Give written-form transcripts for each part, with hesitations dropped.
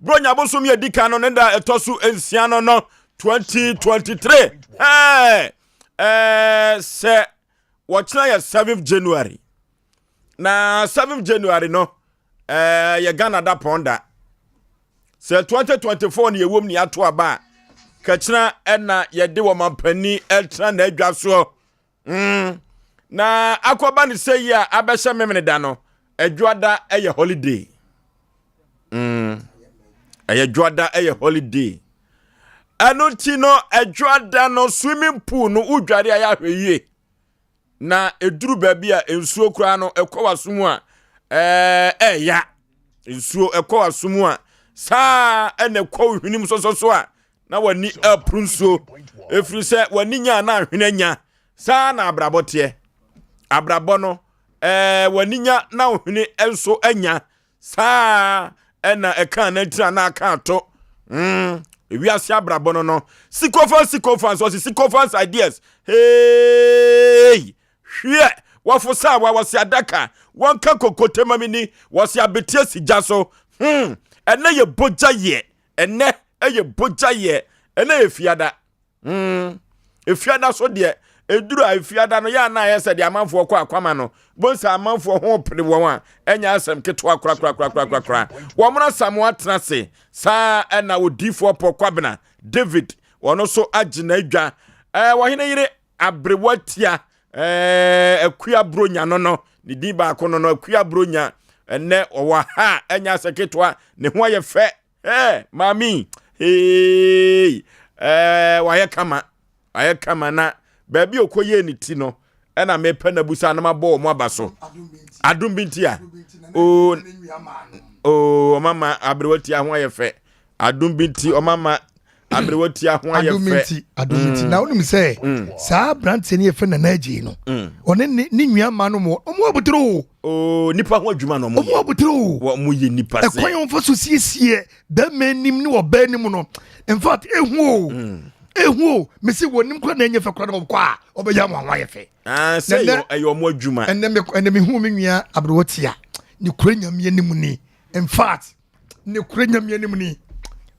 Bronya bosom yɛ di kan no ne da ɛtɔ so 6 no 2023. Ɛɛ ɛɛ sɛ wɔkyena yɛ 7 January, na 7 January no yɛ Ghana da pɔn da. Sɛ 2024 ne yɛwom ne yɛato aba a, kakyina ɛna yɛde wɔ mampanin ɛtena n'adwa soɔ. Na akɔba ne sɛ yi a abɛhyɛ memene da no, Ɛdwoada ɛyɛ holiday. Ɛyɛ dwoada, ɛyɛ holiday. Ɛno nti no, Ɛdwoada no, swimming pool no, wodware a, yɛ ahwɛ yie na ɛduru baabi a nsuo koraa no ɛkɔ w'aso mu a, ɛɛya nsuo ɛkɔ w'aso mu a saa, ɛna ɛkɔ wo hwenem sɔsɔso a, na w'ani apuru nsuo, ɛfiri sɛ w'ani nya na ahwene nya. Saa na abrabɔ teɛ. Abrabɔ no, w'ani nya na wo hwene nso anya saa, ɛna ɛka na tira na aka ato. Ewiase abrabɔ no sycophants, sycophants, ɔsi sycophants ideas. Hey, hwɛ, wɔfo sa wa wɔsi adaka wɔnka kokote ma mi ni, wɔsi abetie si gya so. Ɛnɛ yɛ bogya yɛ, ɛnɛ ɛyɛ bogya yɛ, ɛnɛ yɛ fiada. Efiada so deɛ, eduru a efiada no yɛ ana ayɛ sɛ deɛ amanfoɔ kɔ akwama no bonsa, amanfoɔ ho pere wɔn a, ɛnyɛ asɛm ketewa korakorakorakorakora. Wɔn mo Samoa tena ase saa, ɛna odiifoɔ Pɔ Kwabena David wɔn nso agye n'adwa. Wɔhene yere aberewa tia Akua Bronya no ne din baako no, Akua Bronya, ɛnɛ ɔwɔ ha, ɛnyɛ asɛ ketewa, ne ho ayɛ fɛ. Maami hey, wayɛ kama, ayɛ kama, na baabi a ɔkɔyɛ ne ti no ɛna mepɛ na busa na mabɔ wɔn aba so. Adum bi nti a oo oo, ɔmama aberewa tia ho ayɛ fɛ. Adum bi nti ɔmama aberewa tia ho ayɛ adom fɛ. Nti adom nti na wonim sɛ saa aberanteɛ no yɛfrɛ Nana Agye no, ɔne ne nua ma no mo, ɔmo abotire o. Oo, nipa ho adwuma na ɔmo ɔmo yɛ. Abotire o. Wɔn mo yɛ nipa ɛkwan sɛ yɛn fa so siesie bɛrima anim ne ɔbaa anim no, in fact, ehu o, ehu o. Mesi wɔ nim kora na ɛnyɛ fɛ kora na ɔkɔ a, ɔbɛyɛ ama wɔn ayɛ fɛ. Aa, sɛ ɛyɛ ɔmo adwuma. Ɛnɛ me hu me nua aberewa tia ne kura Nyame anim ni, in fact, ne kura Nyame anim ni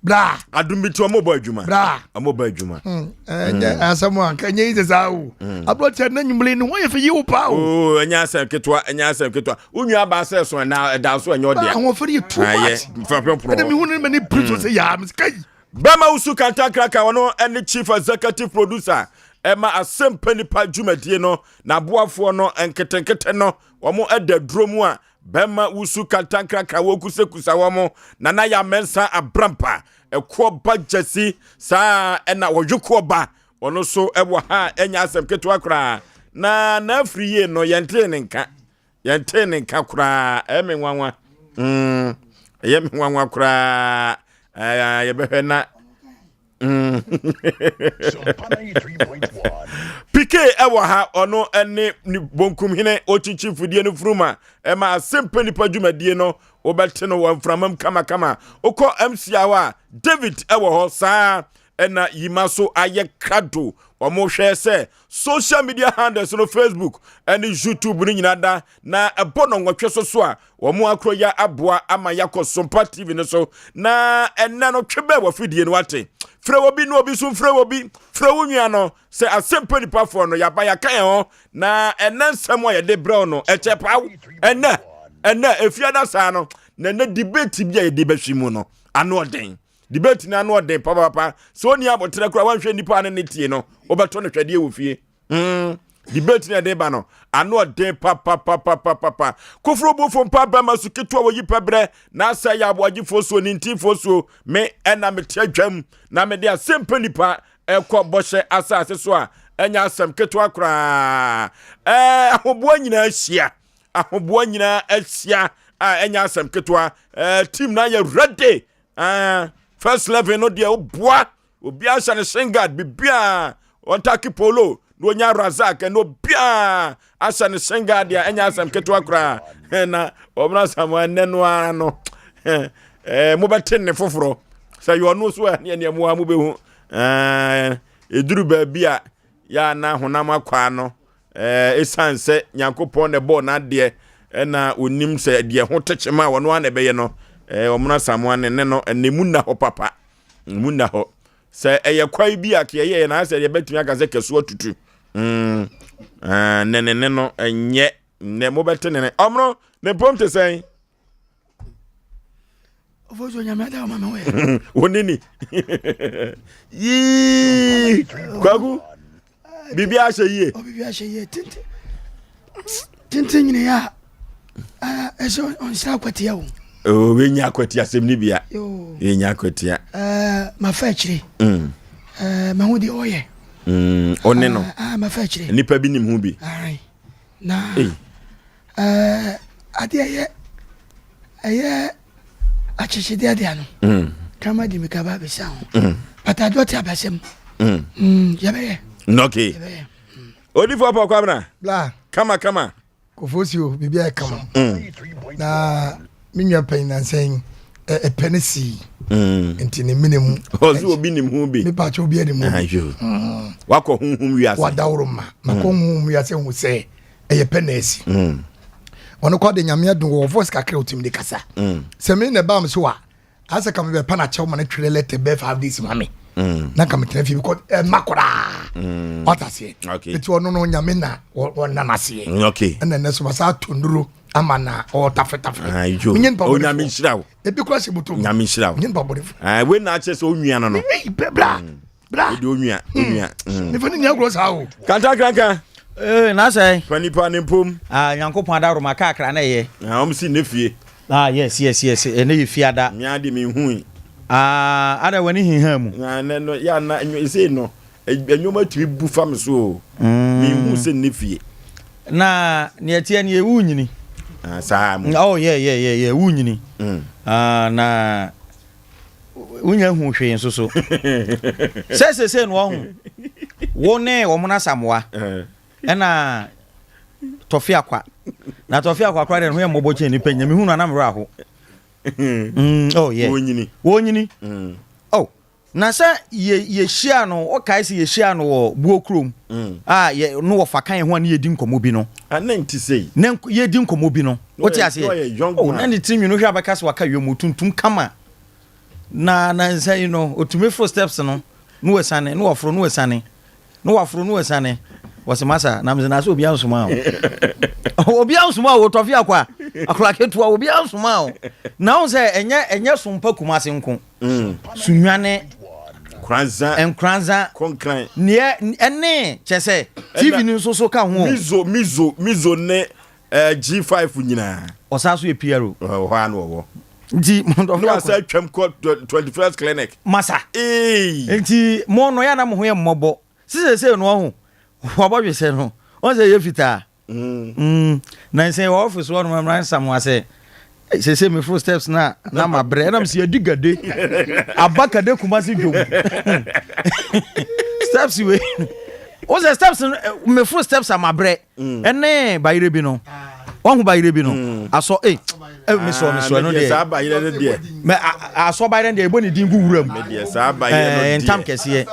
bra. Adum bi ti, ɔmo bɔ adwuma. Bra. Ɔmo bɔ adwuma. Ɛnyɛ asɛm a nka ɛnyɛ yi sɛ saa o. Aberewa tia na nwumire ne ho ayɛ fɛ yi wo paa o. Oo, ɛnyɛ asɛm ketewa, ɛnyɛ asɛm ketewa. Wo nua baa sɛ so ɛna ɛda so, ɛnyɛ ɔdea. Ahoɔfɛ no yɛ too much. Ayɛ fɛfɛ. Ɛnɛ Porɔ. me hu ne ma ne piri so sɛ yaa mesika yi. Bɛma Wusu Kantankraka, ɔno ɛne chief executive producer ɛma Asɛmpa Nipa dwumadie no, n'aboafoɔ no nketenkete no, wɔn ɛda duro mu a, bɛma Wusu Kantankraka wɔkusakusa wɔn nana yɛ amɛnsa abrampa ɛkoɔ ba gyasi saa, ɛna wɔdwokoɔ ba, ɔno nso ɛwɔ ha, ɛnya asɛm ketewa koraa na n'afiri yie no, yɛntee ne nka, yɛntee ne nka koraa. Ɛyɛ me nwanwa, ɛyɛ me nwanwa koraa. Yɛbɛhwɛ na Sompa 93.1. Pk ɛwɔ ha, ɔno ɛne ne bonkumhene ɔkyikyi fidie no furuma ɛma Asɛmpa Nipa dwumadie no, wobɛte no wɔ mframam kamakama. Wokɔ MCA hɔ a, David ɛwɔ hɔ saa, ɛna yima so ayɛ krado. Wɔn hwɛ sɛ social media handles no, Facebook ɛne YouTube no nyinaa da na ɛbɔ no 8 so a, wɔn akoro ya aboa ama yakɔ Sompa TV no so. Na ɛnɛ no, twe bɛɛ wɔ fidie no, wate, frɛ wɔ bi na obi so mfrɛ wɔ bi, frɛ wo nua no sɛ Asɛmpa Nipafoɔ no yaba, yɛaka yɛn ho na ɛnɛ nsɛm a yɛde brɛw no ɛkyɛ paw. Ɛnɛ efiada saa no, na ɛnɛ debate bi a yɛde bɛhwe mu no, ano ɔden. Debate no ano ɔden papapapa sɛ ɔni abɔterɛ koraa wanhwɛ nipa ne ne tie no, wobɛtɔ no hwɛdeɛ wɔ fie. Debate no yɛde ba no, ano ɔden papapapapapa. Koforo bofo mpa bɛma so ketewa wɔ yi pɛbrɛ na asɛ yɛ aboagyefoɔ suo ne ntifoɔ suo. Me ɛna mete adwam na mede Asɛmpa Nipa ɛkɔ bɔhyɛ asase so a, ɛnyɛ asɛm ketewa koraa. Ahoboa nyinaa ahyia, ahoboa nyinaa ahyia a, ɛnyɛ asɛm ketewa. Team na yɛ ready. First 11 no deɛ, woboa obiara hyɛ ne shin guard, biribiara ɔntaki polo na onya Razak, ɛna obiara ahyɛ ne shin guard a, ɛnyɛ asɛm ketewa koraa. Na ɔmena Samoa ɛnɛ no ara no, mobɛte ne foforɔ sɛ yɛ ɔno so a, ne ɛneɛ mo a mobɛhu. Ɛduru baabi a yɛ na honam akwaa no, ɛsiane sɛ Nyankopɔn na ɛbɔɔ n'adeɛ, ɛna onim sɛ deɛ ho tekyema a wɔno a na ɛbɛyɛ no. Ɔmono Asamoah ne ne no ɛnna emu nna hɔ papa. Emu nna hɔ. Sɛ ɛyɛ kwae bi a kɛyɛ yɛ na asɛ yɛbɛtumi aka sɛ kɛso atutu. Mm. Ne ne ne no ɛnyɛ nnɛ mobɛte ne ne. Ɔmono ne mpom te sɛn? Ofosu onyame ada ɔma me ho yɛ. Wo ne ni. Yii Kwaku biribi ahyɛ yie. O biribi ahyɛ yie tenten tenten nyina yɛ a ɛsɛ ɔnsra akwatia o. O wenya akwatia asɛm ni bia. Wenya akwatia. Ɛɛ mafa akyire. Mm. Ɛɛ mahu deɛ ɔyɛ. Mm ɔne no. Ah mafa akyire. Nipa bi nim ho bi. Na. Ɛɛ adeɛ ɛyɛ ɛyɛ akyekyedeɛ deɛ no mm. kama di mika ba abɛsi ho mm. but adeɛ ɔte abasɛm mm. yɛbɛyɛ okay yɛbɛyɛ odifo apɔ kwabena bla kama kama kofo si o biribi ayɛ kama na me nua panyin nansɛn ɛpɛ ne sii nti ne mene mu ɔsɛ obi nim ho bi mepa kyɛ obi anim ho bi wakɔ honhom wiase wadaworo ma makɔ honhom wiase hu sɛ ɛyɛ pɛ na asi mm. ɔno kɔ de nyame adum wɔ voice kakra otumi de kasa mm. sɛ me na ɛbaa me so a asɛ ka mebɛpa no akyɛw ma no twerɛ letter bɛɛ 5 days ma me mm. na ka metena fie because ɛma koraa wata aseɛ ɛti ɔno no nyame na ɔna no aseɛ ɛna ɛnɛ so masa ato nnuro ama na ɔtafetafere ah, menyɛ nipa bɔnefoɔ ebi kora hyɛ bɔtɔ mu nyame nhyira wo menyɛ nipa bɔnefoɔ ah, wei na akyerɛ sɛ onua no no bra bra wode onua hmm. onua hmm. mefa ne nya agorɔ saa o kantakranka ee eh, na sɛ fa nipa ne mpom ah nyankopɔn adaworo ma kakra na ɛyɛ ah ɔm si ne fie ah yes yes yes ɛnɛ yɛ fie ada mea de me hui ah ada w'ani hinha mu na ne no ya na ɛsei no ɛnwoma tumi bu fa me so o mm. mehu sɛ ne fie na neɛ ɛteɛ ne yɛwu nyini ah, saa mu oh yeah yeah yeah yeah wu nyini mm. ah, na wonya hu hwee nso so sɛ sese no ɔho wo ne wɔn no asamoa ɛna tɔfe akwa na tɔfe akwa koraa deɛ ne ho yɛ mmɔbɔ kyɛn nipa nyina mehu no anam werɛ aho mm, oh yeah wɔnyini wɔnyini mm. oh na sɛ yɛ yɛhyia no wɔkae sɛ yɛhyia no wɔ buo kurom mm. a yɛ no wɔfa kan ho a ne yɛdi nkɔmmɔ bi no ne nti sei ne yɛdi nkɔmmɔ bi no wote aseɛ oh, na ne tiri nwunu hwɛ abɛka sɛ waka wiem tuntum kama na na nsa yi no otumi foro steps no na wasiane na waforo na wasiane na waforo na wasiane wɔsɛ masa na mesɛ na sɛ obi ansoma o obi ansoma o tɔfe akɔ a akora ketewa obi ansoma o na wo sɛ ɛnyɛ ɛnyɛ sompa kumase nko mm. sunwane nkranza nkranza kɔnkran neɛ ɛne kyɛ sɛ tv no nso so ka ho mizo mizo mizo ne Eh, G5 nyinaa. Ɔsan so yɛ PRO. Wɔ hɔ a na wɔwɔ. Nti na wasa atwam kɔ 21st clinic. Masa. Ee. Nti mo no yɛ na mo ho yɛ mmɔbɔ. Sisese no ɔho. Wabɔ dwesɛ no. Ɔn sɛ yɛ fitaa. Mm. Mm. Na nsɛ wɔ office hɔ no mmra nsam wa sɛ sese me fro steps na na ma brɛ na msi adi gade. Aba kade kumase dwom. Steps we. Wo sɛ steps no me fro steps ama brɛ. Mm. Ɛne bayerɛ bi no. Wahu bayerɛ bi no. Mm. Asɔ eh eh mesɔ mesɔ ɛno deɛ. Saa bayerɛ no deɛ. Mɛ asɔ bayerɛ no deɛ ɛbɔ ne din gu wura mu. Deɛ saa bayerɛ no deɛ. Ntam kɛseɛ.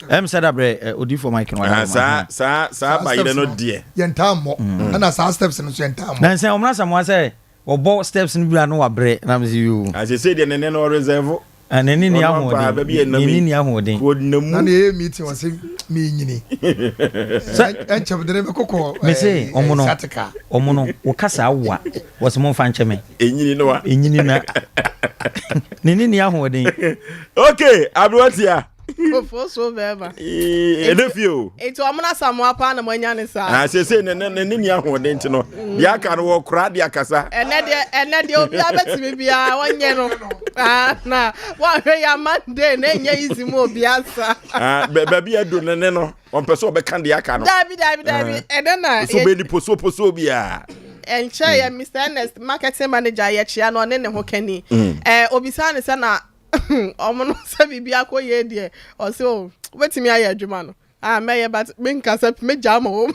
Ɛm sɛ dabrɛ odiifo Mike no. Saa saa saa bayerɛ no deɛ. Yɛn ntam mmɔ. Ɛna saa steps no so yɛn ntam mmɔ. Na nsɛn wɔn asɛm wa sɛ wɔbɔ steps no bi a no wabrɛ na mese yoo. Asese deɛ ne ne no reserve. Ah, n'ani ni ahoɔden. N'ani ni ahoɔden. Na ne yɛ meeting wɔ se menyini. Sɛ ɛnkyɛm de ne bɛkɔkɔ. Mese ɔmo no ɔmo no wo kasa awa wɔ se mo nfa nkyɛ me. Enyini no wa. Enyini na. N'ani ni ahoɔden. Okay, aberanteɛ. Kofo so bɛɛma. Ɛnɛ fie o. Nti ɔmo na Samoa paa na mo anya ne saa. Ah, sese ne ne ne ni ahoɔden nti no. Deɛ aka no wɔ kora de akasa. Ɛnɛ deɛ ɛnɛ deɛ obiara bɛtumi biara wɔnyɛ no. Ah, na wɔahwɛ ya Monday na ɛnyɛ easy mu obiara sa. Ah, baabi adu ne ne no ɔmpɛ sɛ ɔbɛka deɛ aka no. Dabi dabi dabi ɛnɛ na. So bɛ ni poso poso biara. Ɛnkyɛ yɛ Mr Ernest marketing manager yɛkyea no ɔne ne ho kani. Ɛɛ obisa ne sɛ na ɔmo no sɛ biribi akɔ yie deɛ ɔsɛ o wobɛtumi ayɛ adwuma no ah mɛyɛ but menka sɛ mɛgya ama wɔm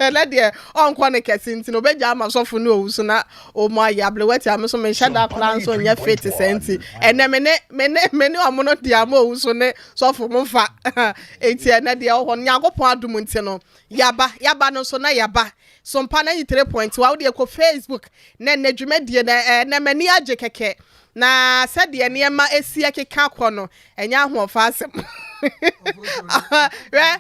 ɛnɛ deɛ ɔnkɔ ne kɛse nti no ɔbɛgya ama sɔfo ne owu so na ɔmu ayɛ ablewati a me so menhyɛ da koraa nso nyɛ fit sɛ nti ɛnɛ me ne me ne me ne ɔmo no deɛ ama owu so ne sɔfo mo mfa nti ɛnɛ deɛ ɔhɔ no Nyankopɔn adom nti no yaba yaba no nso na yaba. Sompa 93.1 wo deɛ kɔ Facebook na ɛnɛ dwumadie no ɛnɛ m'ani agye kɛkɛ na sɛdeɛ nneɛma esi ɛkeka kɔ no ɛnyɛ ahoɔfa asɛm hwɛ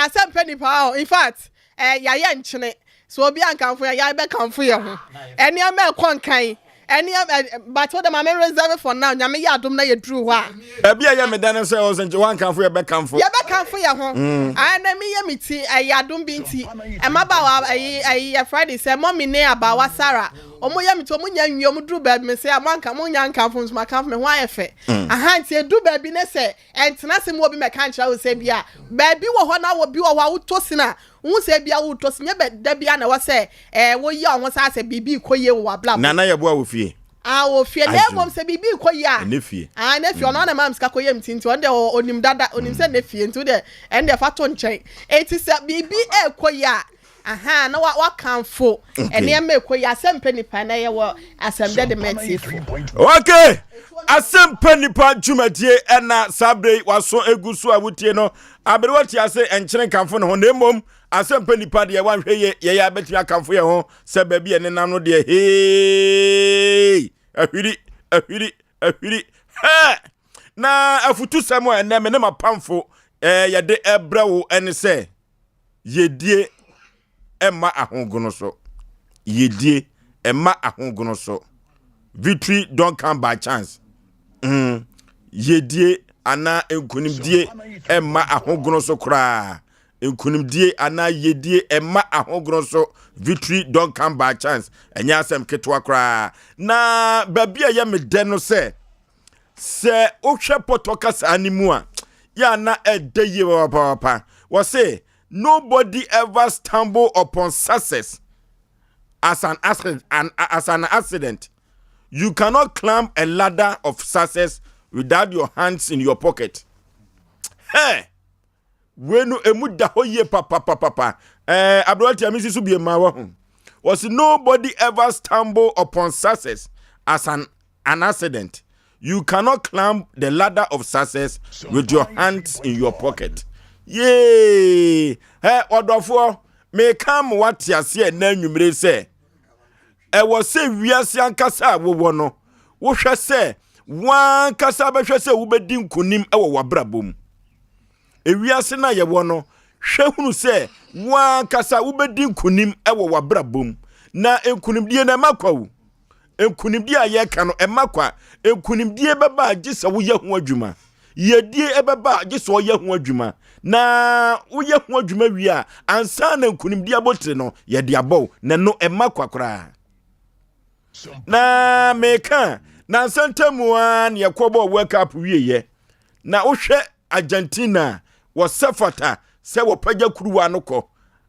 asɛm pɛ nipa o in fact yɛayɛ nkyene so obi ankamfo yɛ yɛn bɛkamfo yɛ ho nneɛma ɛkɔ nkan ɛnneɛma but wo de ma me reserve for now nyame yɛ adom na yɛduru hɔ a. Baabi a ɛyɛ me dɛ ne sɛ ɔsɛ nkyɛ woankamfo yɛ bɛkamfo. Yɛbɛkamfo yɛ ho. Mm. Ɛna me yɛ me ti ɛyɛ adom bi nti mmabaawa ɛyi ɛyi yɛfrɛ de sɛ mɔmi ne abaawa Sarah ɔmo yɛ me ti ɔmo nya nwie ɔmo duru baabi me sɛ mo anka mo nya nkamfo nso ma kamfo me ho ayɛ fɛ. Mm. Aha nti edu baabi ne sɛ ɛntena se mu obi mɛka nkyerɛ wo sɛ bi a baabi wɔ hɔ na wɔ bi wɔ hɔ a wotɔ sin a wohu sɛ bi a wotɔ sin nyɛ bɛ da bi a na ɛwɔ sɛ ɛɛ woyɛ ɔho saa sɛ biribi kɔ yie wɔ w'abrabɔ. Nana yɛ boa wɔ fie. Ah wɔ fie na mmom sɛ biribi rekɔ yie a. Ɛnɛ fie. Ah ɛnɛ fie ɔno ara na ɛmaa me sika kɔyɛ me ti nti ɔno deɛ ɔnim dada ɔnim sɛ ɛnɛ fie nti wodeɛ ɛno deɛ fa to nkyɛn. Eti sɛ biribi rekɔ yie a ahaa na wa wakamfo nneɛma ɛkɔ yie asɛm pɛ nipa na ɛyɛ wɔ asɛm dɛ de ma atiefo. Okay asɛm pɛ nipa dwumadie ɛna saa bere yi waso egu so a wotie no aberewa ti ase nkyene nkamfo ne ho na mmom asɛm pɛ nipa deɛ wanhwɛ yie yɛyɛ abɛtumi akamfo yɛn ho sɛ baabi a ɛnenam no deɛ hee ahwiri ahwiri ahwiri hɛ na afutusɛm a ɛnɛ me ne m'apamfo ɛɛ yɛde ɛbrɛ wo ɛne sɛ yɛdie ɛmma ahogono so yɛdie ɛmma ahogono so victory don't come by chance mm. yɛdie anaa nkonimdie ɛmma ahogono so koraa Nkunimdie anaa yiedie mma ahogono so, victory don't come by chance, ɛnyɛ asɛm ketewa koraa. Na baabi a ɛyɛ me dɛ no sɛ, sɛ wohwɛ pɔtɔ kasaa no mu a, yɛ a na ɛdɛ yie papapapa. Wɔse, nobody ever stumble upon success as an, accident, an, as an accident. You cannot climb a ladder of success without your hands in your pocket. Hey! Wei no emu da hɔ yie papapapapa. Ɛɛ aberanteɛ mi si so bie maa wahu. Wɔsi nobody ever stumble upon success as an an accident. You cannot climb the ladder of success with your hands in your pocket. Yee! Ɛ ɔdɔfoɔ, meka ma wate aseɛ ɛnɛ anwummere sɛ ɛwɔ sɛ wiase ankasa a wowɔ no, wohwɛ sɛ w'ankasa bɛhwɛ sɛ wobɛdi nkonim wɔ w'abrabɔ mu. Ewiase no a yɛwɔ no, hwɛ hunu sɛ w'ankasa wobɛdi nkonim wɔ w'abrabɔ mu. Na nkonimdie no ɛma kwa o. Nkonimdie a yɛka no ɛma kwa. Nkonimdie bɛba a gye sɛ woyɛ ho adwuma. Yiedie ɛbɛba a gye sɛ ɔyɛ ho adwuma. Na woyɛ ho adwuma wie a, ansa na nkonimdie abotire no yɛde abɔ wo. Na ɛno ɛma kwa koraa. Na meka nansa ntamu ara na yɛkɔbɔɔ World Cup wieɛ. Na wohwɛ Argentina a, wɔsɛ fata sɛ wɔpagya kuruwa no kɔ.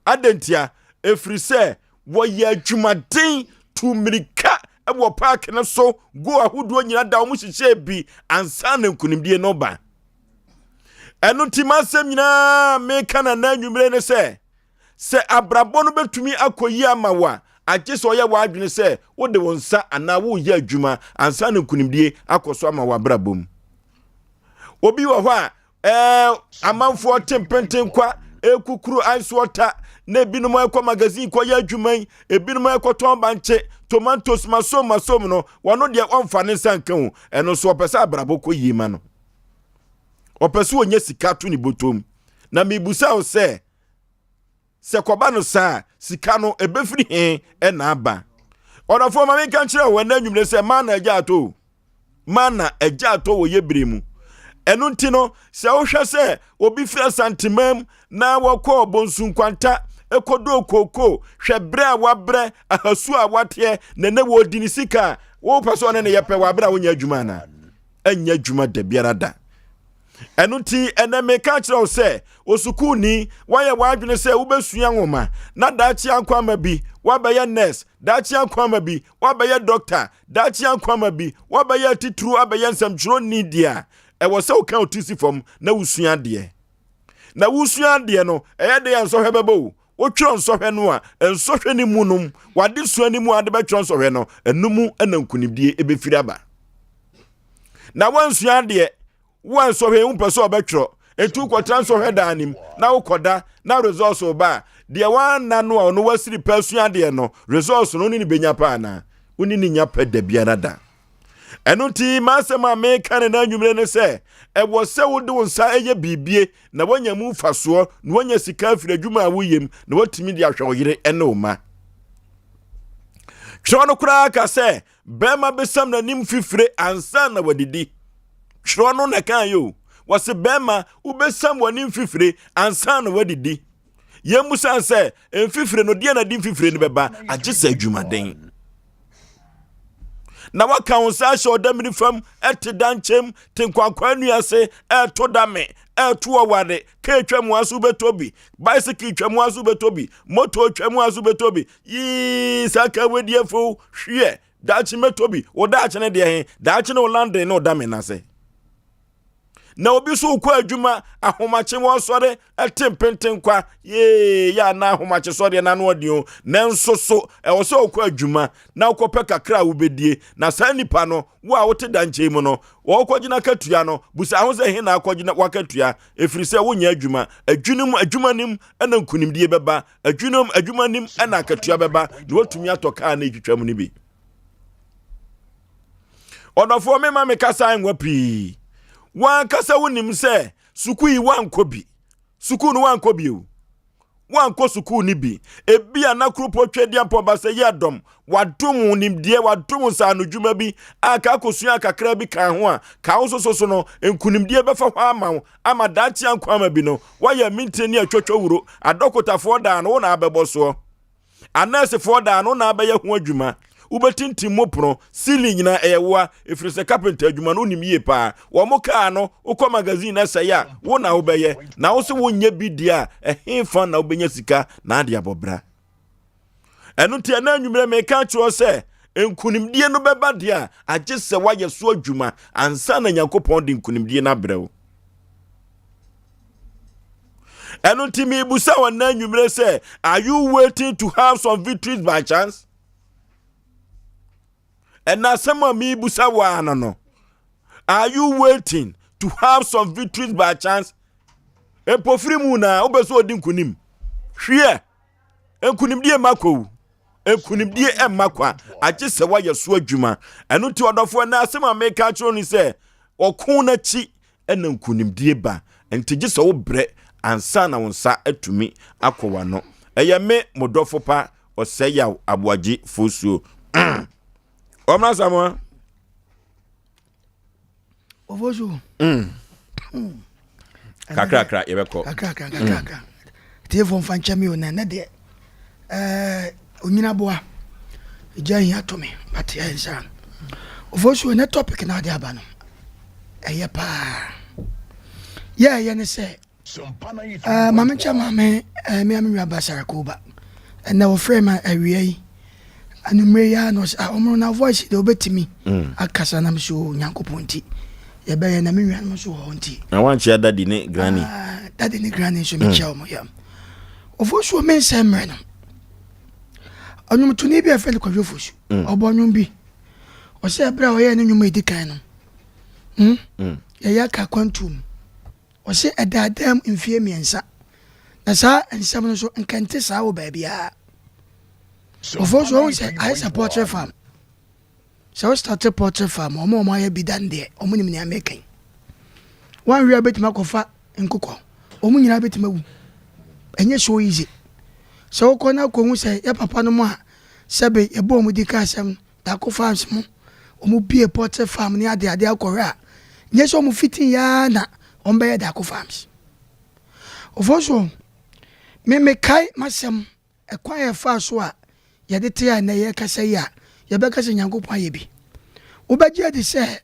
Adɛn ntia? Ɛfiri sɛ wɔyɛ adwumaden tu mmirika wɔ paake no so, goal ahodoɔ nyina da wɔn hyehyɛɛ bi ansa na nkonimdie no ba. Ɛno nti m'asɛm nyinaa meka na na anwummere ne sɛ, sɛ abrabɔ no bɛtumi akɔ yie ama wo a, agye sɛ ɔyɛ w'adwene sɛ wode wo nsa anaa woreyɛ adwuma ansa na nkonimdie akɔ so ama w'abrabɔ mu. Obi wɔ hɔ a ɛɛ amanfoɔ te mpenten kwa ekukuru ice water na ebinom ɛkɔ magazine kɔyɛ adwuma yi ebinom ɛkɔtɔn bankye tomatoes masom masom no wɔn deɛ wɔmfa ne nsa nka o ɛno nso ɔpɛ sɛ abrabɔ kɔ yie ma no ɔpɛ sɛ ɔnya sika to ne bɔtɔm na mebusa wo sɛ Sɛ kɔba no saa a, sika no, ɛbɛfiri he na aba? Ɔdɔfoɔ, ma menka nkyerɛ wo ɛnɛ anwummerɛ sɛ mana agya atɔ o. Mana agya atɔ wɔ yɛ berɛ mu. Ɛno nti no, sɛ wohwɛ sɛ obi firi Asantemam na wɔkɔɔ Bonsu Nkwanta ɛkɔdɔɔ kookoo, hwɛ berɛ a wabrɛ, ahasu a wateɛ, na ɛnɛ wɔredi ne sika a, wopɛ sɛ ɔne ne yɛ pɛ wɔ aberɛ a wonyɛ adwuma anaa? Ɛnyɛ adwuma da biara da. Ɛno nti, ɛnɛ meka akyerɛ wo sɛ, osukuuni, woayɛ w'adwene sɛ wobɛsua nwoma, na daakye ankɔ ama bi, woabɛyɛ nurse, daakye ankɔ ama bi, woabɛyɛ dɔkta, daakye ankɔ ama bi, woabɛyɛ atitiriw abɛyɛ nsɛmtwerɛni deɛ a, ɛwɔ sɛ woka wo ti si fam na wosua adeɛ. Na wosua adeɛ no, ɛyɛ dɛn a nsɔhwɛ bɛba o. Wotwerɛ nsɔhwɛ no a, nsɔhwɛ no mu nom, w'adesua no mu a wode bɛtwerɛ nsɔhwɛ no, ɛno mu na nkonimdie ɛbɛfiri aba. Na woansua adeɛ, wo a nsɔhwɛ yi wompɛ sɛ ɔbɛtwerɛ. Enti wokɔtra nsɔhwɛ dan no mu na wokɔda na results ba a, deɛ wanna no a ɔno wasiri pɛ asua adeɛ no, results no ne ne bɛnya pɛ anaa? Wo ne ne nya pɛ da biara da. Ɛno nti m'asɛm a meka ne na anwummere ne sɛ, ɛwɔ sɛ wode wo nsa yɛ biribie na woanya mu mfasoɔ na woanya sika afiri adwuma a woyɛ mu na woatumi de ahwɛ wo yere ne wo mma. Twerɛ no koraa ka sɛ bɛrima bɛsam n'anim fifire ansa na wadidi. Twerɛ no na ɛka yɛ o. Wɔse bɛrima wobɛsam w'anim fifire ansa na wadidi. Yɛmmusa sɛ mfifire no deɛ na di mfifire no bɛba agye sɛ adwumaden. Na waka wo nsa ahyɛ ɔdamini fam ɛte dankyɛm te nkwankwa nnua ase ɛɛto dame ɛɛto ɔware kaa twa mu aso wobɛtɔ bi bicycle twa mu aso wobɛtɔ bi moto twa mu aso wobɛtɔ bi yii saa ka wadi afow hwiɛ daakye mɛtɔ bi wo daakye no deɛ he daakye ne wo london ne wo dame no ase na obi so wokɔ adwuma ahomakye wɔsɔre ɛte mpenten kwa yee yɛ ana ahomakye sɔreɛ no ano ɔden o nanso so ɛwɔ sɛ wokɔ adwuma na wokɔpɛ kakra a wobɛdie na saa nipa no wo a wote dankyɛn mu no wɔkɔgyina katua no busa ho sɛ he na akɔgyina wakatua ɛfiri sɛ wonyɛ adwuma adwuma mu adwuma nim ɛna nkunimdie bɛba Adwuma adwuma nim na akatua bɛba na watumi atɔ kaa na ɛtwitwa mu no bi. Ɔdɔfoɔ mema me kasa nwa pii. Wankasa wonim sɛ sukuu yi wankɔ bi. Sukuu no wankɔ bi o. Wankɔ sukuu no bi. Ebi a na kuropɔ twɛdiampɔ ba sɛ yɛ dɔm. Wadom nimdeɛ, wadom nsaanodwuma bi a ka akɔsua kakra bi ka ho a, ka wo soso so no, nkunimdie bɛfa hɔ ama wo ama daakye ankwa ama bi no, woayɛ mintire ne atwotwowuro. Adɔkotafoɔ daa no, wo na abɛbɔ soɔ. Anɛɛsefoɔ daa no, wo na abɛyɛ ho adwuma. Wobɛtintim mo pono, ceiling nyinaa ɛyɛ woa, ɛfiri sɛ kapenta adwuma no wonim yie paa. Wɔn kaa no, wokɔ magazine na ɛsɛe a, wo na wobɛyɛ. Na wo se wonyɛ bi deɛ a, ɛhefa na wobɛnya sika na ade abɔ bra? Ɛno nti ɛna anwummerɛ meka akyerɛ sɛ nkunimdie no bɛba deɛ a agye sɛ woayɛ so adwuma ansa na Nyankopɔn de nkunimdie no abrɛ wo. Ɛno nti mebusa wɔ ɛna anwummerɛ sɛ are you waiting to have some victories by chance? Ɛna asɛm a mebusa wɔ ano no are you waiting to have some victories by chance? Mpofiri mu na wobɛ sɛ ɔdi nkunim hwiɛ Nkonimdie mma kwa o. Nkonimdie mma kwa. Agye sɛ woayɛ so adwuma. Ɛno nti ɔdɔfoɔ ɛnɛ asɛm a meka akyerɛ ni sɛ ɔko n'akyi ɛna nkonimdie ba. Nti gye sɛ wobrɛ ansa na wo nsa atumi akɔ w'ano. Ɛyɛ me mo dɔfo pa Ɔsɛeyaw Aboagye Fosuo. Mm. Ɔmmra Samoa. Ofosu. Mm. Mm. Kakrakra yɛbɛkɔ. Kakrakra kakrakra. Mm. Tiefo mfa nkyɛ me o na ɛnɛ deɛ ɛɛ onyina boa egya hia to me but ɛyɛ nsa. Ofosu ɛnɛ topic na ɔde aba no ɛyɛ paa. Yɛ ɛyɛ ne sɛ Eh, maame nkyɛ maame eh, me a me nua ba Sarah Koba. Ɛnɛ wɔfrɛ me awia yi. Anumere yi ara na ɔsɛ ah ɔmo na voice deɛ ɔbɛtumi mm. akasa na me so oh, Nyankopɔn nti yɛbɛyɛ na me nuanom nso wɔ hɔ nti. Na wankyea daddy ne granny. Ah, daddy ne granny nso mekyia mm. wɔn yam. Ɔfo so me nsɛm mmerɛ no. Ɔnwomtoni bi a ɛfrɛ no Kwadwo Fosu. Mm. Ɔbɔ nnwom bi. Ɔsɛ ɛberɛ a ɔyɛɛ ne nnwom a ɛdi kan no. Mm? Mm. Yɛyɛ aka akwantuo mu. Ɔse ɛdaadaa mu mfie miensa. Na saa nsɛm no nso nka ɛnte saa wɔ baabiara. Ɔfoɔ nso wahu sɛ ayɛ sɛ poultry farm. Sɛ wo starte poultry farm wɔn a wɔn ayɛ bi da no deɛ wɔn nim nea meka yi. Wanhwɛ a wobɛtumi akɔfa nkokɔ wɔn nyinaa bɛtumi awu. Ɛnyɛ so easy. Sɛ wokɔ na akɔhu sɛ yɛ papa no mu a sɛbe yɛbɔ wɔn di ka asɛm Dako farms mo ɔmo bue poultry farm ne ade ade akɔhwɛ a nyɛ sɛ ɔmo fitii yɛ ara na ɔmo bɛyɛ Dako farms. Ofosuo, me mekae m'asɛm ɛkwan a yɛfaa so a yɛde te a ɛnɛ yɛkasa yi a yɛbɛka sɛ Nyankopɔn ayɛ bi. Wobɛgye adi sɛ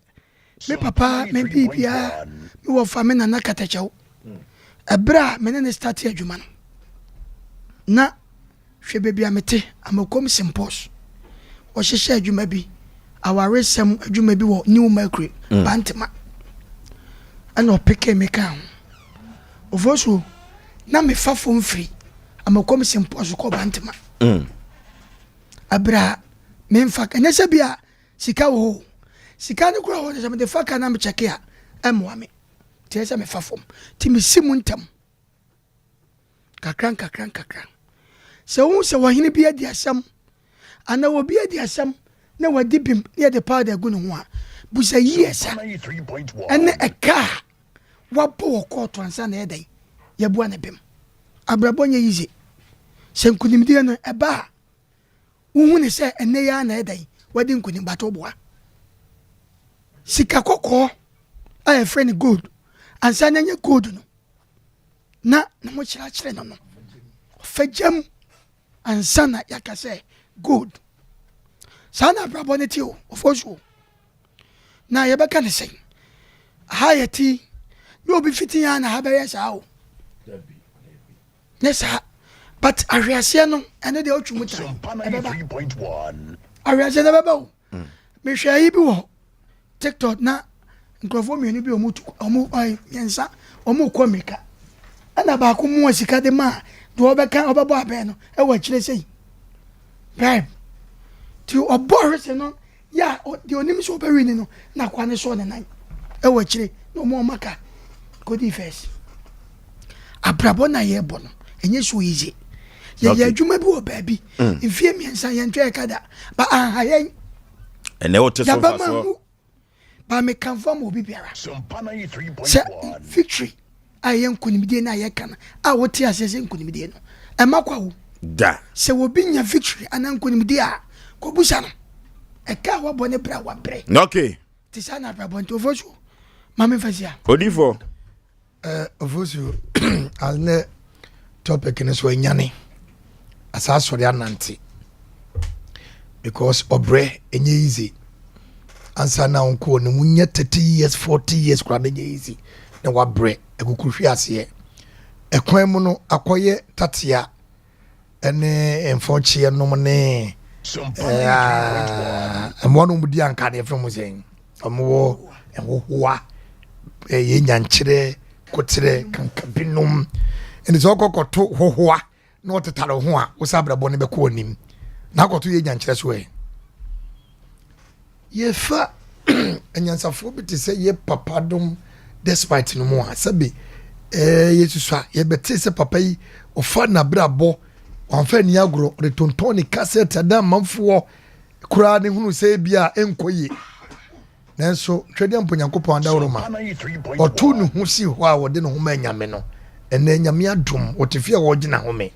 Me papa, me biribiara, me wɔfa, me nana katakyɛw. Ɛberɛ a me ne no starte adwuma no, na hwɛ baabi a mete, Amakom Simpos. Wɔhyehyɛ adwuma bi, awaresɛm adwuma bi wɔ New Mercury, mm. Bantama. Ɛna ɔpekee me kaa ho. Ofosuo, na mefa fam firi Amakom Simpos kɔ Bantama. Mm. Ɛberɛ a memfa, ɛnyɛ sɛ bi a Sika wɔ hɔ o. Sika no koraa wɔ hɔ no sɛ mede fa ka na me kyɛke a ɛmmoa me. Nti ɛsɛ sɛ mefa fam. Nti mesi mu ntɛm. Kakra nkakra nkakra. Sɛ wohu sɛ ɔhene bi adi asɛm anaa obi adi asɛm na wadi bem na yɛde powder agu ne ho a, busa years a ɛne ɛka a wabɔ wɔ kɔɔto ansa na ɛyɛ dɛn yɛabua ne bem. Abrabɔ nyɛ easy. Sɛ nkunimdie no ɛba a, wohu ne sɛ ɛnnɛ yi ara na ɛyɛ dɛn wadi nkunim but woboa. Sika kɔkɔɔ a yɛfrɛ no gold ansa na ɛnyɛ gold no na ne ho kyerɛkyerɛ no no ɔfa gyam ansa na yɛaka sɛ gold. Saa na abrabɔ no te o, ɔfɔ so o. Na yɛbɛka ne sɛn? Aha yɛte yi, nyɛ obi fiti ara na ha bɛyɛ saa o. Nyɛ saa. But ahweaseɛ no, ɛno deɛ wotwe mu tan, ɛbɛba. Ahweaseɛ no ɛbɛba o. Mehwɛ ayi bi wɔ TikTok na nkurɔfoɔ mmienu bi wɔn tu wɔn ɛɛ mmiɛnsa wɔn rekɔ mmirika ɛna baako mua sika de maa deɛ ɔbɛka ɔbɛbɔ abɛn no ɛwɔ akyire sɛyi bribe ti ɔbɔ hwese no yɛ a deɛ onim sɛ ɔbɛwi ne no na akoa no sɔɔ ne nan ɛwɔ akyire na wɔn wɔn aka kɔdi first abrabɔ na yɛbɔ no ɛnyɛ so easy yɛyɛ adwuma bi wɔ baabi mm. mfie mmiɛnsa yɛntwa yɛ kada ba anha yɛn ɛnɛ wote so mfasoɔ ba mekamfo ama obi biara sɛ victory a ɛyɛ nkonimdie no a yɛka no a wote aseɛ sɛ nkonimdie no ɛma kwa wo da sɛ obi nya victory anaa nkonimdie a kɔbusa no ɛka a wabɔ ne berɛ a wabrɛ okay te saa na abrabɔ nti ɔfo so ma memfa si a odifoɔ Eh, Ofosu, anɛ topic no so anyane asa asɔre anante because ɔbrɛ ɛnyɛ easy ansa na wonkɔ no mu nyɛ 30 years 40 years koraa no ɛnyɛ easy na wabrɛ akukuru hwe aseɛ ɛkwan mu no akɔyɛ tatea ɛne mfɔnkyeɛ nom ne mmoa no di anka deɛ fɛn mu sɛn wɔwɔ nhohoa ɛyɛ nyankyerɛ koterɛ kankabi nom ɛne sɛ ɔkɔ kɔto hohoa na ɔtetare ho a wosa abrabɔ no bɛkɔ anim na akɔto yɛ nyankyerɛ so ɛ Yɛfa anyansafoɔ bi te sɛ yɛ papa dom despite no mu a, sɛbe ɛɛ yɛsusua, yɛbɛte sɛ papa yi ɔfa n'abrabɔ, wamfa ani agorɔ, ɔde tontɔn ne kasɛt ada amanfoɔ koraa ne hunu sɛ ebi a ɛnkɔ yie. Nanso Twedeɛ mpo Nyankopɔn adaworoma, ɔtoo ne ho sii hɔ a ɔde ne ho maa Nyame no, ɛnɛ Nyame adom, ɔte fie a ɔregyina home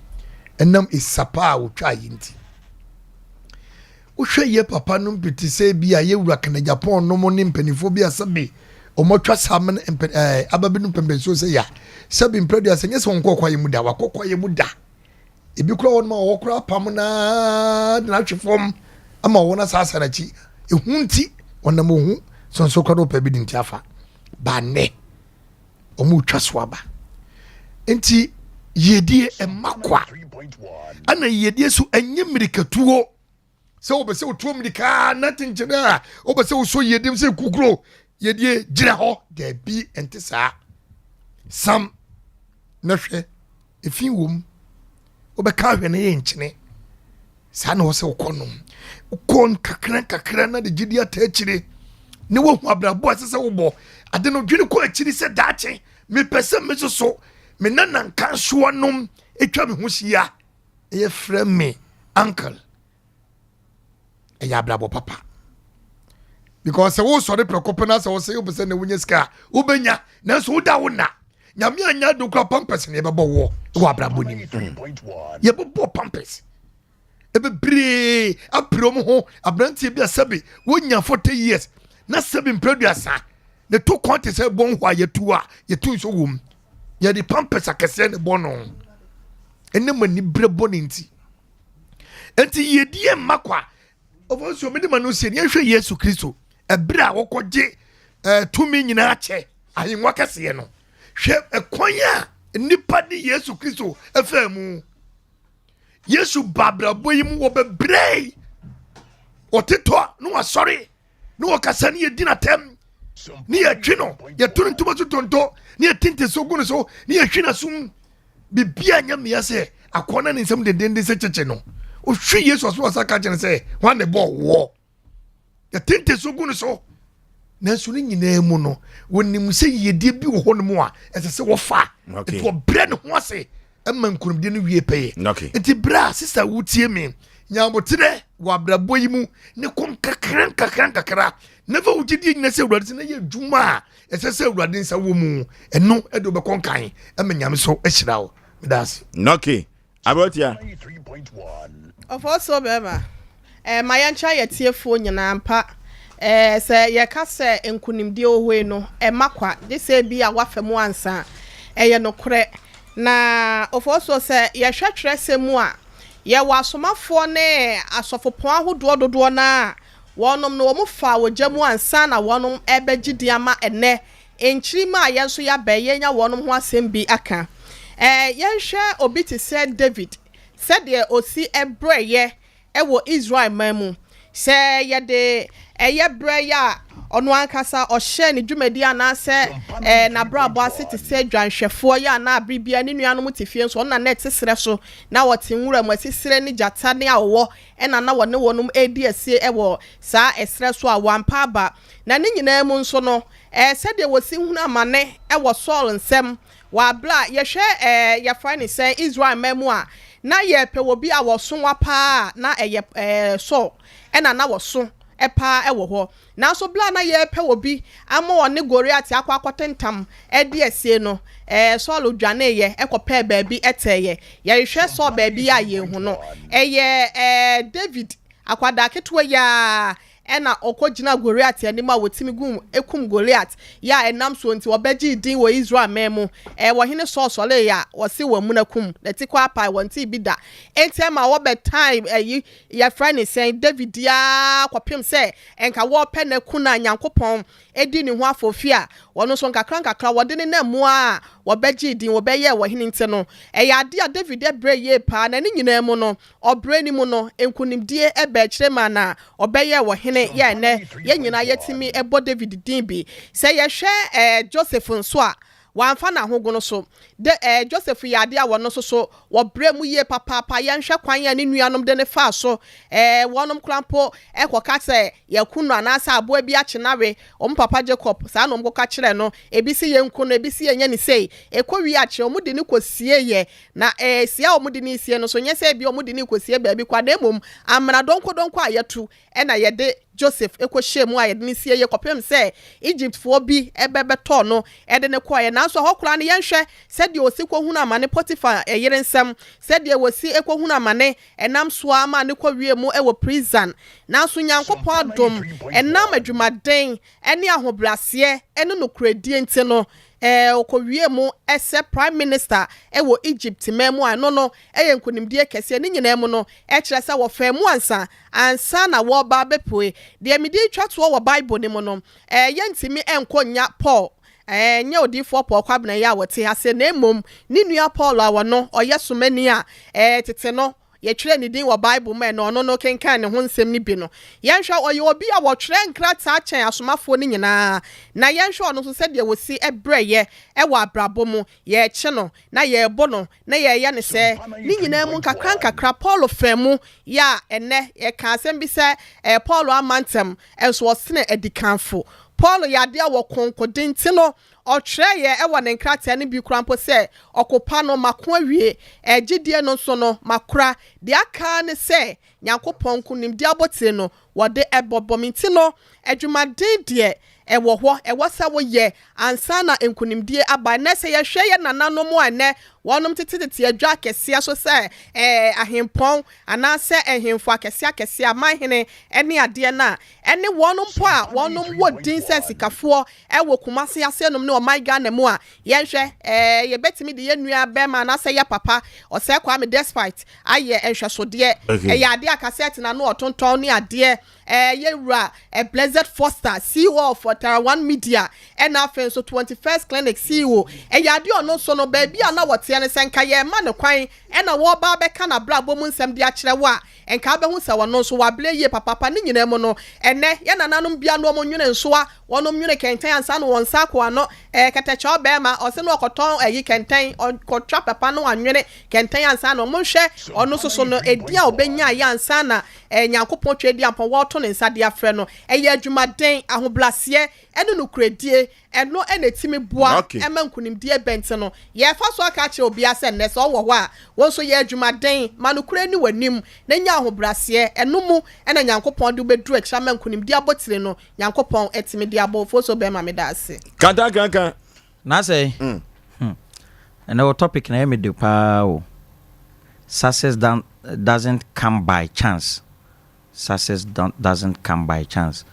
ɛnam esapa a ɔtwaa yi nti. Wohwɛ yɛ papa nom bi te sɛ bi a yɛ wura Kanagyapɔn nom ne mpanimfoɔ bi a sɛbe wɔn atwa saa mene mpɛ ɛɛ aba bi nom pɛmpɛnsuo sɛ ya sɛbe mprɛdua sɛ nyɛ sɛ wɔn kɔ kwaeɛ mu da wakɔ kwaeɛ mu da ebi kora wɔn ma wɔwɔ kora apam naa de n'ahwe fam ama wɔn asaasa n'akyi ehu nti wɔnam ohu sonso kora de ɔpɛ bi de nti afa ba nnɛ wɔn retwa so aba nti yiedie ɛma kwa ɛna yiedie so ɛnyɛ mmirikatuo sɛ wopɛ sɛ wotuo mmirika na kyenkyene a wopɛ sɛ wosɔ yiedie mu sɛ kukuro yiedie gyina hɔ daabi ɛnte saa sam na hwɛ efi wom wobɛka ahwɛ no yɛ nkyene saa na wɔsɛ wokɔ nom wokɔ nkakra nkakra na de gyidi ata akyire ne woahu abrabɔ a ɛsɛ sɛ wobɔ ade no dwene kɔ akyiri sɛ daakye mepɛ sɛ me soso me nana nkansoa nom atwa me ho hyia ɛyɛ frɛ me uncle ɛyɛ abrabɔ papa because sɛ wosɔre prɛko pɛ na sɛ wosɛ wopɛ sɛ na wonya sika a wobɛnya nanso woda wo nna nyame anya do kora pampers na yɛbɛbɔ woɔ wɔ abrabɔ nim yɛbɛbɔ pampers ɛbebree apere wɔn ho aberanteɛ bi a sɛbe wonya 40 years na sɛbe mprɛduasa ne to kɔn te sɛ bɔn hɔ a yɛtu a yɛtu nso wɔ mu yɛde pampers akɛseɛ ne bɔ no ɛne ma nibrɛ bɔ ne nti nti yiedie mma kwa ɔfɔ nsuo mede ma no sie ne yɛhwɛ yesu kristo ɛberɛ a wɔkɔgye eh, tumi nyinaa kyɛ ahengua kɛseɛ no hwɛ ɛkwan a nnipa de yesu kristo ɛfaa mu yesu ba abrabɔ yi mu wɔbɛbrɛe ɔtetɔ na wasɔre ne wɔkasa ne yɛdi n'atɛm ne yɛtwe no yɛto no ntoma so tonto ne yɛtente so gu no so ne yɛhwe n'asom biribiaa nyɛ mmea sɛ akoa no ne nsɛm dendenden sɛ kyekye no ɔhwe yesu aso asa ka kyerɛ no sɛ hwan ne bɔɔ woɔ yɛtente so gu no so. Nanso ne nyinaa mu no, wɔnim sɛ yiedie bi wɔ hɔnom a ɛsɛ sɛ wɔfa. Nti wɔbrɛ ne ho ase ma nkonimdie no wie pɛyɛ. Nti berɛ a sista wotie me, nya aboterɛ wɔ abrabɔ yi mu ne kɔ nkakra nkakra nkakra na fa wo gyedie nyina sɛ Awurade sɛ na yɛ adwuma a ɛsɛ sɛ Awurade nsa wɔ mu. Ɛno de wobɛkɔ nkan ma Nyame so ahyira wo. Meda ase. Okay. Aberanteɛ. Ɔfɔɔsoɔ bɛɛma, eh, ma yɛnkyerɛ yɛ atiefoɔ nyinaa ampa, eh, sɛ yɛka sɛ nkonimdie wɔ hɔ yi no, ɛmma kwa, gye sɛ ebia woafa mu ansa. Ɛyɛ nokorɛ. Na ɔfɔɔsoɔ, sɛ yɛhwɛ twerɛsɛm mu a, yɛwɔ asomafoɔ ne asɔfopɔn ahodoɔ dodoɔ no ara a, wɔnom no wɔfaa ogya mu ansa na wɔnom rebɛgye din ama ɛnnɛ Nkyirimma a yɛn nso yɛaba yi, yɛanya wɔnom ho asɛm bi aka. Ɛ, yɛnhwɛ obi te sɛ David, sɛdeɛ ɔsi brɛeɛ wɔ Israel man mu. Sɛ yɛde ɛyɛ berɛ yi a ɔno ankasa ɔhyɛɛ ne dwumadie anaasɛ ɛ, n'abrabɔ ase te sɛ dwanhwɛfoɔ yi a na berɛ biara ne nuanom te fie nso, ɔno na na ɛte serɛ so, na ɔte nwura mu, asisire ne gyata ne awɔ na na wɔne wɔnom redi asie wɔ saa ɛserɛ so a wɔampa aba. Na ne nyinaa mu nso no, Ɛɛ, sɛdeɛ wɔsi hunu amane wɔ Saul nsam wɔ aberɛ a, yɛhwɛ ɛɛ, yɛfrɛ no sɛn, Israel man mu a, na yɛrepɛ obi a wɔso wa paa a, na ɛyɛ ɛɛ, Saul ɛna na wɔso paa wɔ hɔ. Nanso berɛ a na yɛrepɛ obi ama ɔne Goliat akɔ akɔtentam adi asie no, ɛɛ, Saul dwaneeɛ kɔpɛɛ baabi tɛeɛ. Yɛhwehwɛ Saul baabi a yɛnhu no. Ɛyɛ ɛɛ, David, akwadaa ketewa yi ara Ɛnna ɔkɔgyinaa Goliat anim a wɔtumi gum kum Goliat, yɛ a ɛnam soɔ nti ɔbɛgyee din wɔ Israel man mu. Ɛɛ, Ɔhene Saul sɔreeɛ a ɔse wamuna kum, n'atikɔ apae, wɔntee bi da. Enti ɛma wɔbɛtan ayi, yɛfrɛ no sɛn, David ara kɔpem sɛ nka wɔrepɛ no aku no a Nyankopɔn dii ne ho afoofi a ɔno nso nkakrankakra wɔde ne nam mu ara a wɔbɛgyee din, wɔbɛyɛɛ ɔhene nti no, ɛyɛ adeɛ a David brɛɛ yie paa, na ne nyinaa mu no, Ɔbrɛ no mu no, nkonimdie baa akyire maa na ɔbɛyɛɛ ɔhene, yɛ a ɛnnɛ yɛn nyinaa yɛtumi bɔ David din bi. Sɛ yɛhwɛ Joseph nso a, wamfa n'ahogono so. De, Joseph yɛ adeɛ a wɔno nso so wɔbrɛ mu yie papaapa. Yɛnhwɛ kwan a ne nuanom de no faa so. Wɔnom koraa mpo kɔka sɛ yɛaku no anaasɛ aboa bi akye no awe. Wɔn papa Jacob, saa na wɔkɔka kyerɛɛ no. Ebi se yɛnku no, ebi se yɛnyɛ no sei. Ɛkɔwie akyire, wɔde no kɔsieeɛ. Na sie a wɔde no resie no nso, nyɛ sɛ ebia wɔde no rekɔsie baabi kwa, na mmom amena donkɔdonkɔ a yɛatu na yɛde Joseph kɔhyɛɛ mu a yɛde no sieeɛ kɔpem sɛ Egyptfoɔ bi bɛbɛtɔɔ no de no kɔeɛ. Nanso ɛhɔ koraa no, yɛnhwɛ sɛdeɛ ɔsi kɔhunu amane Potifar yere nsam, sɛdeɛ wɔsi kɔhunu amane ɛnam so ara maa no kɔwiee mu wɔ prison. Nanso Nyankopɔn adom, ɛnam adwumaden ne ahobrɛaseɛ ne nokorɛdie nti no, Ɔkɔwiee mu sɛ Prime Minister wɔ Egypt man mu a ɛno no yɛ nkonimdie kɛseɛ. Ne nyinaa mu no, ɛkyerɛ sɛ wɔfaa mu ansa ansa na wɔreba abɛpue. Deɛ mede retwa toɔ wɔ Bible no mu no, yɛntumi nkɔ nnya Paul, ɛnyɛ odiyifoɔ Paul Kwabena yi a ɔte ha sei, na mmom ne nua Paul a ɔno ɔyɛ somani a tete no Yɛtwerɛɛ ne din wɔ Bible mu a ɛnna ɔno no kenkan ne ho nsɛm no bi no. Yɛnhwɛ, ɔyɛ obi a wɔtwerɛ nkrataa kyɛn asomafoɔ no nyinaa. Na yɛnhwɛ ɔno nso sɛdeɛ wɔsi brɛeɛ wɔ abrabɔ mu. Yɛrekye no, na yɛrebo no, na yɛreyɛ no sɛɛ. Ne nyinaa mu nkakrankakra, Paulo faa mu yɛ a ɛnnɛ yɛka asɛm bi sɛ, ɛɛ, Paulo amma ntɛm, nso ɔsene adikanfo. Paulo yɛ adeɛ a wɔko nkoden nti no, Ɔtwerɛeɛ wɔ ne nkrataa no bi koraa mpo sɛ, Ɔko pa no, mako awie, gyidie no nso no, makora, deɛ aka ara ne sɛ Nyankopɔn nkonimdie abotire no, wɔde bɛbɔ me. Nti no, adwumaden deɛ, ɛwɔ hɔ, ɛwɔ sɛ woyɛ ansa na nkonimdie aba. Ɛnnɛ, sɛ yɛhwɛ yɛn nananom a ɛnnɛ wɔnom tetetete adwa akɛseɛ so sɛ ahempɔn anaasɛ nhemfo akɛseɛ akɛseɛ, amanhene ne adeɛ no a, ɛne wɔnom mpo a wɔnom wɔ din sɛ asikafoɔ Ɛwɔ Kumasi ase nom ne ɔman Ghana mu a, yɛnhwɛ ɛɛ yɛbɛtumi de yɛn nua bɛɛma anaasɛ yɛ papa Ɔsɛe Kwame Despite ayɛ nhwɛsodeɛ. Ɛyɛ adeɛ a kasɛɛte na ano ɔtontɔn ne adeɛ. Ɛɛ yɛn wura Blessed Foster, CEO of Tara One Media ɛna afei nso 21st Clinic CEO. Ɛyɛ adeɛ ɔno nso no baabi a na ɔteɛ no sɛ nka yɛrema no kwan ɛna wɔreba abɛka n'abrabɔ mu nsɛm de akyerɛ wo a, Nka wobɛhu sɛ ɔno nso, wabrɛ yie papaapa. Ne nyinaa mu no, ɛnnɛ, yɛn nananom bia no wɔn nwene nsoa, wɔnom nwene kɛntɛn ansa na wɔn nsa akɔ ano. Ɛɛ, kɛtɛkyɛw bɛɛma, ɔse na ɔkɔtɔn ɛyi kɛntɛn, ɔkɔtwa papa na wanwene kɛntɛn ansa na, monhwɛ ɔno nso so no, edin a ɔbɛnyaeɛ ansa na ɛɛ Nyankopɔn Tweaduampɔn. wɔreto ne nsa de afrɛ no. Ɛyɛ adwumaden, ahobrɛaseɛ, ne nokorɛdie, ɛno na ɛtumi boa ma nkunimdie ba nti no, yɛrefa so aka akyerɛ obiara sɛ nnɛ sɛ ɔwɔ hɔ a, wo nso yɛ adwumaden, ma nokorɛ nni w'anim, na nya ahobrɛaseɛ, ɛno mu na Nyankopɔn de wo bɛduru akyiri ama nkunimdie abotire no Nyankopɔn atumi de abɔ wo. Foso bɛrima meda ase. Kantankankan. Nasɛe hmm ɛnɛ wo topic no ɛyɛ me de paa o success doesn't come by chance success doesn't come by chance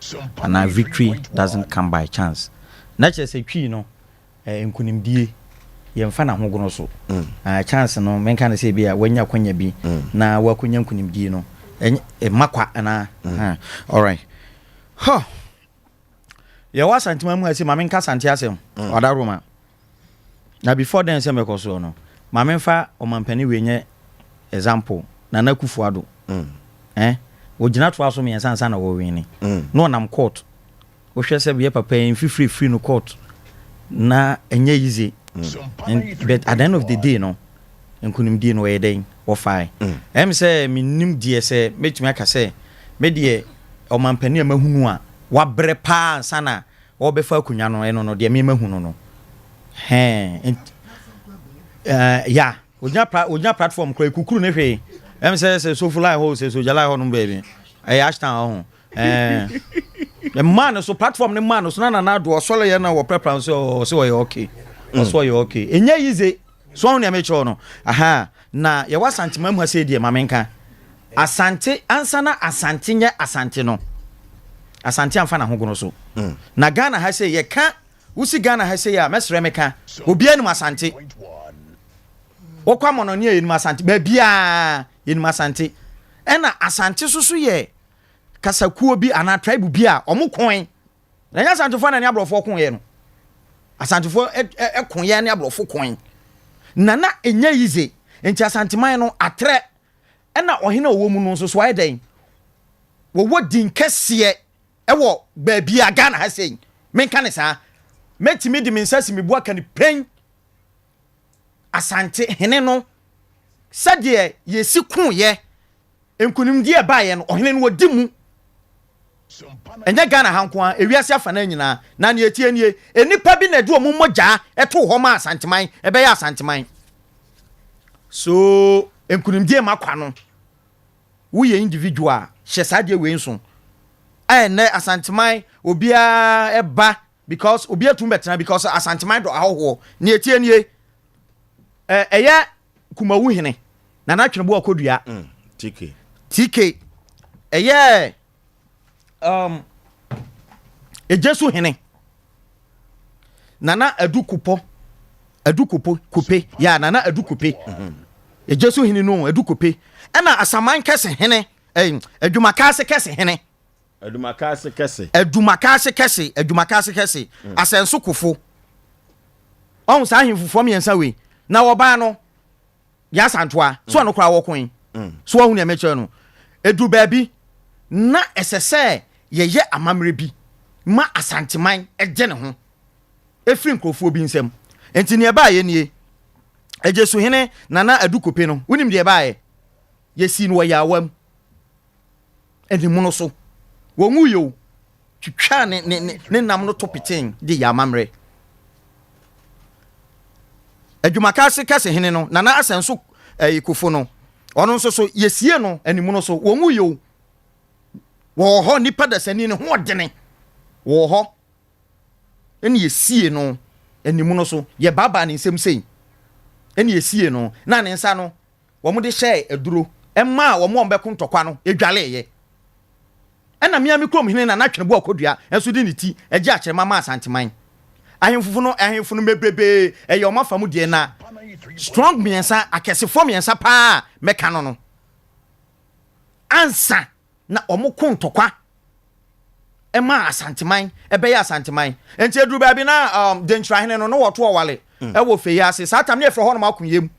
anaa victory doesn't come by chance na kyerɛ sɛ twii no eh, nkunimdie yɛmfa n'ahogono so mm. ah, chance no menka no sɛ bi a wanya kwanya bi mm. na wakonya nkunimdie no ɛma kwa anaa mm. ah, alright huh. Yɛwɔ Asantema mu ha sei, ma menka Asante asɛm, Ɔdaroma. Na before then sɛ mɛkɔ soɔ no, ma memfa ɔmampanin wei nyɛ example, Nana Akufo Addo. Eh, ɔgyina toa so mmiɛnsa ansa na wɔwene. Na ɔnam court. Wohwɛ sɛ yɛ papa yi mfifiri firi no court na ɛnyɛ easy. And, but at the end of the day no, nkunimdie no ɔyɛ dɛn? Wɔfae. Ɛyɛ me sɛ mennim deɛ sɛ mɛtumi aka sɛ me deɛ ɔmampanin a mahunu a wabrɛ paa ansa na ɔrebɛfa akonnwa no ɛno no deɛ me mahunu no. Hɛn, ya, ɔgyina pra, ɔgyina platform koraa ekukuru ne hwee. Ɛyɛ me sɛ sɛ Sofu line hɔ o, sɛ Sogya line hɔ nom baabi. Ɛyɛ Ashtown hɔ ho. Ɛɛ, mmaa no so platform no mmaa no so na Nana Addo ɔsɔre yɛ na wɔprapra no sɛ ɔsɛ ɔyɛ okay. Ɔsɛ ɔyɛ okay. Ɛnyɛ yize. So wahu nea mekyerɛ wo no? Ahaa, na yɛwɔ Asante man mu ha sei deɛ, ma menka. Asante, ansa na Asante nyɛ Asante no, Asante amfa n'ahogono so. Na Ghana ha sei, yɛka, wosi Ghana ha sei a, mɛsrɛ meka, obiara nim Asante. Wokɔ amɔnɔne a, yɛnim Asante, baabiara yɛnim Asante. Ɛna Asante so so yɛ kasakuo bi anaa tribe bi a wɔn koe. Na ɛnyɛ Asantefoɔ na ne aborɔfoɔ koeɛ no. Asantefoɔ koeɛ ne aborɔfo koe. Na na ɛnyɛ yize. Nti Asanteman no atrɛ. Ɛna ɔhene a ɔwɔ mu no nso so ayɛ dɛn? Wɔwɔ din kɛseɛ ɛwɔ baabi a Ghana ha sei. Menka ne saa. Mɛtumi de me nsa si me bo aka ne pɛn. Asante hene no sɛdeɛ yɛsi koeɛ Nkunimdie a ɛbaeɛ no, ɔhene no ɔdi mu. Ɛnyɛ Ghana ha nko ara, ewiase afanaa nyinaa. Na nea ɛteɛ nie, nnipa bi na ɛde wɔn mogyaa too hɔ maa Asanteman, ɛbɛyɛ Asanteman. So nkunimdie ma kwa no, woyɛ individual a, hyɛ saa adeɛ wei nso. Ɛnnɛ Asanteman, obiara ba because obiara tumi bɛtena because Asanteman dɔ ahɔhoɔ. Nea ɛteɛ nie, ɛyɛ Kumawu hene Nana Tweneboa Kodua. Mm, TK. TK. Ɛyɛ um, Ejesu hene Nana Adu Kupɔ Adu Kupo Kupe ya Nana Adu Kupe. Mm -hmm. Ejesu hene no Adu Kupe. Ɛna Asaman kɛse hene eh, Adwumakaase kɛse hene. Adwumakaase kɛse. Adwumakaase kɛse, Adwumakaase kɛse, mm. Asɛnso kofo. Ɔhu saa ahemfofoɔ mmiɛnsa wei. Na wɔbaa no, yɛ asantoa, so ɔno koraa wɔkoe. Mm. So ɔhu nea mekyerɛ no. Edu baabi, na ɛsɛ sɛ yɛyɛ amammerɛ bi ma Asanteman gye ne ho ɛfiri nkurɔfoɔ bi nsam. Nti nea ɛbaeɛ nie, Agyesuhene Nana Adu Kope no, wonim deɛ ɛbaeɛ? Yɛsii no wɔ Yaawa mu. animono so. Wɔnwuiɛ o, twitwaa ne, ne, ne, ne nam no to petee de yɛ amammerɛ. Adwumakaase kɛse hene no, Nana Asɛnso ɛyi Kofo no, ɔno nso so yɛsie no animono so. Wɔnwuiɛ o. Wɔwɔ hɔ, nipa dasani ne ho ɔdene. Wɔwɔ hɔ. Ɛne yɛsie no animono so. Yɛbaabaa ne nsam sei. Ɛne yɛsie no. Na ne nsa no, wɔde hyɛɛ aduro maa wɔn a wɔbɛko ntɔkwa no dwaleeɛ. Ɛna me ara me kurom hene Nana Tweneboa Kodua nso de ne ti gye akyerɛma maa Asanteman. Ahemfo no, ahemfo no bebrebee ɛyɛ wɔn afa mu deɛ na strong mmiɛnsa, akɛsefoɔ mmiɛnsa paa a mɛka no no ansa na wɔko ntɔkwa maa Asanteman ɛbɛyɛ Asanteman. Nti eduru baabi na um, Denkyirahene no na wɔto ɔwale mm. ɛwɔ fei ase. Saa tam ne yɛfrɛ hɔ nom akoyam.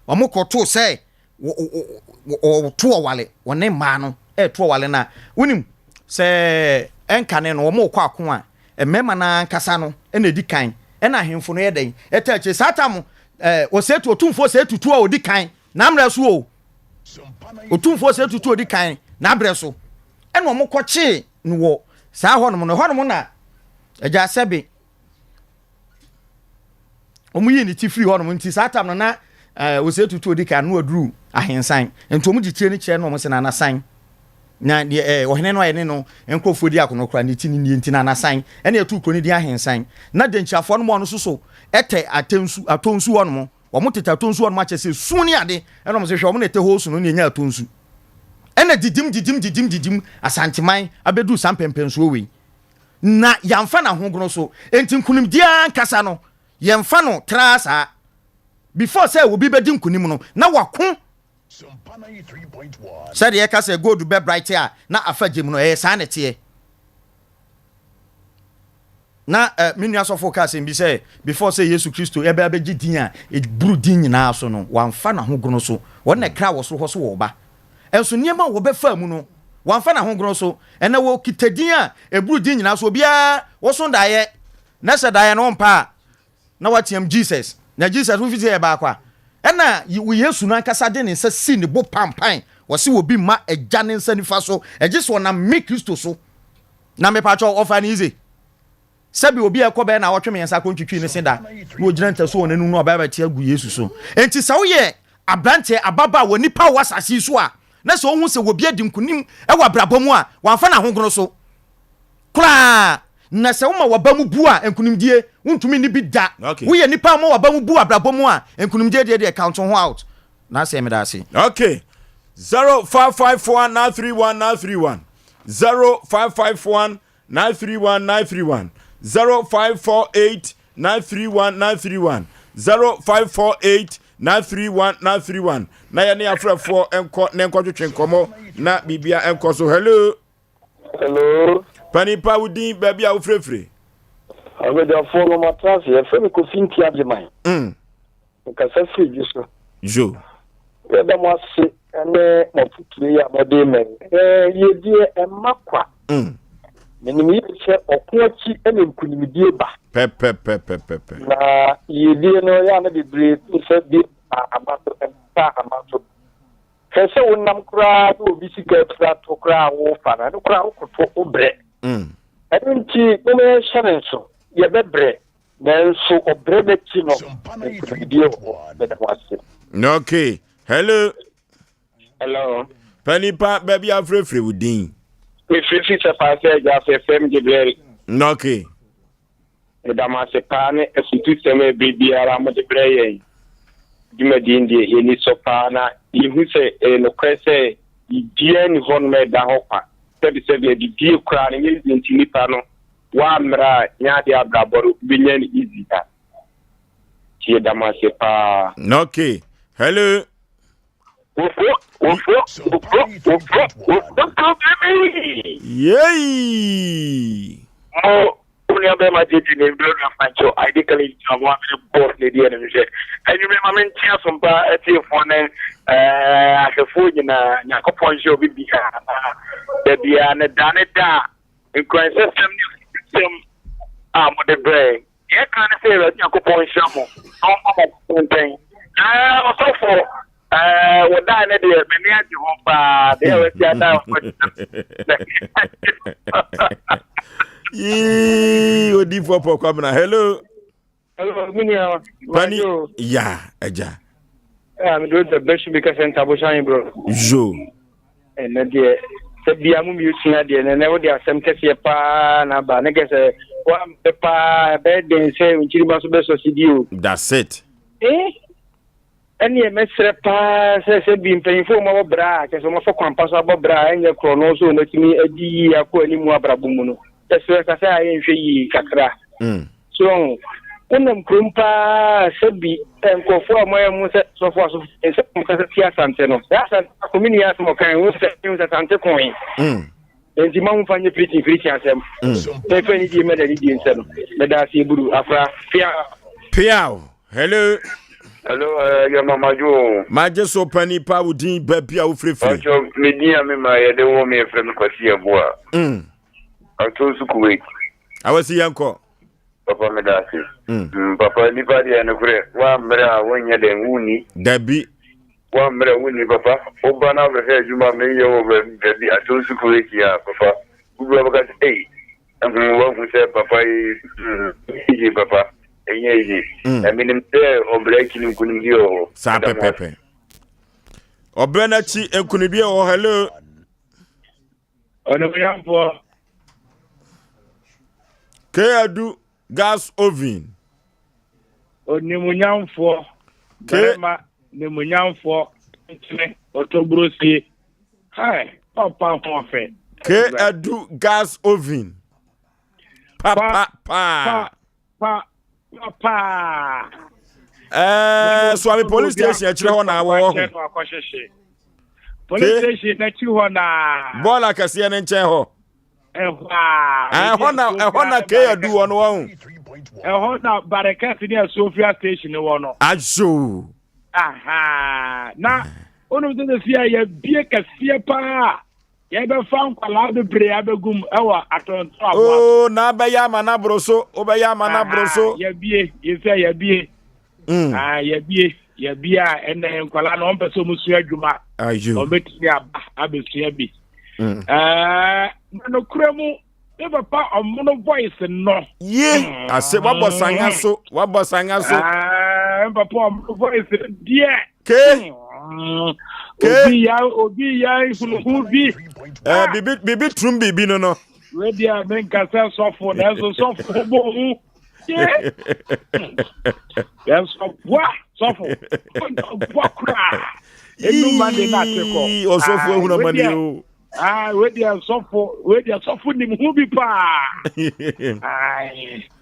Wɔn kɔtoo sɛ wɔto ɔwale wɔne mmaa no ɛto ɔwale na wonim sɛ ɛnkane no wɔn kɔ ako a mmarima no ankasa no ɛna edi kan ɛna ahemfo no yɛ dɛn ɛta akyire saa tam ɛɛ wɔsɛ tu otumfoɔ sɛ tutu a odi kan n'amrɛ so o. Otumfoɔ Osei Tutu a odi kan n'abrɛ so ɛna wɔn kɔkyee no wɔ saa hɔnom no. Ɛhɔnom na agya sɛbe wɔn yii ne ti firi hɔnom nti saa tam no na ɛɛ eh, Osei Tutu odi kan no aduru ahensan nti wɔn gye tire no kyerɛ no wɔn sɛ nana san na deɛ ɛɛ eh, ɔhene no a yɛne no nkurɔfoɔ di akono koraa ne ti ne nie nti nana san ɛna ɛtu kuro no di ahensan na denkyiafoɔ no mu ɔno soso ɛtɛ atɛnsu atɔnsu hɔnom wɔn tete atɔnsu hɔnom akyɛ sɛ sun ne ade ɛna wɔn sɛ hwɛ wɔn na ɛtɛ hɔ su no ne ɛnya atɔnsu ɛna didim didim didim didim asanteman abɛduru saa mpɛmpɛnsoɔ wei na yɛamfa no ahogono so. Enti nkonimdie ara ankasa no, yɛmfa no traa saa. Before sɛ obi bɛdi nkonim no, na wako. Sɛdeɛ yɛka sɛ gold bɛ bright a na afa gye mu no, ɛyɛ saa na ɛteɛ. Na eh, me nua sɔfo ka asɛm bi sɛ before sɛ Yesu Kristo ɛbɛ abɛgye din a ɛburu din nyinaa so no, wamfa n'ahogono so. Wɔn na ɛkra wɔ soro hɔ so wɔ ɔba. Nso nneɛma a wɔbɛfaa mu no, wɔamfa no ahogono so. Ɛnnɛ wɔkita din a ɛboro din nyinaa so. Obiara woso daeɛ, na sɛ daeɛ no wompɛ a, na wateam Jesus. Na Jesus wofi sɛ yɛ baako a. Ɛna Yesu no ankasa de ne nsa sii ne bo pampan. Ɔse obi mma Agya ne nsa nifa so, ɛgye sɛ ɔnam me Kristo so. Na mepakyɛw, ɔfaa no easy. Sɛbi obi a ɛkɔ bɛyɛ naawɔtwe miɛnsa kɔ ntwitwii ne se da na ogyina ntasu wɔ n'anum na ɔbɛba abɛte agu Yesu so. Enti sɛ woyɛ abranteɛ, ababaawa, onipa a ɔwɔ asase yi so a, na sɛ ohu sɛ obi adi nkonim wɔ abrabɔ mu a, wamfa n'ahogono so koraa. Na sɛ woma w'aba mu bu a, nkonimdie, wontumi nni bi da. Okay. Woyɛ nipa a woma w'aba mu bu abrabɔ mu a, nkonimdie deɛ deɛ count wo ho out. N'asɛm meda ase. Okay. 0551 931 931 0551 931 931 0548 931 931 0548 931 931 na yɛne afrɛfoɔ nkɔ ne nkɔtwetwe nkɔmmɔ na biribia nkɔ so. Hello. Hello. Panipa wo din baabi a wofirefire. Abadwafoɔ no matena ase yɛfrɛ me Kofi Nti Agyeman. Mekasa firi dwo so. Yo. Yɛda mo ase ne mo afotuo yi a mode rema yi. Ɛɛ, yiedie ɛmma kwa. Menim yie sɛ ɔko akyi na nkunimdie ba. Pɛpɛpɛpɛpɛ. Na yiedie no yɛ a na bebree feel sɛ bi ba aba so, ɛmfa ama so. Hwɛ sɛ wonam koraa na obi sika afira to koraa a worefa no, ɛno koraa wokoto wobrɛ. Ɛno nti momma yɛnhyɛ no nso, yɛbɛbrɛ. Nanso ɔbrɛ no akyi no, nkonimdie wɔ hɔ. Meda mo ase. Okay. Hello. Hello. Panipa baabi afrɛfrɛ wo din. Mefirifiri sɛ paa sɛ agya afɛfɛ m Gabriel. Okay. Meda mo ase paa ne afutusɛm a ɛberɛ biara mode brɛ yɛn. Dwumadie deɛ yɛni sɔ paa na yɛhu sɛ ɛyɛ nokorɛ sɛ biribiara nni hɔnom a ɛda hɔ kwa. Sɛbesɛbe adidie koraa no nyɛ yie nti nnipa no Woammrɛ a nyɛ adeɛ abrabɔ no wobɛnya no easy da. Nti yɛda mo ase paa. Okay. Hello. Yay! Mo onua bɛrima JJ ne brɛ nua Franco ID College gyina hɔ a mene boss ne di anim hwɛ. Anwummerɛ ma mente asompa atiefoɔ ne ahwɛfoɔ nyinaa. Nyankopɔn nhyɛ obi biara na da biara ne da ne da a Nkuranhyɛsɛm ne afotusɛm a mode brɛɛ. Deɛ ɛka ne sɛ Awurade Nyankopɔn nhyira mo na ɔmma mo abotɔntɛn. Ɛɛ ɔsɔfo, ɛɛ wo dan no deɛ m'ani agye ho paa. Deɛ wasi adan wo Yee, odiifoɔ Paul Kwabena. Hello. Hello, me nua. Pani, ya, agya. Eh, me do the best bi kasa ntabo shan bro. Yo. Eh, na deɛ sɛ bia mo mi sua deɛ na na wode asɛm kɛseɛ paa na aba ne kɛsɛ wa mpɛ paa ɛbɛyɛ den sɛ nkyirima so bɛsɔ sidi o. That's it. Eh? Ɛneɛ mɛsrɛ paa sɛ sɛ bi mpanyinfoɔ wɔn abɔ bra a kyerɛ sɛ wɔn afa kwan pa so abɔ bra a ɛnyɛ korɔno sɛ wɔn atumi adi yie akɔ anim abrabɔ mu no yɛsrɛ ka sɛ a yɛnhwɛ yie kakra mm. so ɔho wonam kurom paa sɛ bi nkurɔfoɔ a wɔayɛ mu sɛ sɔfo asɔfo sɛ wɔn kasa ti asante no sɛ asante ako me nua asɛm ɔkan wo sɛ sɛ asante koe mm. nti ma momfa nyɛ pirikyi pirikyi asɛm mɛfɛ ne die mɛda ne die nsɛ no mɛda ase eburu afra pia piaw Hello. Hello, uh, yɛ mama jo. Magye so pani pa wo din baabi a wofirifiri. Ɔkyɛ me din a me ma yɛde wɔ me yɛfrɛ me Kwasi Yeboah. Ɔto nso Kuwait. Awasi yɛnkɔ. Papa me da ase. Papa nipa deɛ nokorɛ woammrɛ a wonyɛ dɛn wonni. Dabi. Woammrɛ wonni papa. Woba na wobɛhwɛ adwuma a meyɛ wɔ baabi Atonsu Kuwait a papa. Wobɛba bɛka sɛ ei hmm woahu sɛ papa yi hmm ɛnyɛ yie papa ɛnyɛ yie. Na menim sɛ ɔbrɛ akyi no nkunimdie wɔ hɔ. Saa Meda mo ase. pɛpɛpɛ. Ɔbrɛ no akyi nkunimdie wɔ hɔ. Hello. Ɔnimonyamfoɔ. K Adu gas oven. Onimunyamfoɔ barima nimunyamfoɔ tentene ɔtɔburosie hai papa ho ɔfɛ. K Adu gas oven. Pa pa pa. Pa pa pa. Ɛɛ Suame police station akyire hɔ na wɔwɔ ho. Police station n'akyi hɔ na. Bɔɔl akɛseɛ ne nkyɛn hɔ. Ɛhɔ a. Ɛhɔ na ɛhɔ na K adu wɔ no wɔn. Ɛhɔ na Barekɛse ne Asuofia station wɔ no. Ajo. Aha na onim sɛ sɛ fia yɛbie kɛseɛ paa yɛbɛfa nkwalaa bebree abɛgum ɛwɔ atɔntɔ aboa. Oo na abɛyɛ ama n'aboro so wobɛyɛ ama n'aboro so. Yɛbie yɛsɛ yɛbie. Mm. Ah, yɛbie yɛbie a ɛnɛ nkwadaa no wɔn pɛ sɛ wɔn sua adwuma. Wɔn bɛtumi aba abɛsua bi. Mm. Ɛɛ na nokura mu ne papa ɔmono voice no. Ye mm. ase wabɔ sanga so wabɔ sanga so. Ɛɛ ne papa ɔmono voice no deɛ. Ke. Mm. Ke. Obi ya obi ya hunuhu bi. Ɛɛ bibi bibi turum bibi no no. Wei deɛ menkasa sɔfo nanso sɔfo bɔ hu. yɛsɔ boa sɔfo boa koraa enuma de na ate kɔ ɔsɔfo ehun amani o aa wei deɛ sɔfo wei deɛ sɔfo nim ho bi paa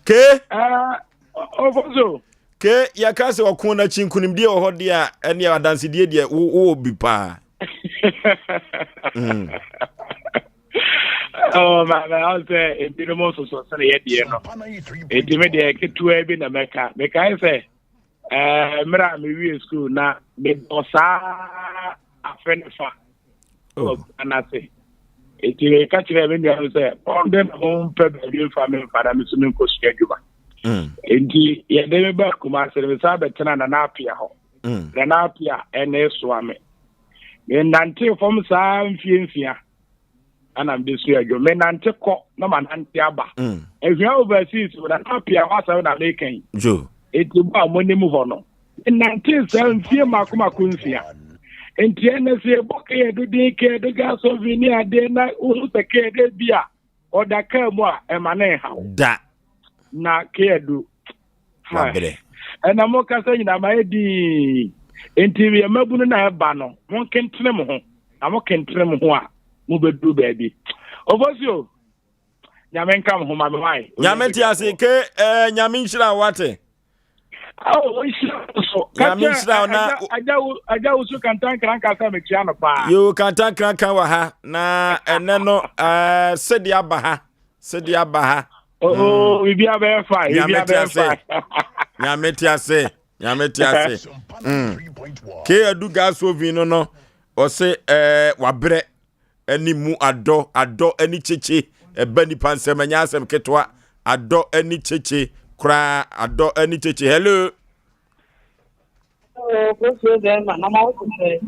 ke ɛɛ ɔfɔso ke yɛka sɛ ɔko n'akyi nkunimdie wɔ hɔ deɛ a ɛne adansedie deɛ wowɔ bi paa mm. Oh, ma ma ɔn sɛ ebinom nsoso sene yɛ deɛ no eti me deɛ ketewa bi na mɛka mekae sɛ ɛɛ mmerɛ a mewie sukuu na medɔ saa afe ne fa wɔ oh. anase eti meka kyerɛ me nua no sɛ ɔn de na mo mpɛ baabi mfa me mfa na me so menkɔ sua adwuma mm. enti yɛde me ba Kumase no mesan bɛtena Nana Apia hɔ mm. Nana Apia ɛna esoa me menante fam saa mfie nsia ana mede sua adwuma menante kɔ na manante aba mm. ahwia overseas na na apia hɔ asɛm na meka yi enti mo a monim hɔ no menante saa mfie mako mako nsia nti ɛnɛ sɛ yɛbɔ kɛyɛdo din kɛyɛdo gas oven ne adeɛ na wohu sɛ kɛyɛdo bi a ɔda kaa mu a ɛma ne nhaw da na kɛyɛdo wabrɛ ɛna mo kasa nyinaa ma yɛ dii nti yɛ mmabunu na ɛba no mo nkentene mo ho na mo kentene mo ho a mo bɛduru baabi ofosuo nyame nka mo ho ma me wae nyame te ase ke eh, nyame nhyira wate nyame nhyira na agya wo so kantankranka sɛ mekyia no paa yo kantankranka wɔ ha na ɛnɛ no eh, sɛdeɛ aba ha sɛdeɛ aba ha Oh, mm. biribi abɛyɛ fa biribi abɛyɛ fa nyame te ase nyame te ase mm. ke adu gas oven no no ɔse ɛɛ eh, wabrɛ ɛne mu adɔ adɔ ɛne kyekye ɛba nipa nsɛm ɛnyɛ asɛm ketewa adɔ ɛne kyekye koraa adɔ ɛne kyekye hello.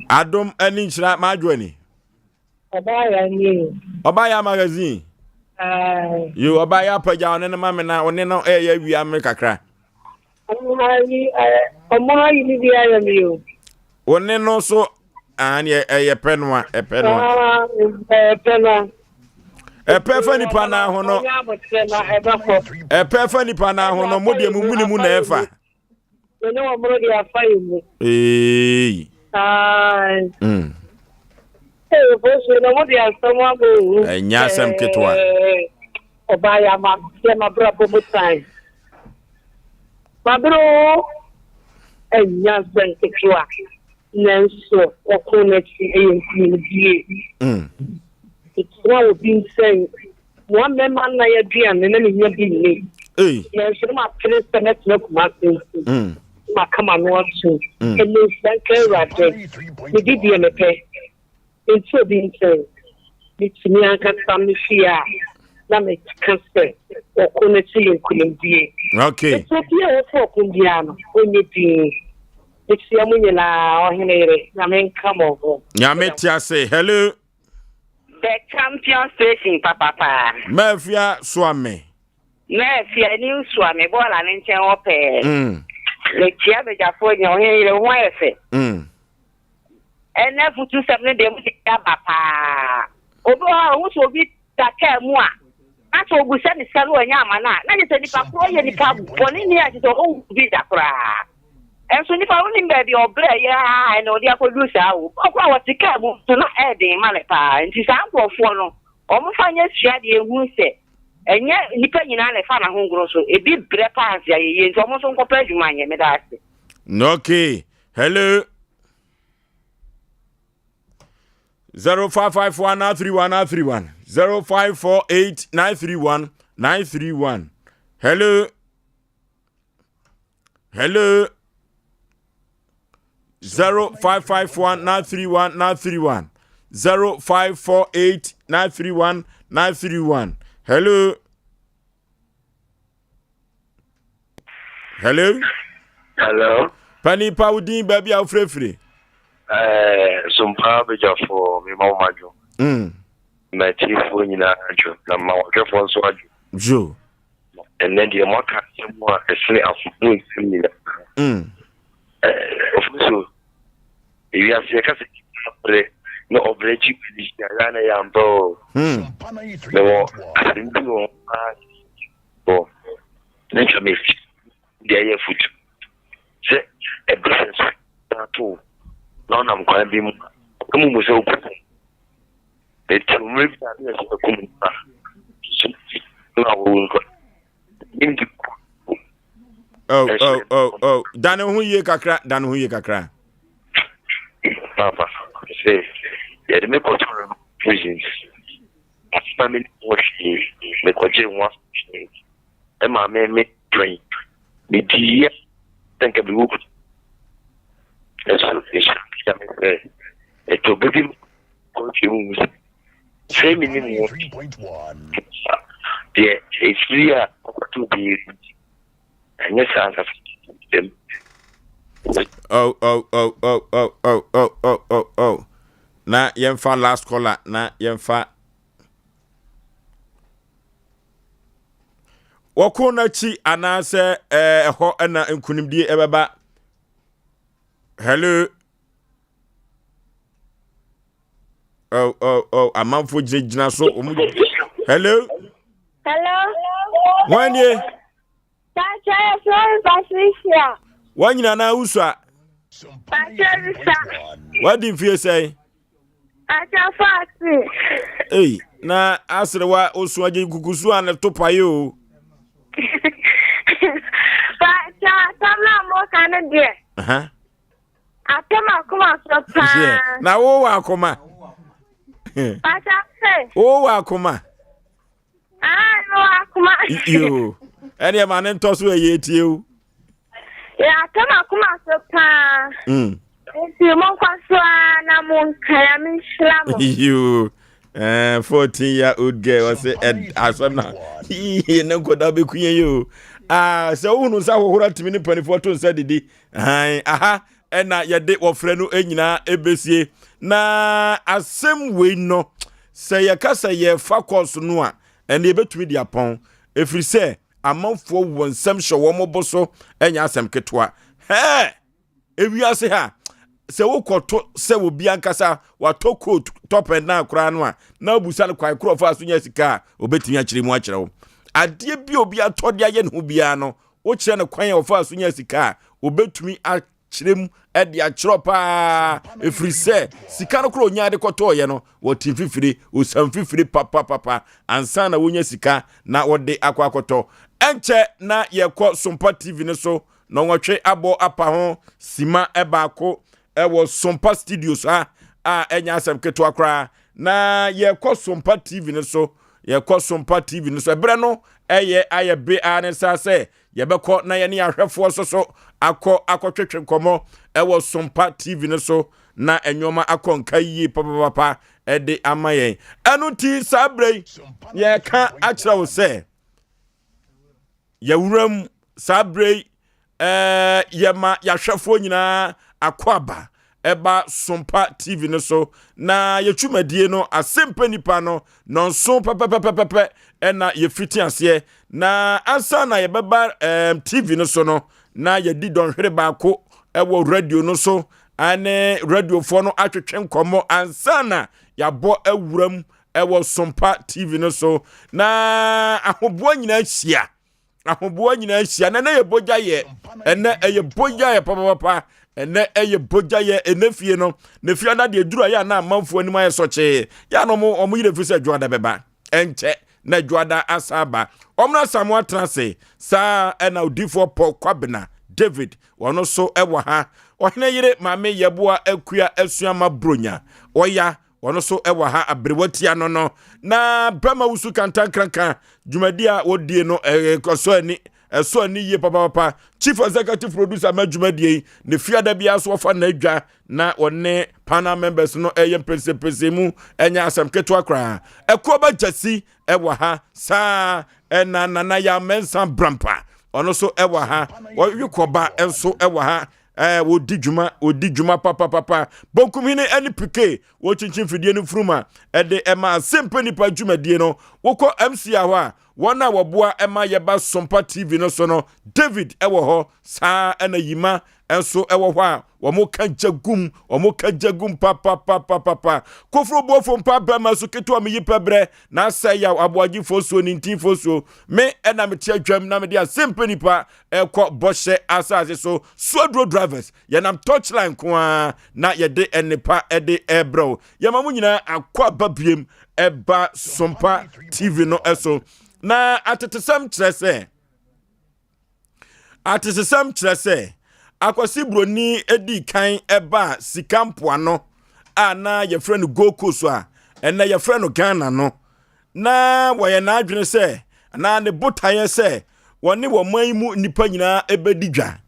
Adom ɛne nhyira madwo ani. Ɔbaa ya nie o. Ɔbaa ya magazine. Aye. Yo ɔbaa ya apagya ɔne no ma me na ɔne no ɛyɛ awia me kakra. Ɔmo ha yi ɔmo ha yi ni bi ayɛ mi o. Ɔne no so ah ne ɛyɛ pɛ no a ɛpɛ no a. Ɛpɛ no a. Ɛpɛ fa nipa na ho no. Ɛpɛ fa nipa na ho no mo deɛ mo muni mu na ɛfa. Yɛne wɔn no de afa yɛn mu. Ee. Ae. Mm. Ee, bosu na mo de asɛm abɔ owu. Ɛnyɛ asɛm ketewa. Ɔbaa yɛ ama yɛ ma bra bɔ mu tan. Mabere o, ɛnyɛ asɛm ketewa. Nanso ɔko n'akyi ɛyɛ nkunimdie. Mm. Ɛtena obi nkyɛn Moa mmarima nnan aduane na menya bi nni. Nanso na mapene sɛ mɛtena Kumasi nti, na maka m'ano atom. Ɛnnɛ nhyira nka Awurade, medi deɛ mepɛ, mente obi nkyɛn. Metumi ankasa me fie a, na meka sɛ ɔko no akyi yɛ nkonimdie. Okay. Nti obi a ɔfiri ɔko biara no, ɔnyɛ dinn. Mekyia mo nyinaa, ɔhene yere, Nyame nka mo ho. Nyame te ase. Hello. The champion station papapa. Mafia Suame. Mafia ni Suame bɔɔla ne nkyɛn hɔ pɛɛ. Mm. Mekyia badwafoɔ nyina ɔhene yere ho ayɛ fɛ. Mm. Ɛnɛ afutusɛm no deɛ mode aba paa. Obi wɔ hɔ a ɔhu sɛ obi da kaa mu a, na sɛ ɔbusa ne sika no wanya ama no a, na kyerɛ sɛ nipa korɔ yɛ nipa bɔne ni a kyerɛ sɛ ɔnwu bi da koraa. Ɛnso nipa no nim baabi a ɔbrɛ yɛ a ɛna ɔde akɔduru saa o. Ɔkɔ a wɔte kaa mu nso na ɛyɛ den ma no paa. Nti saa nkurɔfoɔ no, wɔmfa nyɛ suadeɛ nhunu sɛ ɛnyɛ nipa nyinaa na ɛfa n'ahongoro so. Ebi brɛ paa nso ayɛ yie nti wɔn nso nkɔpɛ adwuma nyɛ. Meda ase. Okay. Hello. 0551 931 931 0548 931 931. Hello. Hello. 0551 931 931 0548 931 931. Hello. Hello. Hello. Pani pa wo din baabi a wofirefire. Eh, sompa badwafoɔ mema wo madwo. Mm. M'atiefoɔ nyinaa adwo na ma wɔhwɛfoɔ nso adwo. Jo. Ɛnɛ deɛ moaka asɛm a ɛsene akoma mu nsɛm nyinaa. Mm. Eh, ɔfo so ewiase yɛka sɛ ɔbrɛ na ɔbrɛ akyi pii yɛ na yɛ ampa o. Hmm. Mewɔ asɛm bi wɔ hɔ paa bɔ ne nka me deɛ ɛyɛ futu sɛ ɛbɛ sɛ so ato na ɔnam kwan bi mu ɛmu mu sɛ wokɔ fam ɛti mmerɛ bi a ne yɛ sɛ ɛkum nipa so na wɔwu nkɔ ne Oh, oh, oh, oh. Dane ho yie kakra, dane ho yie kakra. Papa, sɛ yɛde me kɔtɔ prisons asesa me ho hwee mekɔgye ho asotwe ɛma me me dwen medii yɛ sɛ nka mewu ɛso ɛhyira me sɛ ɛtɔ bɛ bi kɔhwɛ mu sɛ sɛ menim ho deɛ ɛfiri a ɔkɔto bi ɛnyɛ saa nkasa dɛm. Oh, oh, oh, oh, oh, oh, oh, oh, oh, oh. Na yɛmfa last caller na yɛmfa wɔko n'akyi anaasɛ ɛhɔ eh, na nkunimdie ɛbɛba. Hello. Oh, oh, oh, amanfo gyinagyina so. Hello. Hello. Wɔn nie. Pakyɛ yɛfrɛ me Patricia. Wanyini anaa wusua? Pakyɛ bisa. Wadi mfie sɛn? Pakyɛ faase. Ei, na aserewa osu agye nkukusu a ne to pae o. Pakyɛ asɛm no a moka no deɛ. Atɔ m'akoma so paa. Na wowɔ akoma. Pakyɛ sɛ. Wowɔ akoma. Ah, akoma. Yoo. Ɛne ɛma ne ntɔ so ɛyɛ etie o. Yɛ atɔ m'akoma so paa. Mm. Nti monkɔ so ara na monka ya menhyira mo. Yoo. Eh, 14 year old girl ɔsɛ ɛ asɛm na yie ne nkɔda bɛku yɛn yi o. Ah, sɛ wohunu nsa hohoro atumi ne mpanimfoɔ to nsa didi. Han, aha ɛna yɛde wɔfrɛ no nyinaa ɛbɛsie na asɛm wei no sɛ yɛka sɛ yɛfa kɔɔso no a ɛne yɛbɛtumi de apɔn ɛfiri sɛ amanfoɔ wɔ nsɛm hyɛ wɔn bo so ɛnyɛ asɛm ketewa hɛɛ ewiase ha sɛ wokɔto sɛ obi ankasa watɔ coat top and down koraa no a na abusa no kwan korɔ fa so nya sika a obɛtumi akyerɛ mu akyerɛ wo adeɛ bi obi atɔ de ayɛ ne ho biara no Wokyerɛ no kwan a ɔfaa so nyaa sika a, obetumi akyerɛ mu de akyerɛ paa, ɛfiri sɛ sika no korɔ onyaa de kɔtɔɔyɛ no, wɔte mfifire, osiam mfifire papapapa ansa na wonya sika na wɔde akɔ akɔtɔ. Ɛnkyɛ na yɛkɔ Sompa TV no so na wɔtwe abɔ apa ho sima baako ɛwɔ Sompa Studios ha a ɛnyɛ asɛm ketewa koraa na yɛkɔ Sompa TV no so yɛkɔ Sompa TV no so ɛberɛ no ɛyɛ ayɛ be ara ne saa sɛ yɛbɛkɔ na yɛne ahwɛfoɔ nso so akɔ akɔtwetwe nkɔmmɔ ɛwɔ Sompa TV no so na nneɛma akɔ nka yie papapapa ɛde ama yɛn ɛno nti saa berɛ yi yɛka akyerɛ wo sɛ yɛwura mu saa berɛ yi. Ɛɛ yɛma yɛahwɛfoɔ nyinaa akwaaba ɛba Sompa TV no so na yɛtwumadie no asɛmpɛ nipa no nɔnso pɛpɛpɛpɛpɛ ɛna yɛfiti aseɛ na ansa na yɛbɛba ɛɛm TV no so no na yɛdi dɔnhwere baako ɛwɔ radio no so ɛne radiofoɔ no atwetwe nkɔmmɔ ansa na yɛabɔ awuram ɛwɔ Sompa TV no so na ahoboa nyinaa hyia ahoboa nyinaa hyia na ɛnɛ yɛ bogya yɛ ɛnɛ ɛyɛ bogya yɛ papapapa ɛnɛ ɛyɛ bogya yɛ ɛnɛ fie no na fie ada deɛ duru ayɛ ana amanfoɔ anim ayɛ sɔkyee yɛ ana ɔmo ɔmo yerɛ fi sɛ adwoada bɛba ɛnkyɛ na adwoada asa aba ɔmo na samoa atena ase saa ɛna odifoɔ Paul Kwabena David wɔn nso ɛwɔ ha ɔhene yere maame yɛboa akua asuama bronya ɔya Wɔn nso wɔ ha aberewa tia no no na bɛma wusu kantankranka dwumadi a wɔdie no ɛsɔ ani ɛsɔ ani yie papapapa. Chief executive producer ma dwumadie yi ne fiada biara so wɔfa n'adwa na wɔne panel members no ɛyɛ mpɛsɛmpɛsɛ mu ɛnyɛ asɛm ketewa koraa. Ɛkoɔ ba gyasi ɛwɔ ha saa ɛna nana yɛ amɛnsa brampa ɔno nso ɛwɔ ha wɔwe kɔba nso ɛwɔ ha ɛɛ wɔdi dwuma wɔdi dwuma papapapa bonkumhene ɛne pike wɔkyinkyin fidie no furuma ɛde ɛma asɛmpa nipa dwumadie no wokɔ mc hɔ a wɔn a wɔboa ɛma yɛba sompa tv no so no david ɛwɔ hɔ saa ɛna yima nso ɛwɔ hɔ a wɔn ka gya gum wɔn ka gya gum papapapapa koforo buofo mpa bɛrima so ketewa mi yi pɛ brɛ na asɛ yaw aboagyefoɔ suo ne ntinfoɔ suo me ɛna mete adwam na mede asɛmpa nipa ɛkɔ bɔhyɛ asase so suaduro drivers yɛnam touchline nko ara na yɛde nnepa ɛde ɛbrɛ wo yɛma mo nyinaa akɔ aba biem ɛba sompa tv no ɛso na atetesɛm kyerɛ sɛ atetesɛm kyerɛ sɛ akwasi buroni edi kan ɛba sika mpoano a na yɛfrɛ no Gold Coast a ɛnɛ yɛfrɛ no Ghana no na wɔyɛ n'adwene sɛ anaa ne botaeɛ sɛ wɔne wɔn man mu nnipa nyinaa bɛdi dwa.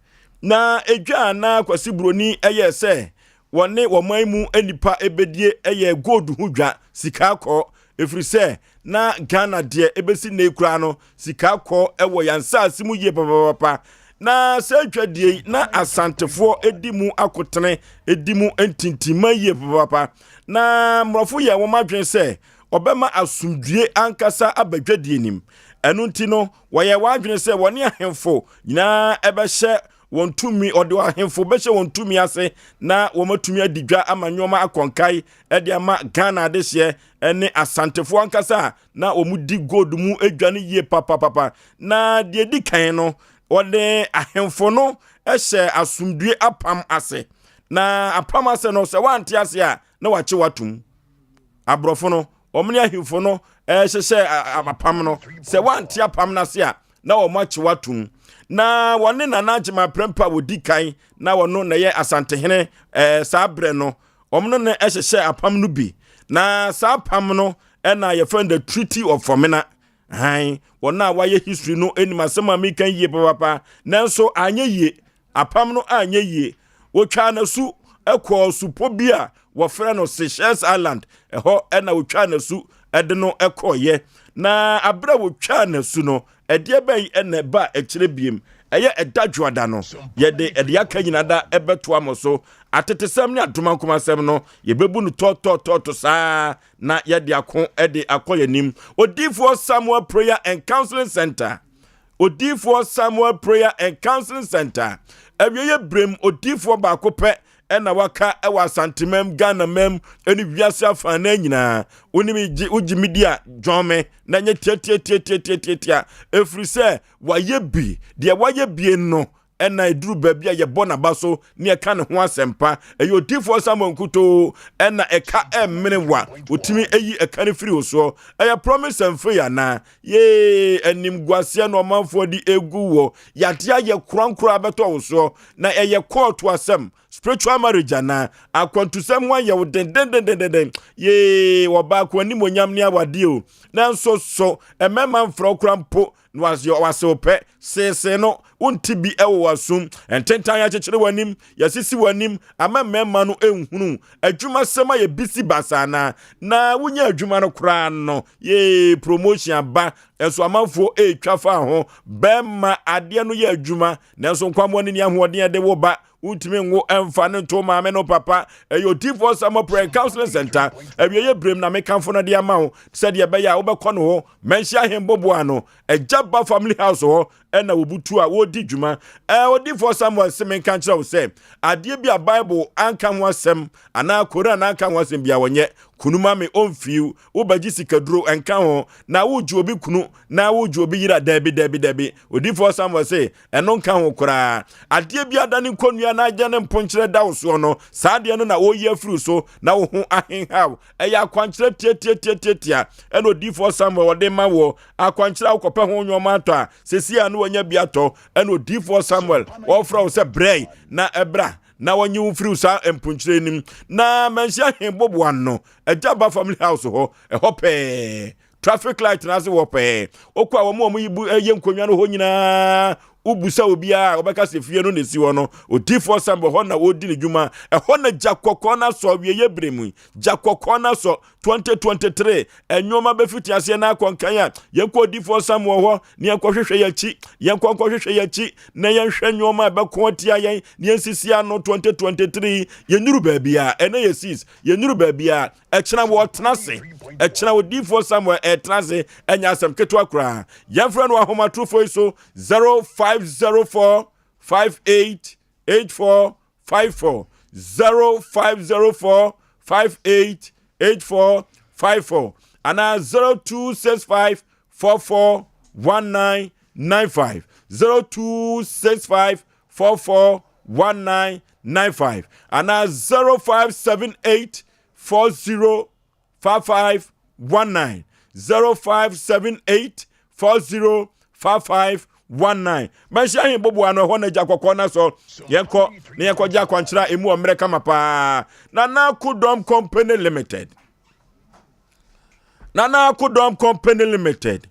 Na edwa a na Kwasi Buroni yɛɛ sɛ wɔne wɔn man mu nnipa bɛdie yɛ gold ho dwa, sika kɔɔ, ɛfiri sɛ na Ghana deɛ ɛbɛsi nnɛ yi koraa no sika kɔɔ wɔ yɛn nsaase mu yie papapapa. Na saa dwadie yi na Asantefoɔ di mu akotene, di mu ntintimma yie papapapa. Na mmorɔfo yɛɛ wɔn adwene sɛ ɔbɛma asomdwie ankasa aba dwadie nim. Ɛno nti no, wɔyɛɛ wɔn adwene sɛ wɔne ahemfo nyinaa ɛbɛhyɛ wɔn tumi, ɔde ahemfo bɛhyɛ wɔn tumi ase na wɔatumi adi dwa ama nneɛma akɔnkae de ama Ghana adehyeɛ ne Asantefoɔ ankasa a na wɔdi gold mu dwa no yie papapapa. Na deɛ di kan no, wɔde ahemfo no hyɛ asomdwie apam ase. Na apam ase no, sɛ wɔante ase a, na wɔakye wɔatom. Aborɔfo no, wɔn ne ahemfo no hyehyɛ apam no. Sɛ wɔante apam no ase a, na wɔn akye wɔatom. Na wɔne Nana Agyeman Prempeh a wɔdi kan na wɔno na ɛyɛ Asantehene ɛɛ saa berɛ no, wɔn ne no hyehyɛ apam no bi. Na saa apam no ɛna yɛfrɛ no the Treaty of Fomena. Han, wɔn a wɔayɛ history no anim asɛm a meka yie papapa, nanso anyɛ yie. Apam no anyɛ yie. Wɔtwaa n'asu kɔɔ supɔ bi a wɔfrɛ no Seychelles Island. Ɛhɔ na wɔtwaa n'asu de no kɔeɛ. Na aberɛ a wɔtwaa n'asu no, ɛdeɛ bɛn na ɛbaa akyire biem? Ɛyɛ ɛda dwoada no, yɛde ɛde aka nyina da ɛbɛtoa mo so. Atetesɛm ne adomankomasɛm no, yɛbɛbu no tɔɔtɔɔtɔɔto saa na yɛde ako de akɔ yɛn anim. Odiyifoɔ Samuel Prayer and Counseling Center. Odiyifoɔ Samuel Prayer and Counseling Center. Awieeɛ berɛm odiyifoɔ baako pɛ ɛna waka ɛwɔ Asantemam, Ghana mam ɛne wiase afanan nyinaa. Wonim gye wogye me di a dwɔn me na nyɛ tiatiatiatiatiatia ɛfiri sɛ wayɛ bi deɛ wayɛ bie no ɛna ɛduru baabi a yɛbɔ n'aba so ne ɛka ne ho asɛmpa. Ɛyɛ odiyifoɔ Samuel nkutoo ɛna ɛka ɛmmene wa ɔtumi ɛyi ɛka no firi wo soɔ. Ɛyɛ promise and fail anaa? Yee, animguaseɛ na ɔmanfoɔ de egu wɔ. Yadeɛ ayɛ korankora abɛtɔ wo soɔ. Na ɛyɛ kɔɔto asɛm, spiritual marriage anaa? Akwantusɛm ho ayɛ wo dendendendenden. Yee, ɔbaako animuonyam ne awadeɛ o. Nanso so mmarima mfrɛ wo koraa mpo na wɔasew pɛ? Seesei no, wonte bi wɔ w'asom. Ntentan akyekyere w'anim, yɛasisi w'anim ama mmarima no nhunu. Adwumasɛm ayɛ bisi basaa anaa? Na wonya adwuma no koraa no, yee, promotion aba. Ɛso amanfoɔ ɛretwa fa ho. Bɛrima adeɛ no yɛ adwuma, nanso nkwammoa no ni ahoɔden ɛde wo ba. Wontumi nwo ɛmfa no nto maame no papa. Ɛyɛ Odiyifoɔ Samuel Prayer and Counseling Center. Awieeɛ berem na mekamfo no de ama wo sɛdeɛ ɛbɛyɛ a wobɛkɔ no hɔ. Manhyia Ahemboboa ano, Agya Ba Family House hɔ ɛna wɔbutu a wɔredi dwuma. Ɛɛ Odiyifoɔ Samuel se menka nkyerɛ wo sɛ adeɛ bi a Bible anka ho asɛm anaa Koran anka ho asɛm biara wɔnyɛ. Kunu ma me ɔmfiw, wobɛgye sikaduro ɛnka ho, na wogye obi kunu na wogye obi yere a daabi daabi daabi. Odiyifoɔ Samuel se Ɛno nka ho koraa. Adeɛ bi ada ne nkonnua na agya ne mponkyerɛ da wo soɔ no, saa adeɛ no na wɔreyi afiri wo so na wo ho ahenhaw. Ɛyɛ akwankyerɛ tiatiatiatiatia ɛna odiyifoɔ Samuel ɔde ma woɔ. Akwankyerɛ a wokɔpɛ ho nneɛma atɔ a, seesei a na wanya bi atɔ. Ɛna odiyifoɔ Samuel ɔrefrɛ wo sɛ brɛ na ɛbra na wɔnye wo mfiri saa mponkyerɛ no mu. Na manhyia he boboa no, agya ba family house hɔ, ɛhɔ pɛɛ. Traffic light no ase wɔ pɛɛ. Wokɔ a wɔn a wɔyi bu yɛ nkonnwa no hɔ nyinaa wobusa obiara a wɔbɛka sɛ fie no na esi hɔ no. Odiifoɔ Samuel hɔ na wɔredi ne dwuma. Ɛhɔ na gya kɔkɔɔ no asɔ awieeɛ berɛ mu. Gya kɔkɔɔ no asɔ 2023. Nneɛma bɛfiti aseɛ na akɔ nkan a yɛnkɔ odiifoɔ Samuel hɔ na yɛnkɔhwehwɛ yɛn akyi. Yɛnkɔ nkɔhwehwɛ yɛn akyi na yɛnhwɛ nneɛma a ɛbɛko atia yɛn na yɛnsisi ano 2023. Yɛnnuru baabi a ɛnɛ yɛ 6. Yɛnnuru baabi a Ɛkyena wɔretena ase. Ɛkyena odiyifoɔ Samuel ɛretena ase. Ɛnyɛ asɛm ketewa koraa. Yɛmfrɛ no ahomatorofo yi so 0504 58 84 54 0504 58 84 54 anaa 0265 44 1995 0265 44 1995 anaa 0578 40 55 19 0578 40 55 19 bɛnhyɛ ahe boboa no ɛhɔ na agya kɔkɔɔ no asɔ yɛnkɔ na yɛnkɔgye akwankyerɛ a ɛmu ɔmmerɛ kama paa Nana Kodɔm Company Limited Nana Akodɔm Company Limited.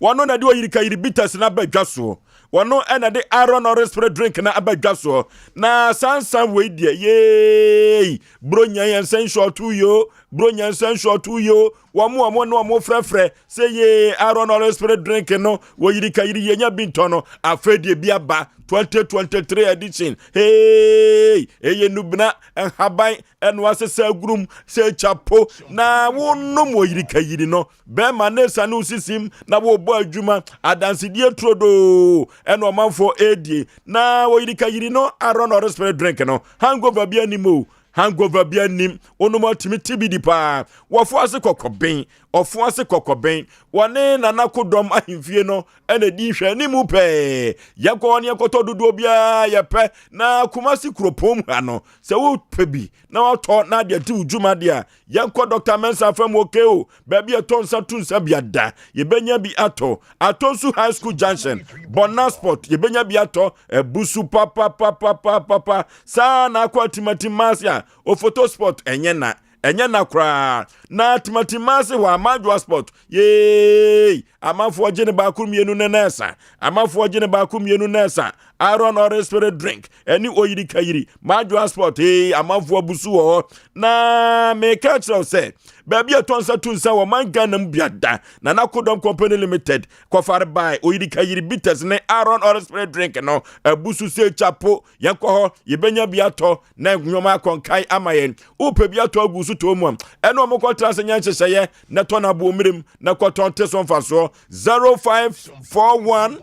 Wɔno na de oyirikayiri bitters no aba dwa soɔ. Wɔno na de iron ore spirit drink no aba dwa soɔ. Na sansan wei deɛ yeei bronya yɛn nsa nhyɔɔto yo bronya nsa nhyɔɔto yo wɔn a wɔn ne wɔn frɛfrɛ sɛ yee iron ore spirit drink no wɔyirikayiri yɛnya bi ntɔ no afei deɛ bi aba 2023 edition hey ɛyɛ nubena nhaban ɛno ase sɛ agurum sɛ kyapo na wonom wɔ yirikayiri no bɛrima ne sa ne wosisim na wobɔ adwuma adansedie turodoo ɛna ɔmanfoɔ ɛredie na wɔ yirikayiri no arɔ na ɔde spirit drink no hangover bi anim o hangover bi anim wonom atumi ti bi di paa wɔfo ase kɔkɔben ɔfo ase kɔkɔben wɔne nana kodɔm ahemfie no ɛna di nhwɛ anim pɛɛ yɛkɔ ne yɛkɔtɔ dodoɔ biara yɛpɛ na kumasi kuropɔn mu ha no Sɛ wopɛ bi na watɔ na ade adi wo dwuma deɛ a, yɛnkɔ Dr. Mensah fam wɔ KO, baabi a ɛtɔ nsa to nsa bi ada. Yɛbɛnya bi atɔ. Atonsu High School Junction, Bɔna Spot, yɛbɛnya bi atɔ. Abusu papapapapapa. Saa na akɔ Atimatim Maase a, Ofoto Spot, ɛnyɛ na. Ɛnyɛ na koraa. Na Atimatim Maase hɔ a, Madwoa Spot, yeei, amanfoɔ gye ne baako mmienu ne na ɛsa. Amanfoɔ gye ne baako mmienu na ɛsa. Iron Ore Spirit Drink, ɛne oyiri kayiri madwoa sport ee amanfoɔ abusu wɔ hɔ na meka kyerɛ wo sɛ baabi a ɛtɔ nsa tu nsa wɔ man Ghana mu biada na Nakodɔm Company Limited kɔfare bae oyiri kayiri bitters ne Aaron Orange Spirit drink no abusu sɛ chapo yɛnkɔ hɔ yɛbɛnya bi atɔ na nneɛma akɔnkae ama yɛn wopɛ bi atɔ agu so tɔɔ mu a ɛne ɔmo kɔtra sɛ nyɛ nhyehyɛeɛ na tɔ no aboɔ mmerem na kɔtɔn te so mfasoɔ 0541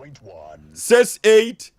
68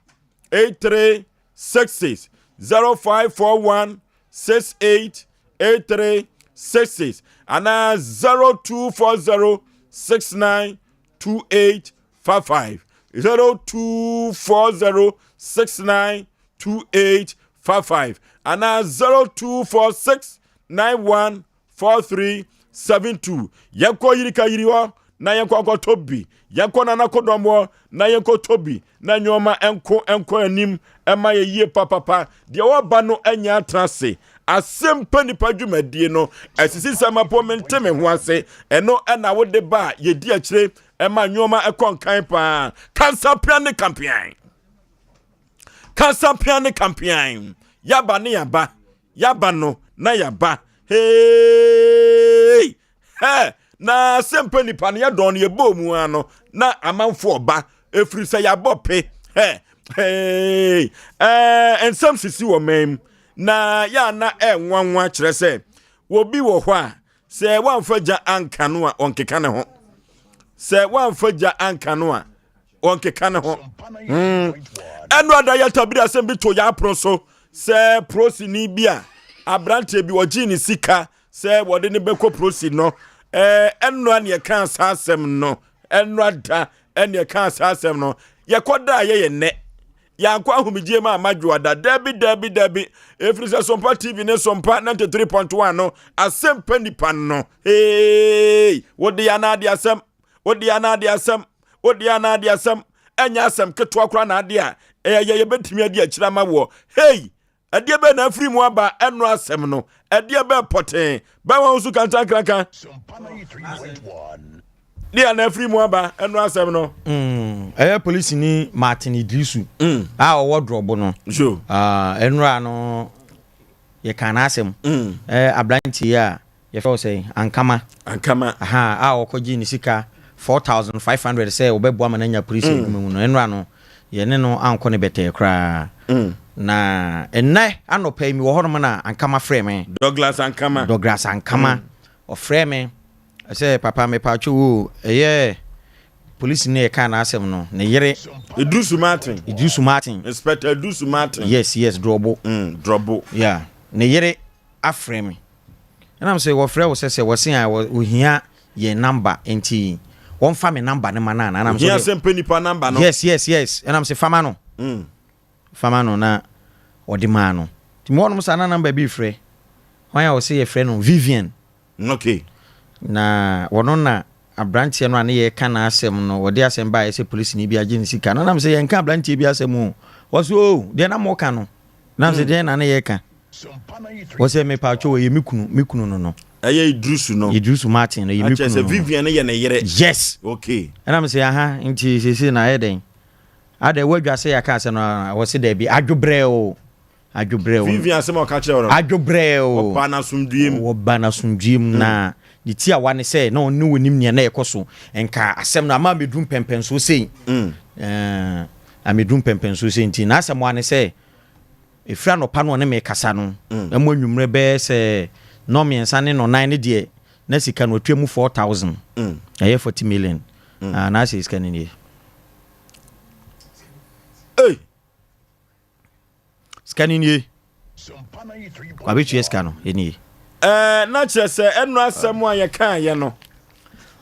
83 66 0541 68 83 66 anaa 0240 69 28 55 0240 69 28 55 anaa 0246 91 4372 Yɛnkɔ yirika yiri hɔ na yɛnkɔ nkɔtɔ bi. Yɛnkɔ Nana Kodɔm hɔ na yɛnkɔtɔ bi na nneɛma nko nkɔ anim ɛma yɛ yie papapa. Deɛ wɔba no anya atena ase. Asɛm pɛ nipa dwumadie no asisi sɛ mapo mente me ho ase. Ɛno ɛna wode ba a yɛdi akyire ɛma nneɛma ɛkɔ nkan paa. Kansapea ne kampean. Kansapea ne kampean. Yaba ne yaba. Yaba no na yaba. Hey! Hɛ! Na sɛ mpa nipa no yɛdɔn no yɛbɔɔ mu ara no na amanfoɔ ba ɛfiri sɛ yɛabɔ pe hɛ hey, ɛɛ nsɛm sisi wɔ man mu na yɛ ana ɛnwanwa kyerɛ sɛ wɔbi wɔ hɔ a sɛ wɔamfa gya anka no a ɔnkeka ne ho sɛ wɔamfa gya anka no a ɔnkeka ne ho hmm. ɛno ada yɛ tabiri asɛm bi to yɛ apono so sɛ prosini bi a aberanteɛ bi ɔgyee ne sika sɛ wɔde ne bɛkɔ prosi no ɛno a neɛ ɛka saa asɛm no ɛno ada ɛne ɛka saa asɛm no yɛkɔda a yɛyɛ nnɛ yɛankɔ ahomegye mu amma dwoada dabi dabi dabi ɛfiri sɛ sompa tv ne sompa 93.1 no asɛmpa nipa no hey wode anaade asɛm wode anaade asɛm wode anaade asɛm ɛnyɛ asɛm ketewa koraa na ade a ɛyɛ yɛbɛtumi adi akyiri ama woɔ hey Ɛdeɛ bɛn na afiri mu aba ɛno asɛm no? Ɛdeɛ bɛn pɔtee? Bɛn wɔn so kantankraka? Deɛ na afiri mu aba ɛno asɛm no? Mm, ɛyɛ polisini Martin Idrisu mm. a ɔwɔ Drɔbo no. Sure. Uh, ɛnora no yɛka n'asɛm. Mm. Eh, aberanteɛ a Yɛfrɛ wo sɛn? Ankama. Ankama. Ahaa, a ɔkɔgyee ne sika 4,500 sɛ wɔbɛboa ma no anya polisi adwuma mu no, ɛnnora no, yɛne no ankɔ no bɛtɛɛ koraa. Na ɛnnɛ anɔpa yi, mewɔ hɔnom na Ankama frɛɛ me. Douglas Ankama. Douglas Ankama. Ɔfrɛɛ me sɛ, Papa, mepatwo wo o, ɛyɛ polisini a yɛkaa n'asɛm no, ne yere. Iddrisu Martin. Iddrisu Martin. Inspector Iddrisu Martin. Yes, yes, Drɔbo. Drɔbo. Yeah, ne yere afrɛ me. Ɛna mese wɔfrɛ wo sɛ sɛ wɔse a wɔhia yɛn number nti wɔmfa me number no ma no anaa? Ɛna mese Ohia sɛ mpɛ nipa number no. Yes yes yes ɛna mese fama no. Mm. Fama no na ɔde maa no. Nti mewɔ nom saa na number bi refrɛ. Hwan a wɔse yɛfrɛ no Vivian. Okay. Na wɔno na abranteɛ no a ne yɛreka n'asɛm no wɔde asɛm baeɛ sɛ polisini bi agye ne sika no na mese yɛnka abranteɛ bi asɛm o. Wɔse o deɛ na moka no. Na mese deɛ na ne yɛreka. Wɔsɛ mepatwo ɛyɛ me kunu me kunu no no. Ɛyɛ Idrisu no. Idrisu Martin no ɛyɛ me kunu no. Akyɛ sɛ Vivian no yɛ ne yere. Yes. Okay. Ɛna me sɛ aha nti sese na ayɛ dɛn. Adɛ wadwa sɛ yɛaka asɛm no wɔse daabi adwobrɛ o. Adwobrɛ o. Vivian asɛm a ɔka kyerɛ no. Adwobrɛ o. Ɔba n'asomdwie mu. Ɔba n'asomdwie mu na ne ti awa ne sɛ na ɔne wɔnim nea na ɛkɔ so. Nka asɛm no ama ameduru mpɛmpɛnsoɔ sei. Mm. Ɛɛ ameduru mpɛmpɛnsoɔ sei nti n'asɛm wa ne sɛ Ɛfiri anɔpa no ɔne me rekasa no, ɛmu anwummerɛ bɛyɛ sɛ nnɔnmiɛnsa ne nnɔnnan no deɛ, na sika no watua mu 4,000. Ɛyɛ 40 million. Ah, na asɛ sika no nie. Hey! Sika no nie. Wabɛtua sika no, ɛnie. Ɛɛ, na kyerɛ sɛ ɛno asɛm a yɛkaeɛ no,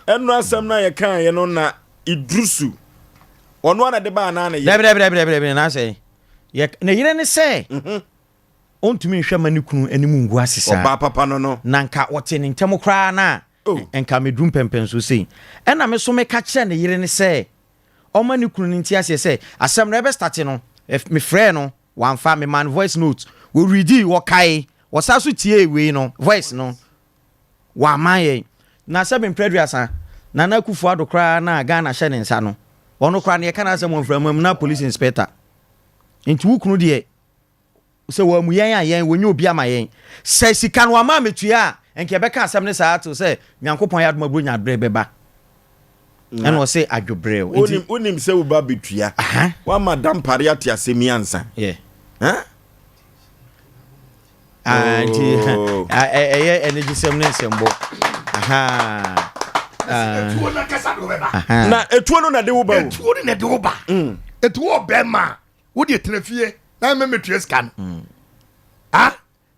ɛno asɛm no a yɛkaeɛ no na Idrusu, ɔno ara na de baa anaa ne yere? Dabi, dabi, dabi, dabi, na asɛ Yɛ ne yere ne sɛ ɔntumi nhwɛ ma ne kunu anim ngu ase saa. Ɔbaa papa no no. Na nka ɔte ne ntɛm koraa no a, oh. nka meduru mpɛmpɛnsoɔ sei. Ɛna me so meka kyerɛ ne yere ne sɛ ɔma ne kunu no nti aseɛ sɛ asɛm no ɛbɛstate no, mefrɛɛ no, wamfa, memaa no voice note, wɔredi, wɔkae, wɔsa so tiee wei no, voice no, wamma yɛn. Na sɛbe mprɛ aduasa, Nana Akufo Addo koraa no a Ghana hyɛ ne nsa no, ɔno koraa no yɛka n'asɛm wɔ mframa mu na police inspector. Nti wo kunu deɛ, sɛ wammu yɛn a yɛn, wɔnyɛ obi ama yɛn. Sɛ sika no wamma ammɛtua a, nka yɛbɛka asɛm no saa till sɛ Nyankopɔn ayɛ adom a Buronya berɛ bɛba. Ɛna ɔse adwobrɛw. Nti wonim sɛ wo ba bɛtua. Woama Dampare ate asɛm yi ansa. Yeah. Huh? Ah, nti oh. ɛyɛ anigyesɛm ne nsɛmbɔ na etuo no na de wo ba o etuo no na de wo ba mm. etuo ɔbɛrima a wode tena fie na ɛmɛ mɛtua sika no mm. ah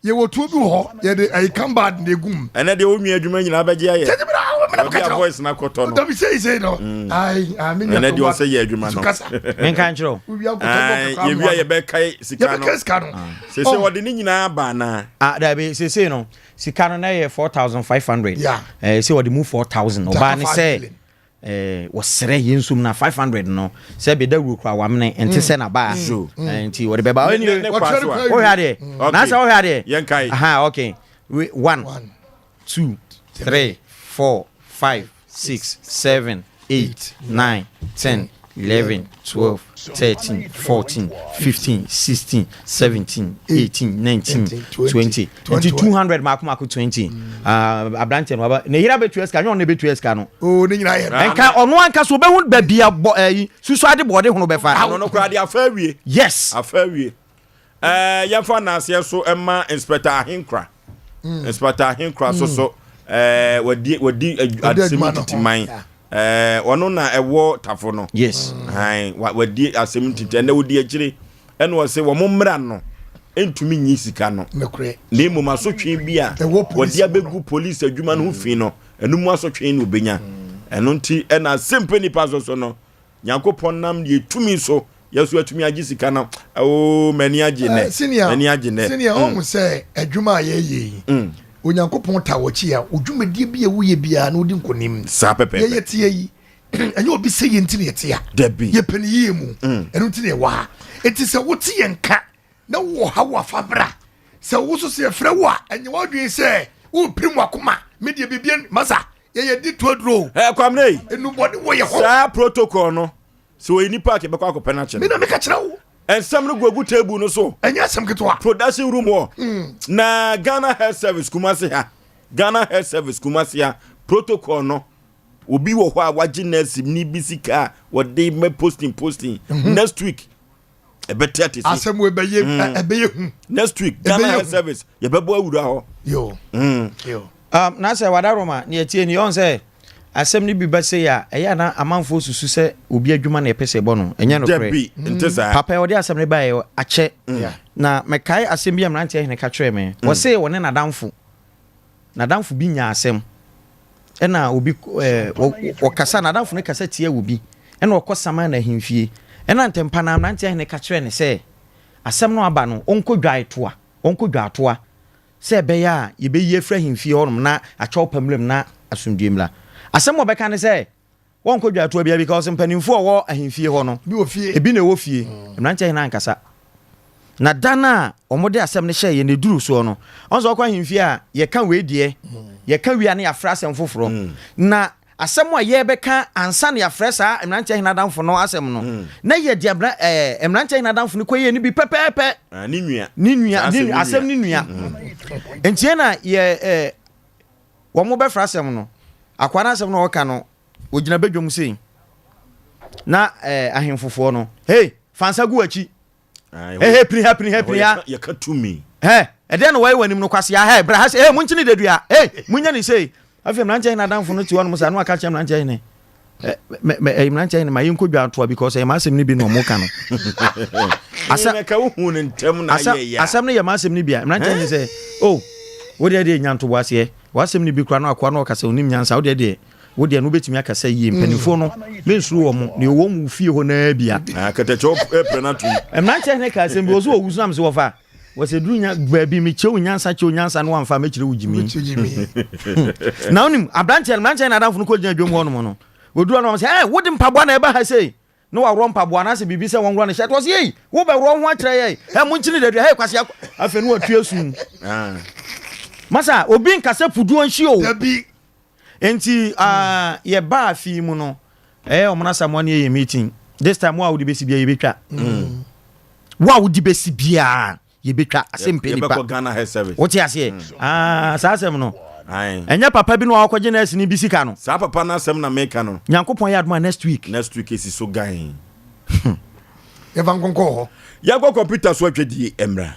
yɛwɔ tuo bi wɔ hɔ yɛde ayi kambad na egu mu. ɛnɛ deɛ onua adwuma nyinaa bɛgye ayɛ. sɛde bi na awo mena bɛka kyerɛ voice na kɔtɔ no. dabi sɛyi sɛyi no. Mm. ayi ayi mi nua ɛnɛ deɛ ɔsɛ yɛ adwuma no. menka nkyerɛ o. yɛwia yɛbɛkae sika no. yɛbɛkae sika no. Sese oh. wɔde ne nyinaa ba anaa. Ah dabi sese no sika no na yɛ 4500. Yeah. Eh sɛ wɔde mu 4000 ɔbaa ne sɛ eh wɔsrɛ yɛn nsom na 500 no sɛ bɛda wuro kora wamene nte sɛ na baa. So. Mm. Eh, nti wɔde bɛba. Ne ne kwa so a. Wohwɛ adeɛ. Okay. Na sɛ wohwɛ adeɛ. Yɛn kae. Aha okay. 1 2 3 4 5 6 7 8 9 10. 11, 12, 13, 14, 15, 16, 17, 18, 19, 20. Nti 200 mako mako 20. Ah, aberanteɛ no waba. Ne yere abɛtua sika, nyɛ ɔno na ɛbɛtua sika no. Oh, ne nyinaa yɛ no. Nka ɔno ankasa ɔbɛhu baabi a bɔ ɛyi susu ade bɔɔde hono bɛfa. Ano no koraa de afa awie. Yes. Afa awie. Ɛɛ yɛmfa naaseɛ so ɛma Inspector Ahenkra. Mm. Inspector Ahenkra so so ɛɛ wadi wadi asɛm titi man. Ɛɛ ɔno na ɛwɔ tafo no. Yes. Ayi wadi asɛm titi ɛnna wodi akyire ɛna ɔsɛ wɔn mmra no ntumi nyi sika no. Na mmom asotwe bi a wɔde abɛgu polisi adwuma no ho fi no ɛno mu asotwe na obenya. Ɛno nti ɛna asɛmpa nipa so so no Nyankopɔn nam deɛ tumi so yɛ so atumi agye sika no oo m'ani agye nɛ eh, m'ani agye nɛ. Senior ɔhu mm. sɛ adwuma a yɛyɛ yi mm. Onyankopɔn ta wɔkyi a odwumadie bi a woyɛ biara na wodi nkonim. Saa pɛpɛɛpɛ. Yɛyɛ teɛ yi ɛnyɛ obi sɛ yɛ nti na yɛte a. Dabi. Yɛpɛ ne yie mu mm. ɛno nti na yɛwɔ ha. Enti sɛ wote yɛn nka na wowɔ ha wɔ afa bra sɛ wo so sɛ yɛfrɛ wo a ɛnyɛ w'adwene sɛ worepirim w'akoma me deɛ biribi masa yɛyɛ di to aduro. Ɛ Kwamina yi. Enubɔne wɔ yɛ hɔ. Saa protocol no sɛ ɔyɛ nipa a kɛbɛkɔ akɔpɛ no akyɛ no. Me na meka kyerɛ wo. Nsɛm no gugu table no so. Ɛnyɛ asɛm ketewa. Production room hɔ. Mm. Na Ghana Health Service Kumasi ha. Ghana Health Service Kumasi ha protocol no obi wɔ hɔ a wagye nurse ni bi sika a wɔde mɛ posting posting mm -hmm. next week ɛbɛte ate si. Asɛm wo ɛbɛyɛ mm. ɛbɛyɛ hu. Next week Ghana Health Service yɛbɛbɔ awura hɔ. Yo. Mm. Yo. Um, na sɛ wada Roma ne ɛtie ni ɔn sɛ asɛm no bi ba sei a ɛyɛ a na amanfoɔ susu sɛ obi adwuma na ɛpɛ sɛ ɛbɔ no ɛnyɛ nokorɛ Dabi, nte saa. Papa ɔde asɛm no baeɛ akyɛ mm. na mekae asɛm bi a mmeranteɛ hene ka kyerɛɛ me mm. wɔse wɔne n'adamfo n'adamfo bi nyaa asɛm ɛna obi ɛɛ wɔkasa n'adamfo no kasa tia obi ɛna ɔkɔ saman na ahemfie ɛna ntɛmpa na mmeranteɛ hene ka kyerɛɛ ne sɛ asɛm no aba no ɔnkɔ dwaetoa ɔnkɔ dwaatoa Sɛ ɛbɛyɛ a yɛbɛyi afiri ahemfie hɔnom na akyɛw pa mmram na asomdwoeɛ mmra. Asɛm a ɔbɛka ne sɛ, wɔnkɔ dwatoa biara because mpanimfoɔ a wɔwɔ ahemfie hɔ no, ebi na ɛwɔ fie. Mmeranteɛ hene ankasa. Na da no a wɔde asɛm no hyɛɛ yɛn na ɛduruu soɔ no, ɔn sɛ ɔkɔ ahemfie a, yɛka wei deɛ, yɛka wie a na yɛafrɛ asɛm foforɔ. Na Asɛm a yɛrebɛka ansa na yɛafrɛ saa mmeranteɛ hene adamfo no asɛm no, mm. na yɛ deɛ abra ɛɛ eh, mmeranteɛ hene adamfo no kɔyɛ no bi pɛpɛɛpɛ. Ah, ne nua. Ne nua, ne nua, asɛm ne nua. Mm. Nti na yɛ ɛɛ eh, wɔn bɛfrɛ asɛm no, akoa no asɛm no ɔka no, ogyina badwam sei. Na ɛɛ eh, ahemfofoɔ no, hey, fansa gu akyi. Hey, pini ha, pini ha, pini ha. Yɛka tumi. Hey, ɛdeɛ na wɔyɛ wɔ anim no kwasea. Hey, bra ha sɛ, hey, monkyene dadua. Hey, munya ne sei. Afei mmeranteɛ hene adamfo no te hɔnom saa na waka kyerɛ mmeranteɛ hene. Ɛyi mmeranteɛ hene ma yɛnkɔ dwa atoa because ɛyɛ m'asɛm no bi na ɔmo ka no. Asɛm no yɛ m'asɛm no bi a mmeranteɛ hene sɛ, oh, wo deɛ deɛ nya ntoboaseɛ. W'asɛm no bi koraa no akoa no ɔkasa onim nyansa wo deɛ deɛ Wo deɛ no wobɛtumi akasa yie mpanimfoɔ no mensuro wɔ mo deɛ ɔwɔ mu fie hɔ naa bia. Ah, kɛtɛkyɛ ɛpɛ no atom. Mmeranteɛ hene ka asɛm bi wɔ so wɔ wusu nam sɛ wɔfa wɔsɛ duru nya baabi mekyerɛ wo nyansa kyerɛ wo nyansa no wamfa mɛkyerɛ wo gyimi. Na wonim aberanteɛ no mmeranteɛ no adamfo no kɔgyina dwam hɔ nom no wɔduru hɔ no wɔn sɛ ɛ wode mpaboa na ɛba ha sei na waworɔ mpaboa anaasɛ biribi sɛ wɔnworɔ ne hyɛ ɔsɛ yei wobɛworɔ ho akyerɛ yɛn ɛ monkyene dadua hei kwasi akɔ afei ne watu asu ah. masa obi nkasa puduo nhye o dabi nti uh, yɛbaa fii mu no ɛyɛ ɔmo na samoa ne yɛyɛ meeting this time wo a wode bɛsi bia yɛbɛtwa mm. wo a wode bɛsi biaa yɛbɛtwa asɛm pɛ nipa yɛbɛkɔ Ghana Health Service wote aseɛ mm. ah, saa asɛm no ɛnyɛ papa bi na wakɔgye nurse ni bi sika no saa papa no asɛm na meka no Nyankopɔn yɛ adoma next week next week ɛsi so gan yɛfa nkonkɔ hɔ yɛnkɔ kɔmputa so atwadie mmra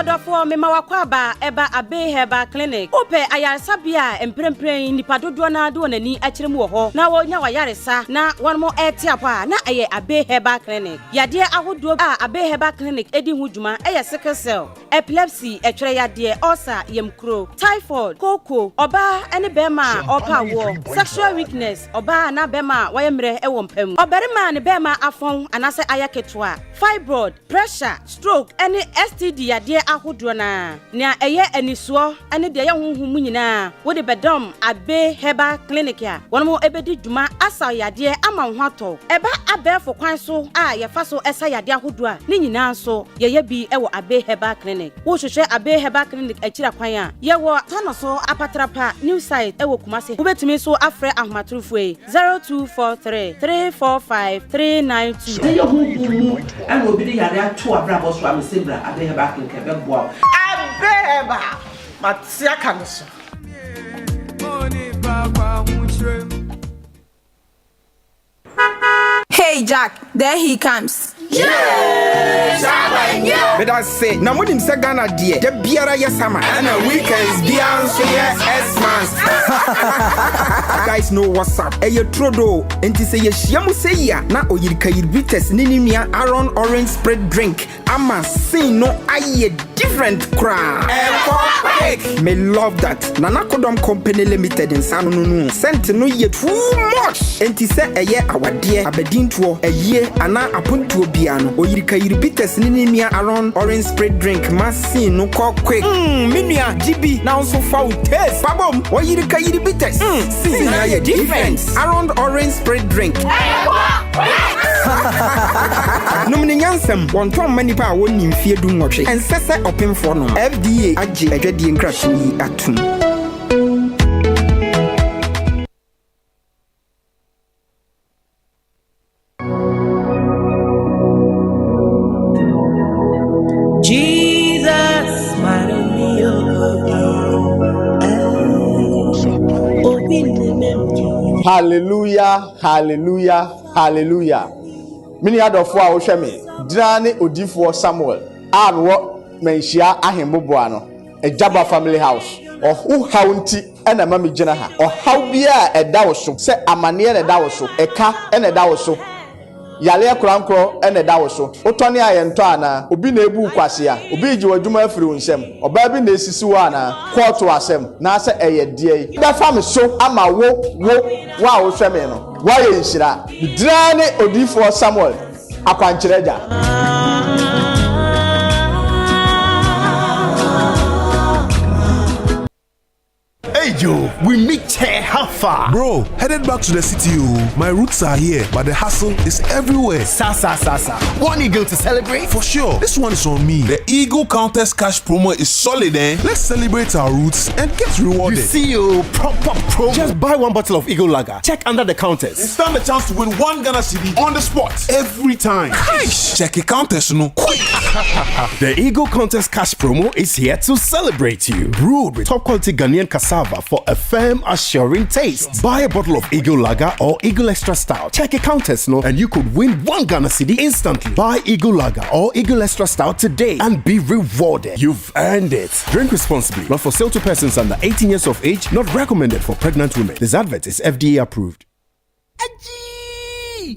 Ɔdɔfoɔ, mema w'akwaaba ɛba Abbey Herbal Clinic. Wopɛ ayaresabea a mprempren nnipa dodoɔ no ara de wɔn ani akyerɛ mu wɔ hɔ na wɔnya w'ayaresa na wɔn rete apɔ a, na ɛyɛ Abbey Herbal Clinic. Yadeɛ ahodoɔ a Abbey Herbal Clinic di ho dwuma yɛ sickle cell, epilepsy, ɛtwerɛ yadeɛ, ulcer, yamkuro, typhoid, kooko, ɔbaa ne barima a ɔrepɛ awoɔ, sexual weakness, ɔbaa anaa barima a wayɛ mmerɛ wɔ mpa mu, ɔbarima a ne barima afɔn anaasɛ ayɛ ketewa, fibroid, pressure, stroke ne STD yadeɛ ahodoɔ no ara. Nea ɛyɛ anisoɔ ne deɛ ɛyɛ honhom mu nyinaa, wode bɛdɔm Abbey Herbal Clinic a wɔn bɛdi dwuma asaw yadeɛ ama. ama wo ho atɔ wo. Ɛba abɛɛfo kwan so a yɛfa so sa yadeɛ ahodoɔ a, ne nyinaa nso yɛyɛ bi wɔ Abbey Herbal Clinic. Wohwehwɛ Abbey Herbal Clinic akyiri kwan a, yɛwɔ Tanoso Apatrapa New Site wɔ Kumasi. Wobɛtumi nso afrɛ ahomatorofoɔ yi, 0243 345 392. Sɛ ɛyɛ honhom mu na obi de yare ato w'abrabɔ so a, mese bra Abbey Herbal Clinic ɛbɛboa wo. Abbey Herbal, mate aka no so. Hey Jack, there he comes. Medase na monim sɛ Ghana deɛ da biara yɛ summer ɛna weekends biara nso yɛ Xmas. Guys know what's up. Ɛyɛ turodoo nti sɛ yɛhyia mu sɛ yi a na Oyirikayir Bitters ne ne nua Aaron Orange Spirit Drink ama scene no ayɛ different koraa. Ɛkɔ quick! Me love that. Nana Kodɔm Company Limited nsa ano no no scent no yɛ too much! Enti sɛ ɛyɛ awadeɛ, abadintoɔ, ayie anaa apontoɔ biara no, Oyirikayiri Bitters ne ne nua Aron Orange Spirit Drink ma scene no kɔ quick. Mm, me nua, gye bi na wo nso fa wo taste fa bom. Oyirikayiri Bitters, mm, scene no ayɛ different. Aron Orange Spirit Drink. Nom no nyansam. Wɔntɔn mma nnipa a wɔnnii mfeɛ dunwɔtwe. Ɛnsɛ sɛ ɔpemfoɔ nom. FDA agye adwadie nkratoɔ yi atom. Jesus, Hallelujah, hallelujah, hallelujah. Me nua dɔfoɔ a wohwɛ me, gyina ne odiyifoɔ Samuel a mewɔ Manhyia Ahemboboa no, Agyaba Family House. Wo haw nti na ɛma megyina ha. Ɔhaw biara a ɛda wo so, sɛ amaneɛ na ɛda wo so, ɛka na ɛda wo so, Yareɛ korankorɔ na ɛda wo so. Wotɔne a yɛntɔ anaa? Obi na ebu wo kwasea? Obi regye w'adwuma afiri wo nsam? Ɔbaa bi na esisi wo anaa? Kɔɔto asɛm, naasɛ ɛyɛ deɛn? Bɛfa me so ama wo, wo, wo a wohwɛ me no, woayɛ nhyira. Me din ara ne Odiyifoɔ Samuel, Akwankyerɛ Agya. Hey Joe, we meet here, how far? Bro, headed back to the city. Oh. My roots are here, but the hustle is everywhere. Sa sa sa sa. One eagle to celebrate? For sure. This one is on me. The Eagle Countess Cash promo is solid, eh? Let's celebrate our roots and get rewarded. You see, you oh, proper promo. Just buy one bottle of Eagle Lager. Check under the counters. And stand a chance to win one Ghana cedi on the spot every time. Cash! Check the counters, no. Quick! the Eagle Contest Cash promo is here to celebrate you. Brewed with top quality Ghanaian cassava for a firm, assuring taste. Buy a bottle of Eagle Lager or Eagle Extra Stout. Check a counters, no, and you could win one Ghana cedi instantly. Buy Eagle Lager or Eagle Extra Stout today and be rewarded. You've earned it. Drink responsibly. Not for sale to persons under 18 years of age. Not recommended for pregnant women. This advert is FDA approved. Agyii!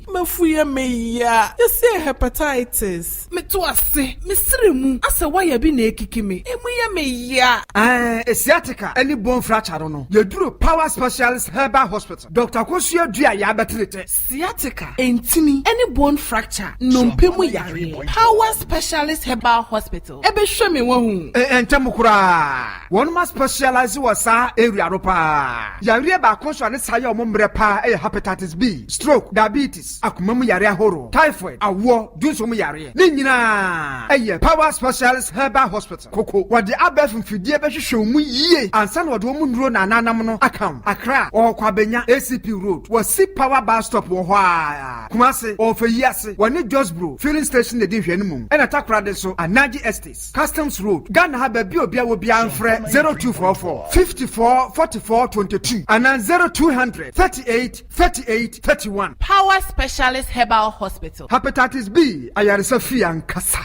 M'afu yɛ me ya. Yɛse hepatitis. Meto ase, me srɛ mu asɛ wire bi na ekiki me. Emu yɛ me ya. Ɛɛ sciatica ne bone fracture no no, yɛduru Power Specialist Herbal Hospital. Doctor Akosua Duah yɛabɛtere tɛ. Sciatica, ntini ne bone fracture, nnompe mu yareɛ. Power Specialist Herbal Hospital ɛbɛhwɛ me wahu. Ntɛm koraa. Wɔnom a specialise wɔ saa area no paa. Yareɛ baako nso a ne saa yɛ wɔn mmerɛ paa yɛ Hepatitis B, stroke, diabetes, akoma mu yareɛ ahoroɔ, typhoid, awoɔ, dwonsɔ mu yareɛ. Ne nyinaa yɛ Power Specialist Herbal Hospital, Koko. Wɔde abɛɛfo mfidie bɛhwehwɛ wo mu yie ansa na wɔde wɔn nnuro na ananam no aka wo. Accra, wɔwɔ Kwabenya, ACP Road, wɔsi Power Bus Stop wɔ hɔ ara. Kumasi, wɔwɔ Feyiase, wɔne Josbro Filling Station na ɛdi nhwɛanimu. Ɛna Takoradi nso, Anaji Estates. Customs Road, Ghana ha baabi a obiara wɔ biara mfrɛ 0244 54 44 22 anaa 0200 38 38 31. Power Specialist Herbal Hospital. Hepatitis B ayaresa fie ankasa.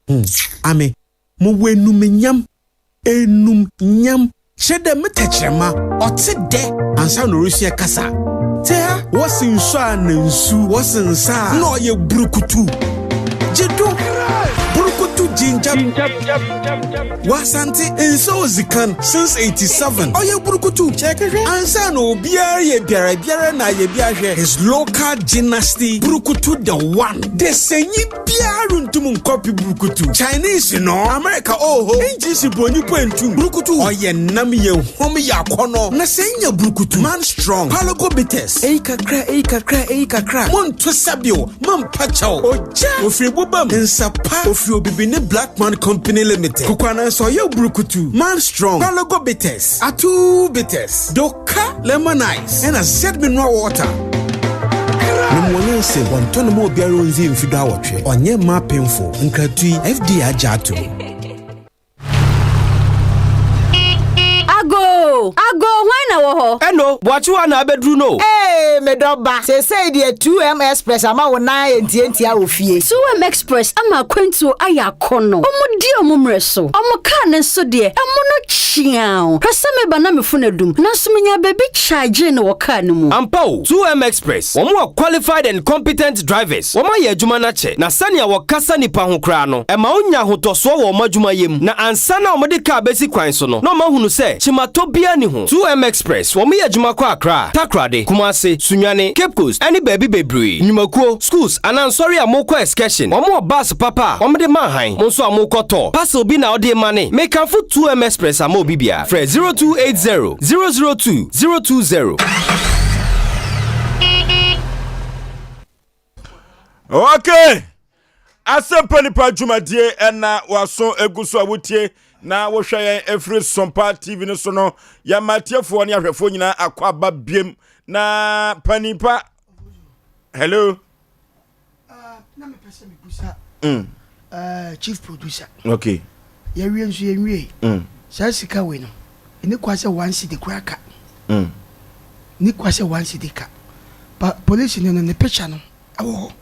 Hmm, ame, mowɔ enumnyam, enumnyam. Kyerɛ dɛ me tɛkyerɛma ɔtse dɛ ansaana orusua kasa. Tse ha, wɔse nsu a na nsu, wɔse nsa a na ɔyɛ burukutu. Gye do, burukutu. Ginger. Wɔ Asante, nsa odzi kan since 87. Ɔyɛ burukutu. Kyerɛkɛhwɛ. Ansa na obiara yɛ biara biara na ayɛ bi ahwɛ. His local dynasty burukutu the one. Desanyi biara runtum nkɔpe burukutu. Chinese no, America oho, English bronyi po entum. Burukutu ɔyɛ nam yɛ hom yɛ akɔnɔ. Na sɛ enya burukutu, man strong, palogo bitters. Eyi kakra, eyi kakra, eyi kakra. Monto sabio, mampa kyɛw. Ogya ofiri bobam, nsa pa ofiri obibini Blackman Company Limited. Kokwanansa ɔyɛ burukutu, man strong, palogo bitters, atuu bitters, doka lemon ice, ɛna Z mineral water. Nomuɔnyɛ nse wɔntɔ no ma obiara ondzi mfe du awɔtwe. Ɔnyɛ mma apemfo. Nkratu yi, FDA agye ato mu. Agoo! Agoo, hwan na wɔ hɔ? Ɛno, Boakyewa na abɛduru no o. Ee, me dɔ ba, seesei deɛ 2M Express ama wo nan ayɛ ntiantia wɔ fie. 2M Express ama akwantuo ayɛ akɔnnɔ. Wɔdi wɔn mmerɛ so. Wɔn kaa no nso deɛ, ɛmo no kyeaw. Hwɛ sɛ meba na me fon adum, nanso menya baabi kyagyee no wɔ kaa no mu. Ampa o, 2M Express, wɔn wɔ qualified and competent drivers. Wɔn ayɛ adwuma no akyɛ, na sɛnea wɔkasa nnipa ho koraa no, ɛma wonya ahotɔsoɔ wɔ wɔn adwumayɛ mu. Na ansa na wɔde kaa bɛsi kwan so no, na wɔahunu sɛ kyematɔ biara nni ho. 2M Express, wɔyɛ adwuma kɔ Accra, Takoradi, Kumasi, Sunyani, Cape Coast, ne baabi bebree. Nnwumakuo, schools, anaa nsɔre a morekɔ excursion, wɔn wɔ bus papa a wɔde ma hann. Mo nso a morekɔ tour, parcel bi na wode rema ne. Mekamfo 2M Express ama obi biara. Frɛ 0280 002 020. Okay. Asɛmpa nipa dwumadie ɛna waso egu so a wotie na wohwɛ yɛn efiri Sompa TV no so no yɛma atiefoɔ ne ahwɛfoɔ nyinaa akɔ aba biem na panimpa hello. Uh, na mepɛ sɛ mebusa mm. uh, chief producer. Okay. Yɛwie nso yɛnwie. Mm. Saa sika wei no ɛni kwa sɛ one cedi koraa ka. Mm. Ni kwa sɛ one cedi ka. Pa polisi no no ne picture no ɛwɔ hɔ.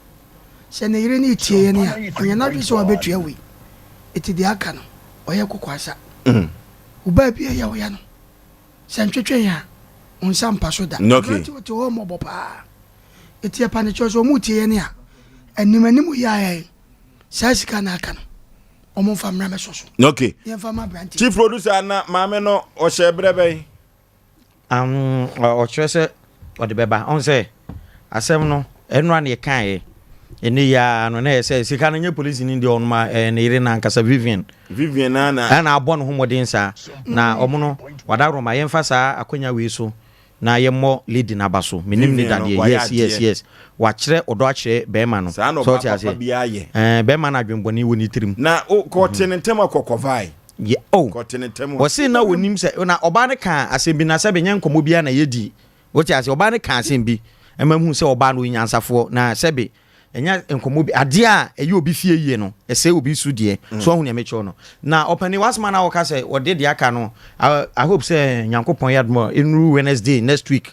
Sɛ ne yere no retie yɛn a, ɔnyɛ n'adwene sɛ wabetua wei. Enti deɛ aka no, ɔyɛ kokoasa. Wo baabi a ɛyɛ wo ya no, sɛ ntwetwe yɛn a, wo nsa mpa so da. Aberante ɔte hɔ mmɔbɔ paa. Enti yɛpa no kyɛw sɛ wɔretie yɛn a, anim anim yi ara yɛn, saa sika no a aka no, wɔmfa mmra mmɛsɔ so. Okay. Yɛmfa mma aberante. Chief producer na maame no ɔhyɛ berɛ bɛn? Um, ɔkyerɛ sɛ ɔde bɛba. Ɔn sɛ asɛm no ɛnora na yɛkaeɛ. Ɛnɛ yi ara no na ɛyɛ sɛ sika no nyɛ polisi no deɛ ɔnom a ɛyɛ ne yere no ankasa Vivian. Vivian na na. Ɛna abɔ ne ho mmɔden saa. Na ɔmo no wadaworoma yɛmfa saa akwanya wei so na yɛmmɔ lady no aba so. Menim ne Vivian no dadeɛ. wayɛ Yes, yes, adeɛ. yes. Wakyerɛ ɔdɔ akyerɛ bɛrima no. Saa na So ɔbaa ɔte papa aseɛ. biara yɛ. Ɛɛ bɛrima no adwenbɔne wɔ ne tirim. Na o kɔte ne ntɛm akɔkɔvae. Yɛ oh. Kɔte ne ntɛm. Wɔse na wɔnim sɛ na ɔbaa no kaa asɛm bi na sɛbe nyɛ nkɔmmɔ biara na yɛdi. Wote ase? Ɔbaa no kaa asɛm bi ɛma mehu sɛ ɔbaa no ɔyɛ nyansafoɔ na sɛbe ɛnyɛ nkɔmmɔ bi adeɛ a ɛyɛ obi fie yie no ɛsɛe obi so deɛ. Mm. So ahu nea mekyerɛ no. Na ɔpanin w'asɛm a na wɔka sɛ wɔde deɛ aka no I, I hope sɛ Nyankopɔn yɛ adom a ɛnuru Wednesday next week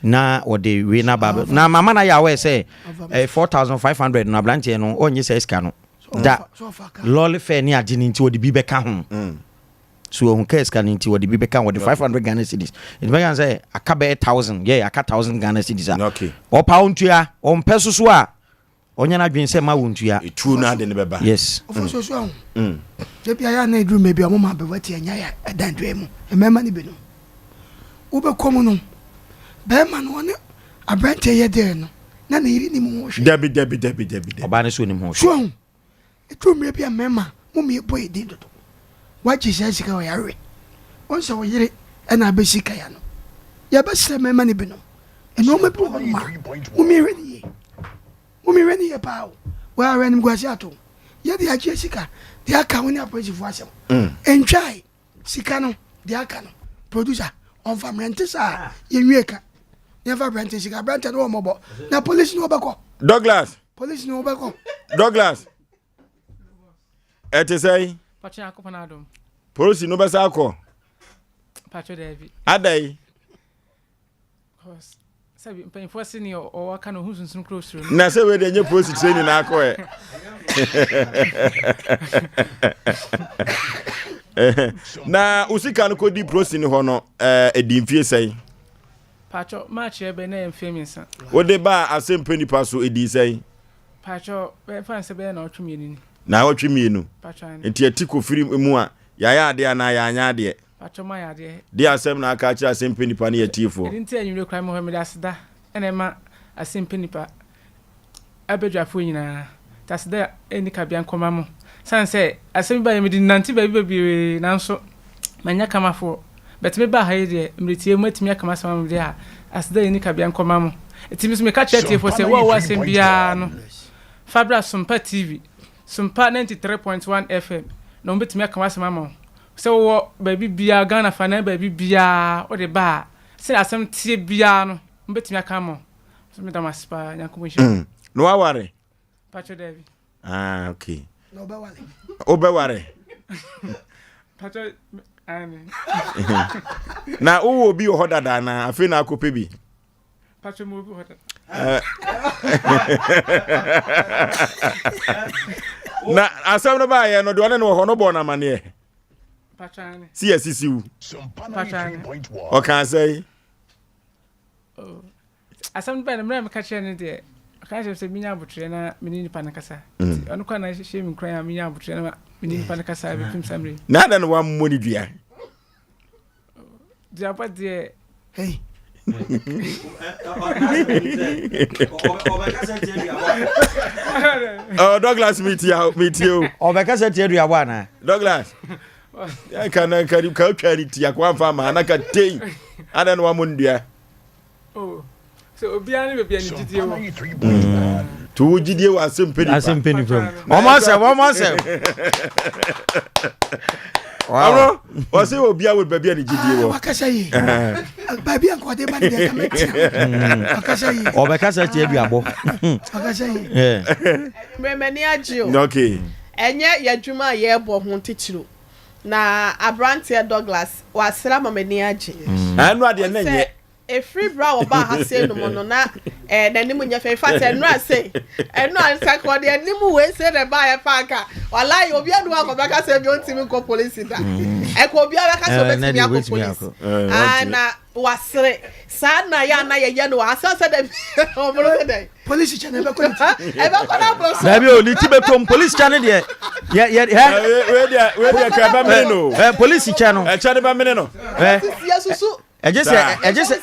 na wɔde wei no aba. Na mama no ayɛ aware sɛ eh, 4500 no aberanteɛ no ɔnnye saa sika no. da lɔre fɛ ne ade no nti wɔde bi bɛka ho mm. so wɔhu kaa sika no nti wɔde bi bɛka ho wɔde 500 Ghana cedis nti bɛka sɛ aka bɛyɛ 1000 yɛ aka 1000 Ghana cedis a ɔpa ɔntua ɔmpɛ so so a ɔnyɛ no adwene sɛ ma wɔntua ɛtuo no ade no bɛba yes ɔfo so so ahu mm. da bi ayɛ na ɛduru mɛ bi a ɔmo ma abɛwa ti anya yɛ ɛdan dua mu mmarima no bi no wobɛkɔ mu no bɛrima no ɔne aberanteɛ yɛ dɛn no na ne yere nim ho hwee. Dabi dabi dabi dabi dabi. Ɔbaa no so nim ho hwee. So ahu? Ɛduru mmerɛ bi a mmarima mo mmiɛ bɔ yɛ din dodo. Wagye saa sika wɔ yareɛ. Wɔn sɛ wo yere ɛna abɛsi kaya no. Yɛbɛsrɛ mmarima no binom. Nnoɔma bi wɔ hɔ nom a mo mmiɛ hwɛ no yie. Mo mmiɛ hwɛ no yie paa o. Wɔawɛ animguase ato. Yɛde agye sika de aka wo ne apolisifoɔ asɛm. Ɛntwae. Sika no deɛ aka no producer ɔnfa mmerɛ nte saa yɛnwie ka yɛnfa aberante sika aberante no wɔ mmɔbɔ na polisi no wɔbɛkɔ. Douglas. Polisi no wɔbɛkɔ. Douglas. Ɛte sɛ yi. Polisi no bɛsa akɔ. Adai. Na sɛ wei deɛ nyɛ polisi training na akɔ ɛ. Na wo sika no kɔdi polisi no hɔ no ɛdi mfie sɛn? Pacho, March yɛ bɛ na yɛ mfie mmiɛnsa. Wode baa asɛmpɛ nipa so ɛdii sɛn? Pacho, bɛfa nsɛ bɛyɛ na ɔtwe mmienu ni. Naawɔtwe mmienu. Nti ɛti kofiri mu a, yɛayɛ adeɛ anaa yɛanyɛ adeɛ? Deɛ asɛm na aka akyerɛ asɛmpɛ nipa ne yɛtiefoɔ. Ɛno nti anwummerɛ koraa mewɔ hɔ mede aseda na ɛma asɛmpɛ nipa abadwafoɔ nyinaa. Nti aseda a ɛnni kabea nkɔma mo. Sane sɛ asɛm bi baeɛ mede nante baabi bebree nanso mannya kamafoɔ. But me baa ha yi deɛ mmerɛ tiaa mu atumi aka m'asɛm ama me deɛ a aseda a ɛnni kabea nkɔma mo. Nti me nso meka kyerɛ atiefoɔ sɛ wo a wowɔ asɛm biara no fa bra Sompa TV, Sompa 93.1 FM na wɔbɛtumi aka w'asɛm ama wo. Sɛ wowɔ baabi biara, Ghana fa nan baabi biara wode ba a, sɛdeɛ asɛm teɛ biara no wɔbɛtumi aka ama wo. So meda mo ase paa, Nyankopɔn nhyira mo. Na waware? Pacho daabi. Ah, okay. Na ɔbɛware. Wobɛware? Pacho, ane. Na wowɔ obi wɔ hɔ dada anaa afei na akɔpɛ bi? Pacho mo obi wɔ hɔ dada. Na asɛm no baayɛ no deɛ ɔne no wɔ hɔ no bɔɔ no amanneɛ. Pacho ane. Si asisi wo. Pacho ane. Ɔkaa sɛ Oh. Asɛm no bae no, mmerɛ a meka kyerɛɛ no deɛ, ɔka kyerɛ me sɛ menya aboterɛ na me ne nipa no kasa. Mm. Nti ɔno kora na hyɛ me nkuran a menya aboterɛ na me ne nipa no kasa bɛpem saa mmerɛ yi. Na adɛn na wammɔ ne dua? Duabɔ deɛ. Hey. Oh, Douglas metie metie o. Ɔbɛkasa tia duabɔ anaa? Douglas. Ka na ka ka twa ne ti akwa mfa ma na ka tei. Adɛn na wammɔ ne dua? Oh, so obiara ne baabi a ne gyidie wɔ. To wo gyidie wɔ asɛm pɛ nipa. Asɛm pɛ nipa mu. Wɔn asɛm, wɔn asɛm. Ɔno, ɔsɛ obiara wɔ baabi a ne gyidie wɔ. Wakasa yi. Baabi a nkɔde ba ne deɛ kama tia. Wakasa yi. Ɔbɛkasa tia duabɔ. Wakasa yi. Mmerɛmani agye o. Okay. Ɛnyɛ yɛadwuma a yɛrebɔ ho titiriw. Na aberanteɛ Douglas, wasere ama m'ani agye. Ɛno adeɛ na nyɛ. Ɛfiri berɛ a wɔbaa ha sei no mu no, na eh, n'anim nyɛ fɛ. In fact, ɛnora sei, ɛnora sɛ nka ɔde anim wei sei na ɛbaeɛ paa nka, walayi, obiara ni hɔ a kɔbɛka sɛ bi ɔntumi nkɔ polisi da. Ɛka obiara bɛka sɛ ɔbɛtumi akɔ polisi. Ah, na wasere. Saa na yɛ a na yɛyɛ no wɔ ha. Sɛ sɛ dɛ, ɔmono sɛ dɛn. Polisi kyɛ no ɛbɛkɔ ne ti. Ɛbɛkɔ n'aboro so. Dabi o ne ti bɛtɔ mu polisi kyɛ no deɛ yɛ yɛ hɛ. Wei deɛ wei deɛ kɛ ɛbɛmene no. Ɛ polisi kyɛ no. Ɛkyɛ no bɛmene no. Ɛ ɛgye sɛ ɛgye sɛ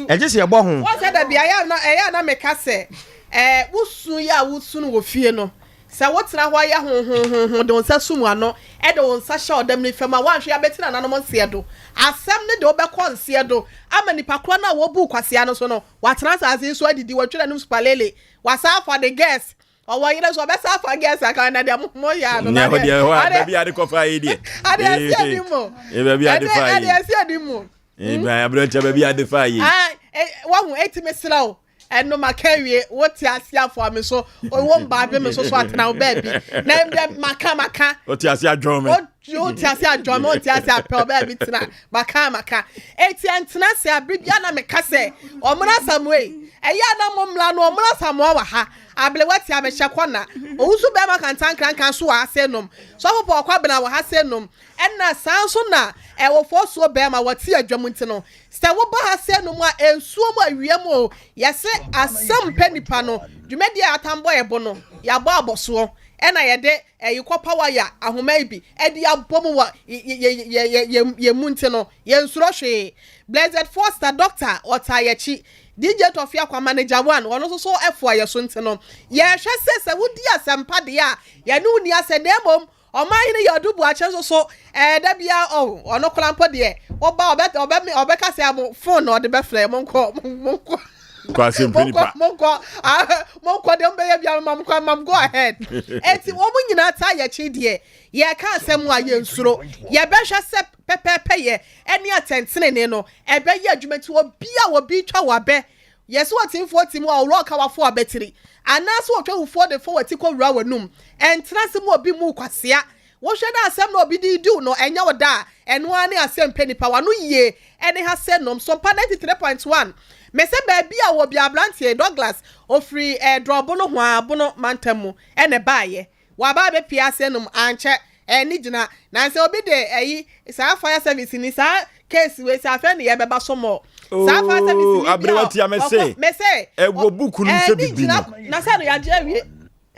ɛgye sɛ ɛbɔ ho. Wɔn sɛ dabi ɛyɛ ana ɛyɛ ana meka sɛ ɛɛ wosu yɛ a wosu no wɔ fie no sɛ wotena hɔ yɛ hohohoho de wo nsa sum ano ɛde wo nsa hyɛ ɔdam ne fam a woanhwɛ abɛti nananom nseɛ do asɛm ne de wobɛkɔ nseɛ do ama nipa korɔ no a wɔbu kwasea no so no Watena asase yi so adidi, watwi n'anom supalele, wasan afa ne girls. Ɔwɔ yere nso ɔbɛsan afa girls aka na deɛ mo yɛ ano. Nyɛ hɔ deɛ hɔ a baabi ade kɔfa yi deɛ. Ade ɛsi adi mu. Baabi ade fa yi. Ade ɛsi adi mu. Aberanteɛ baabi ade fa yi. Wahu eti mesrɛ wo ɛno maka awie wote ase afoa me so wo mbaabe me so so atena wo baabi na ɛmdeɛ maka maka. Wote ase adwɔn me. Wote ase adwɔn me wote ase apɛ wo baabi tena maka maka eti ɛntena ase abere bia na meka sɛ ɔmena Asamoah yi ɛyɛ a na mo mmla no ɔmena Asamoah wɔ ha abelewa tia mehyɛ kɔ na owusu bɛrima kantankrankan so wɔ ha se nom sɔfo pɔ ɔkwabena wɔ ha se nom ɛna saa nso na ɛwɔfoɔ suo bɛrima wɔte adwam nti no sɛ woba ha se nom a nsuo mu awia mu o yɛse asɛm pɛ nipa no dwumadie a atambɔ ɛbo no yɛabɔ abɔsoɔ ɛna yɛde Ɛyi kɔpa waya ahoma yi bi de abɔ mu wɔ yɛn mu nti no, yɛnsuro hwee. Blessed Foster, Doctor, ɔtaa yɛn akyi. DJ Tɔfi Akwa, Manager One, ɔno nso so foa yɛn so nti no, yɛhwɛ sɛ sɛ wodi asɛmpa deɛ a, yɛne wo nni asɛm na mmom Ɔmanhene Yadu Boakye nso so, ɛɛ da biara oh, ɔno koraa mpo deɛ, woba ɔbɛ ɔbɛ ɔbɛka sɛ mo phone na ɔde bɛfrɛ, monkɔ monkɔ. Kɔ asɛmpa nipa. Monkɔ ah, monkɔ deɛ mobɛyɛ biara mam kɔ mam go ahead. Eti wɔn nyinaa taa yɛ akyi deɛ yɛka asɛm a yɛnsuro. Yɛbɛhwɛ sɛ pɛpɛɛpɛ yɛ ɛne atɛntenenee no ɛbɛyɛ adwuma nti obi a obi twa wabɛ yɛsɛ ɔtemfoɔ ti mu a ɔwura ɔka wafo abatiri anaasɛ ɔtwa wufoɔ de fo wati kɔ wura w'anum ɛntena ase mu obi mu kwasea Wohwɛ na asɛm na obi de redi wo no ɛnyɛ wo da a, ɛno ara ne asɛm pɛ nipa w'ano yie ɛne ha sɛ nom Sompa 93.1 Mese baabi a wɔ bia abranteɛ Douglas ofiri eh, Drɔbo nohoaa Bono mantam mu ɛna ɛbaayɛ waba abɛpie ase nom ankyɛ eh, ne gyina Nansɛ obi de ɛyi saa fire service ni saa case wei sɛ afei ne yɛbɛba so mɔ saa fire service Oh, ni bi aberewa a tia me se ɔkɔ mese ɛwɔ book no mu eh, sɛ ne bibi gyina no. na sɛ no yɛagye awie.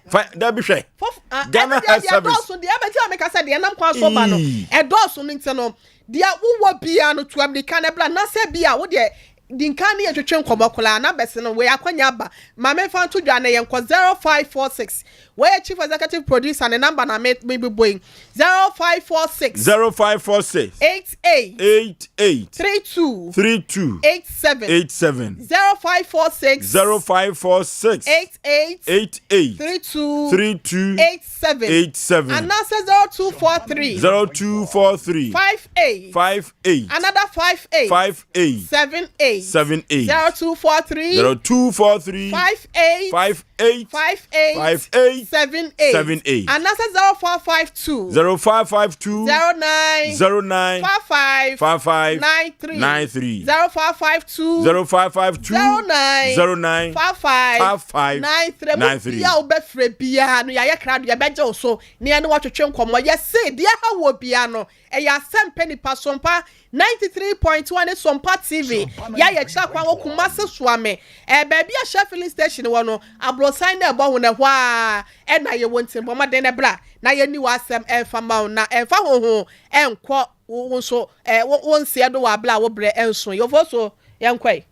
Fa dabi hwɛ. Ah, Ghana Health Service. Ɛdɔɔso deɛ ɛbɛti a meka sɛ deɛ ɛnam kwan so ba no ɛdɔɔso no nti no deɛ wowɔ bia no tu amirika no bra na sɛ bia wo deɛ di nkan ne yɛtwetwe nkɔmmɔ koraa na bɛse no wei akwanya aba ma memfa nto dwa na yɛnkɔ 0546 wei yɛ chief executive producer ne number na me mebobɔ yi 0546 0546 88 88 32 32 87 87 0546 0546 88 88 32 32 87 87 anaasɛ 0243 0243 58 58 another 58 58 78 78 0243 0243 58 58 58 58 78 78 anaasɛ 0452 0552 09 09 55 55 93 93 0552 0552 09 09 55 55 93 mu 93. bia wobɛfrɛ biara no yɛayɛ krado yɛbɛgye wo so ne yɛne wɔtwetwe nkɔmmɔ yɛse deɛ ha wɔ biara no ɛyɛ asɛmpɛ nipa sompa 93.1 ne sompa tv yɛayɛ kyerɛ kwan wɔ kumase soame ɛɛ baabi a hyɛ filling station wɔ no aborosan na ɛbɔ ho na ɛhɔ a ɛna yɛwɔ nti bɔ mmɔden na bra na yɛni w'asɛm ɛmfa ma wo na ɛmfa ho ho ɛnkɔ wo wo nso ɛɛ wo wo nseɛ do wɔ abla a wo brɛ ɛnso yɛfo so yɛnkɔe.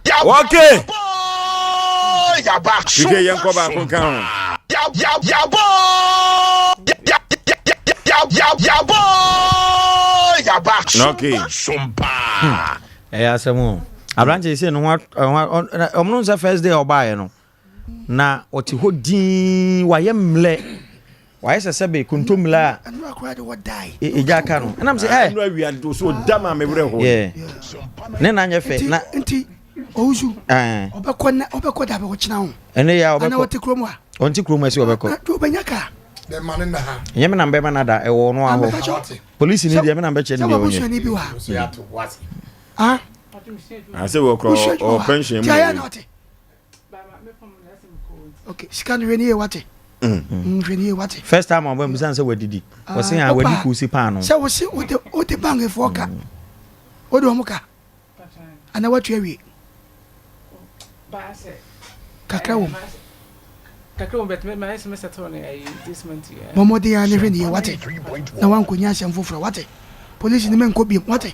Okay. Kike yɛnkɔ baako nka ho. Okay. Ɛyɛ asɛm o. Aberanteɛ sɛ ne ho ɔmo no sɛ first day ɔbaeɛ no na ɔte hɔ dinn wayɛ mmerɛ wayɛ sɛ sɛbe kontommire a ɛgya aka no ɛnam sɛ ɛ ɛnu awia do so ɔda ma me werɛ hɔ yeah ne na nyɛ fɛ na nti owusu ɔbɛkɔ na ɔbɛkɔ da bɛ ɔkyena ho ɛne yɛ a ɔbɛkɔ ana ɔte kurom a ɔnte kurom ɛsɛ ɔbɛkɔ ɔbɛnya kaa bɛma ne na ha ɛnyɛ me na mbɛma no ada ɛwɔ ɔno ahɔ polisi ni deɛ me na mbɛkyɛ ne deɛ ɔnyɛ bi wɔ ha asɛ wɔ korɔ ɔ pension mu okay sika no hwɛ ne yie wate mm. mm, hwɛ ne yie wate first time ɔbɛ musan sɛ wadidi ah, wɔse a wadi kusi paano sɛ wɔse wode wode bankfoɔ ka mm. wode wɔn ka anaa watu awie kakra wɔ mu bɔ mmɔden a ne hwɛ ne yie wate na wankɔnya asɛm foforɔ wate polisi no mɛnkɔ biom wate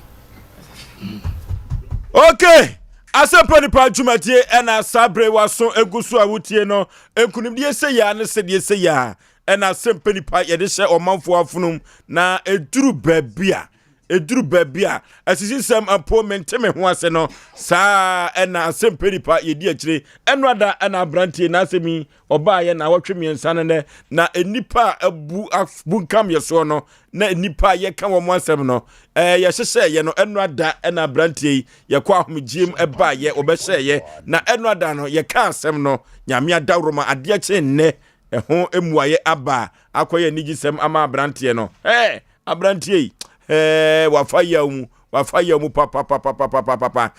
okay Asɛmpa Nipa dwumadie ɛna saa bere waso egu so a wotie no nkunimdie sɛ yia ne sɛdeɛ sɛ yia ɛna asɛmpa nipa yɛde hyɛ ɔmanfoɔ afonum na eduru baabi a eduru baabi a asisisɛm mpo mente me ho ase no saa ɛna asɛmpa nipa yɛdi akyire ɛno ada ɛna aberanteɛ n'asɛm yi ɔbaayɛ na awɔtwe mmiɛnsa no nɛ na nnipa a abu abunkam yɛ soɔ no na nnipa a yɛka wɔn asɛm no ɛɛ yɛhyehyɛ yɛ no ɛno ada ɛna aberanteɛ yi yɛkɔ ahomegyeɛ mu ɛbaayɛ wɔbɛhyɛɛyɛ na ɛno ada no yɛka asɛm no nyame adaworoma adeɛ kye nnɛ ɛho mmuayɛ aba akɔyɛ anigyesɛm ama aberanteɛ no ɛɛ aberanteɛ yi ɛɛ wafa yaw mu wafa yaw mu papapapapapapa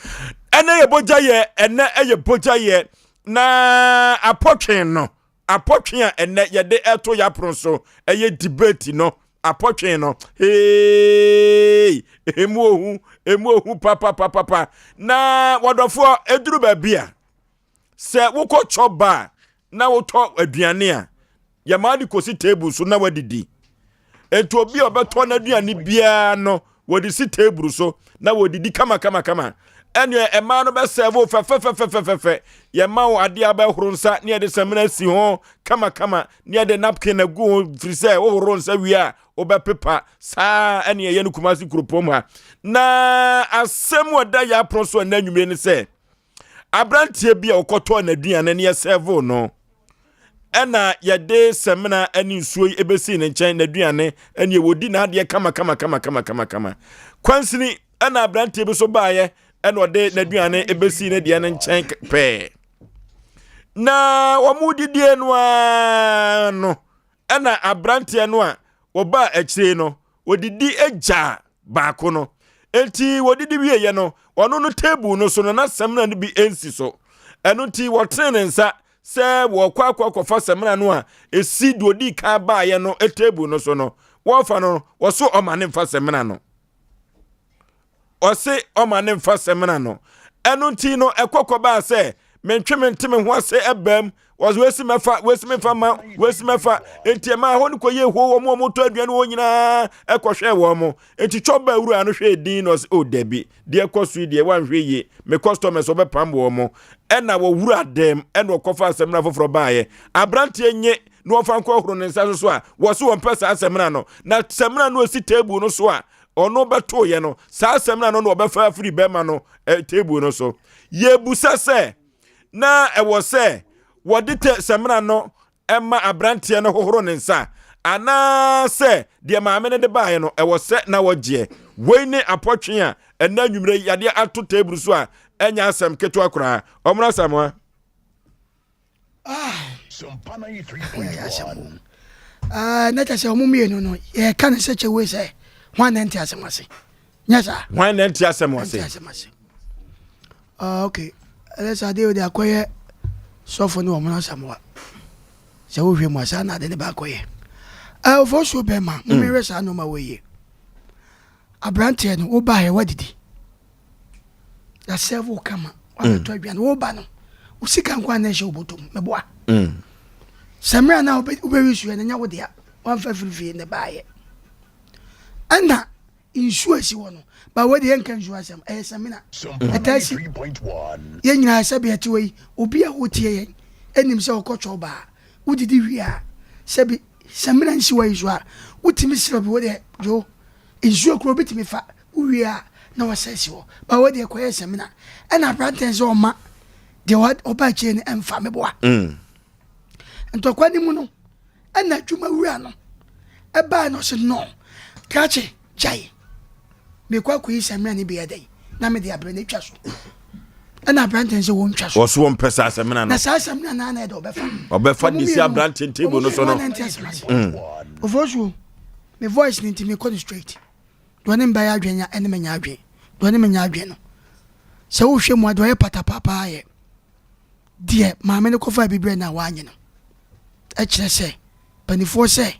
ɛnɛ yɛ bogya yɛ ɛnɛ ɛyɛ bogya yɛ Na apɔtwe no, apɔtwe a ɛnɛ yɛde ɛto yɛapono so ɛyɛ debate no, apɔtwe no, hey, emu ohu, emu ohu papapapapa. Na wɔdɔfoɔ eduru baabi a, sɛ wokɔ chop bar na wotɔ aduane a, yɛma de kɔsi table so na wadidi. Enti obi a ɔbɛtɔ n'aduane biara no, wɔde si table so na wɔdidi kama kama kama. Ɛnneɛ mmaa no bɛsɛɛvo fɛfɛfɛfɛfɛfɛ. Yɛma wo adeɛ a bɛhoro nsa ne yɛde samina si ho kama kama ne yɛde napkin agu ho firi sɛ wohoro nsa wie a wobɛpepa. Saa ɛne ɛyɛ no Kumasi kuropɔn mu ha. Na asɛm a ɛda yɛn apono so ɛnnɛ anwummere ne sɛ aberanteɛ bi a ɔkɔtɔɔ n'aduane ne yɛsɛɛvoo no ɛna yɛde sɛmina ne nsuo yi ɛbɛsii ne nkyɛn n'aduane ɛne wɔdi n'adeɛ kama kama kama kama kama kama kwansini ɛna aberanteɛ bi so baeɛ ɛna ɔde n'aduane ɛbɛsii ne deɛ no nkyɛn pɛɛ na wɔn didie no ara no ɛna aberanteɛ no a wɔbaa akyire no wɔdidi gyaa baako no. Enti wɔdidi wieeɛ no, ɔno no table no so no, na samina no bi nsi so. Ɛno nti wɔtene ne nsa sɛ wɔkɔ akɔ akɔfa samina no a ɛsi deɛ ɔdii kan baeɛ no table no so no. Wɔfa no, wɔso ɔma ne mfa samina no. Ɔse ɔma ne mfa samina no. Ɛno nti no, ɛkɔ kɔbaa sɛ Mentwe mente me ho ase ɛbam. Wɔsɛ wɔasi mɛfa, wɔasi memfa ma, wɔasi mɛfa. Enti ɛmaa hɔ no kɔyɛ hoo wɔn a wɔtɔ aduane wɔ nyinaa ɛkɔhwɛɛ wɔn mo. Enti chɔba wura no hwɛɛ din na ɔsɛ, oh dabi, deɛ ɛkɔ so yi deɛ wanhwɛ yie, me customers wɔbɛpam wɔn mo. Ɛna wɔwura dɛm ɛna ɔkɔfa asɛmina foforɔ baeɛ. Aberanteɛ nye na wɔmfa nkɔ horo ne nsa so so a, wɔse wɔmpɛ saa samina no. Na samina no ɔsi table no so a ɔno bɛtoeɛ no, saa samina no na ɔbɛfa afiri bɛrima no eh, table no so. Yɛbusa sɛ, na ɛwɔ sɛ wɔde te samina no ma aberanteɛ no hohoro ne nsa anaasɛ deɛ maame no de baeɛ no ɛwɔ sɛ na wɔgyeɛ? Wei ne apɔtwe a ɛnɛ anwummerɛ yi yadeɛ ato table so a ɛnyɛ asɛm ketewa koraa. Ɔmono Asamoah. Ah, ah, na kyɛ sɛ ɔmo mmienu no yɛka no sɛ kyɛwei sɛ hwan na nte asɛm ase nyɛ saa hwan na nte asɛm ase nte asɛm ase ah, ok ɛdɛ sɛ adeɛ wode akɔyɛ sɔfo ne ɔmo no asamoa sɛ wohwɛ mu a saa na ade ne baakɔyɛ ɔfɔ suo bɛma momehwɛ saa nnoɔma wɔ yie aberanteɛ no wobaeɛ woadidi yɛasɛve wo kama wabɛtɔ mm. aduane woba no wo sika nko a na ɛhyɛ wo bɔtɔ mu meboa mm. sɛ mmerɛ na wobɛwi suɛ no nyɛ wo dea wamfa firi fie ne baayɛ ɛna nsuo asi hɔ no ba wei deɛ yɛnka nsuo asɛm ɛyɛ samina ɛtaa si yɛn nyinaa sɛ bea tiwɔ yi obi a wotie yɛn ɛnim sɛ wokɔ twɔ baa wodidi wie a sɛbi samina nsi wɔ yi so a wotumi serɛ bi wo deɛ dwo nsuo kuro bi tumi fa Wowie a na wasa asi hɔ. Ba wei deɛ kɔyɛ samina. Ɛna aberanteɛ sɛ ɔma deɛ ɔba akyire no ɛmfa meboa. Mm. Ntɔkwa no mu no ɛna adwuma wura no ɛbaa na ɔsɛ no krakye gyae mekɔ akɔyi samina no bi ɛdɛn na mede abrɛ no atwa so. Ɛna aberanteɛ sɛ wɔntwa so. Wɔso wɔmpɛ saa samina no. Na saa samina no ana ɛdɛ ɔbɛfa. Ɔbɛfa de si aberanteɛ table no so no. Ofosuo me voice no nti mekɔ no straight. Deɛ ɔne me bɛyɛ adwene nya ɛne me nyɛ adwene. Deɛ ɔne me nyɛ adwene no, sɛ wohwɛ mu a, deɛ ɔyɛ patapaa paa yɛ deɛ maame no kɔfaa bi brɛ no a wanyɛ no. Ɛkyerɛ sɛ mpanimfoɔ sɛ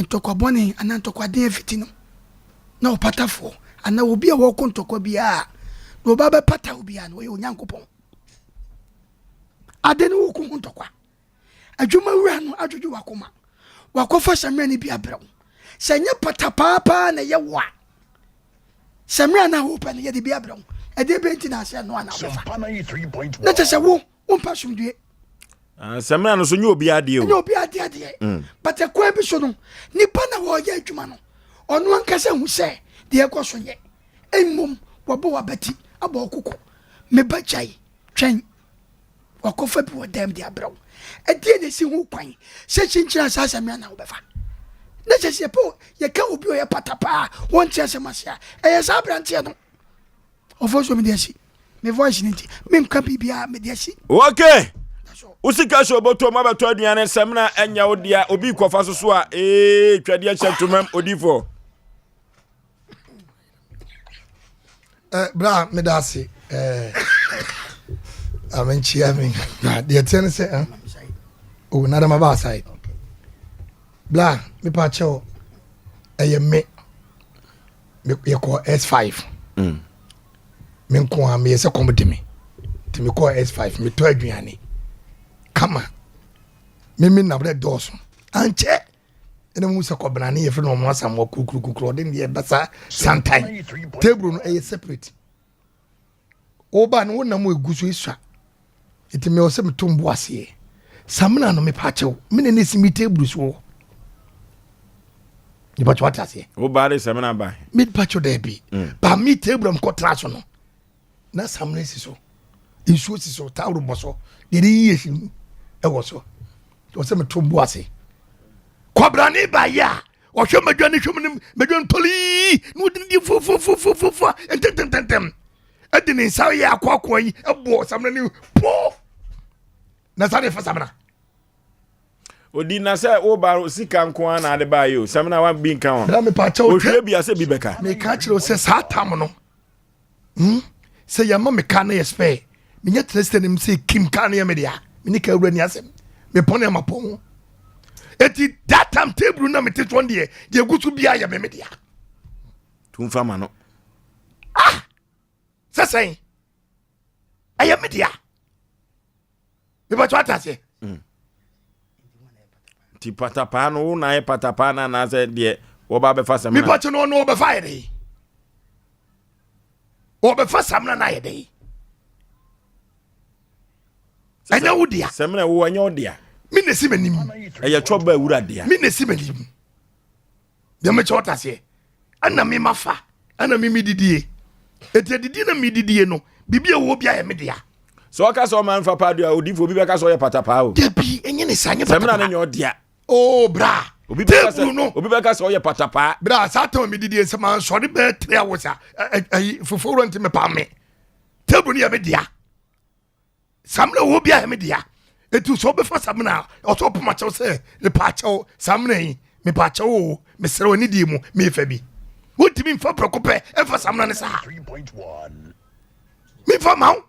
ntɔkwa bɔne anaa ntɔkwa den afiti no na ɔpatafoɔ anaa obi a wɔko ntɔkwa biara na ɔba bɛpata obiara no ɔyɛ Onyankopɔn. Ade no woko ho ntɔkwa. Adwuma wura no adwodwo w'akoma. Wakɔfa samina no bi abrɛ wo. Sɛ ɛnyɛ patapaa paa na ɛyɛ wo a, samina no a wopɛ no yɛde bi abrɛ wo. Ɛdeɛ bɛn nti na asɛ ɛno a na wobɛfa? Na kyɛ sɛ wo wompɛ asomdwoe. Ah, samina no so nyɛ obi adeɛ o. Nyɛ obi adeɛ deɛ. Mm. But ɛkwan bi so no, nipa na wɔyɛ adwuma no, ɔno ankasa hu sɛ deɛ ɛkɔ so nyɛ. Mmom wɔbɔ w'abati abɔ ɔkoko. Meba gyae twɛn. Wakɔfa bi wɔ dɛm de abrɛ wo. Ɛdeɛn na ɛsi ho kwan sɛ kyinkyin a saa asɛm yi ana wobɛfa? Na kyɛ sɛ yɛpɛ yɛka obi ɔyɛ pata paa wɔnte asɛm ase a, ɛyɛ saa aberanteɛ no. Ɔfo so mede asi. Me voice no nti menka biribiara mede asi. Okay. Wo sika hyɛ obotom abɛtɔ aduane nsɛm na ɛnyɛ wo dea obi kɔfa so so a ee twɛdeɛ hyɛ ntomam odifoɔ. Eh, bra meda ase eh, amenkyia me na deɛ teɛ no sɛ eh, oh, nada maba aside bra mepa kyɛw ɛyɛ me yɛkɔ s5 mm. me nko a meyɛ sɛ kɔm de me nti mekɔɔ s5 metɔ aduane kama meme nam dɛ dɔɔso ankyɛ ɛna mu sɛ kɔbena ne yɛfrɛ no ɔmo asamoa kurukurukukuru ɔde ne ɛbasa santan table no ɛyɛ separate woba no wonam egu so esua nti mɛ ɔsɛ meto mbo aseɛ samina no mepa akyɛw me na ne si mi table so hɔ nipa kyɛw ate aseɛ. wo de samina ba. mi pa kyɛw dɛbi mm. ba mi table am kɔ tena so no. na samina si so nsuo si so tawuro bɔ so deɛ de yiye si mu ɛwɔ so ɔsɛ meto mbo ase kɔbrane ba yɛ a ɔhwɛ madwa ne hwɛ mu ne madwa ntɔlii na ɔde ne deɛ fufufufufufu ntɛntɛntɛntɛm ɛde ne nsa yɛ akoakoa yi ɛbɔ samina ne po na saa de fa samina Odi na sɛ woba sika nko ara na ade ba yi o samina wa bi nka ho. Bra mepa kyɛw. Ohwie bi asɛ bi bɛka. Meka kyerɛ wo sɛ saa tam no Hmm? Sɛ yɛma me car no yɛ spare, menya tena sika nim sɛ kim car no yɛ me dea, me ne car wura ni asɛm. Mepɔn ama pɔn ho. Eti that time table na mete soɔ deɛ, deɛ egu so biara yɛ me me dea. Tumfa ma no. Ah! Sɛ sɛn? Ɛyɛ me dea. Mebɛtɔ ate aseɛ. Nti patapaa no wo na ayɛ patapaa no anaasɛ deɛ wɔba bɛfa samina? Mebɛtɔ no ɔno ɔbɛfa ayɛ dɛ. Ɔbɛfa samina no ayɛ dɛ. Ɛnyɛ wo dea. Samina wo ɛnyɛ wo dea. Me na esi m'anim. Ɛyɛ twɔba awura dea. Me na esi m'anim. Deɛ mekyɛ ɔta aseɛ. Ɛna me ma fa. Ɛna me me didie. Eti adidie na me didie no biribi a ɛwɔ bi ayɛ me dea. Sɛ ɔka sɛ ɔma nfa paado a odifo obi bɛka sɛ ɔyɛ patapaa o. Dabi ɛnyɛ ne saa nyɛ patapaa. Samina no nyɛ ɔdea. Oh bra. Obi bɛka sɛ obi bɛka sɛ ɔyɛ patapaa. Bra saa tɛm a me didie nsɛm ansɔre bɛyɛ 3 hours a ɛyi fufuo wura nti me pam me. Table no yɛ me dea. Samina wɔ bi ayɛ me dea. Eti sɛ ɔbɛfa samina a ɔsɛ ɔpam akyɛw sɛ mepa akyɛw samina yi mepa akyɛw o mesrɛ wɔ ne die mu mefa bi. Wontumi mfa prɛko pɛ ɛmfa samina no saa. Memfa ma wo.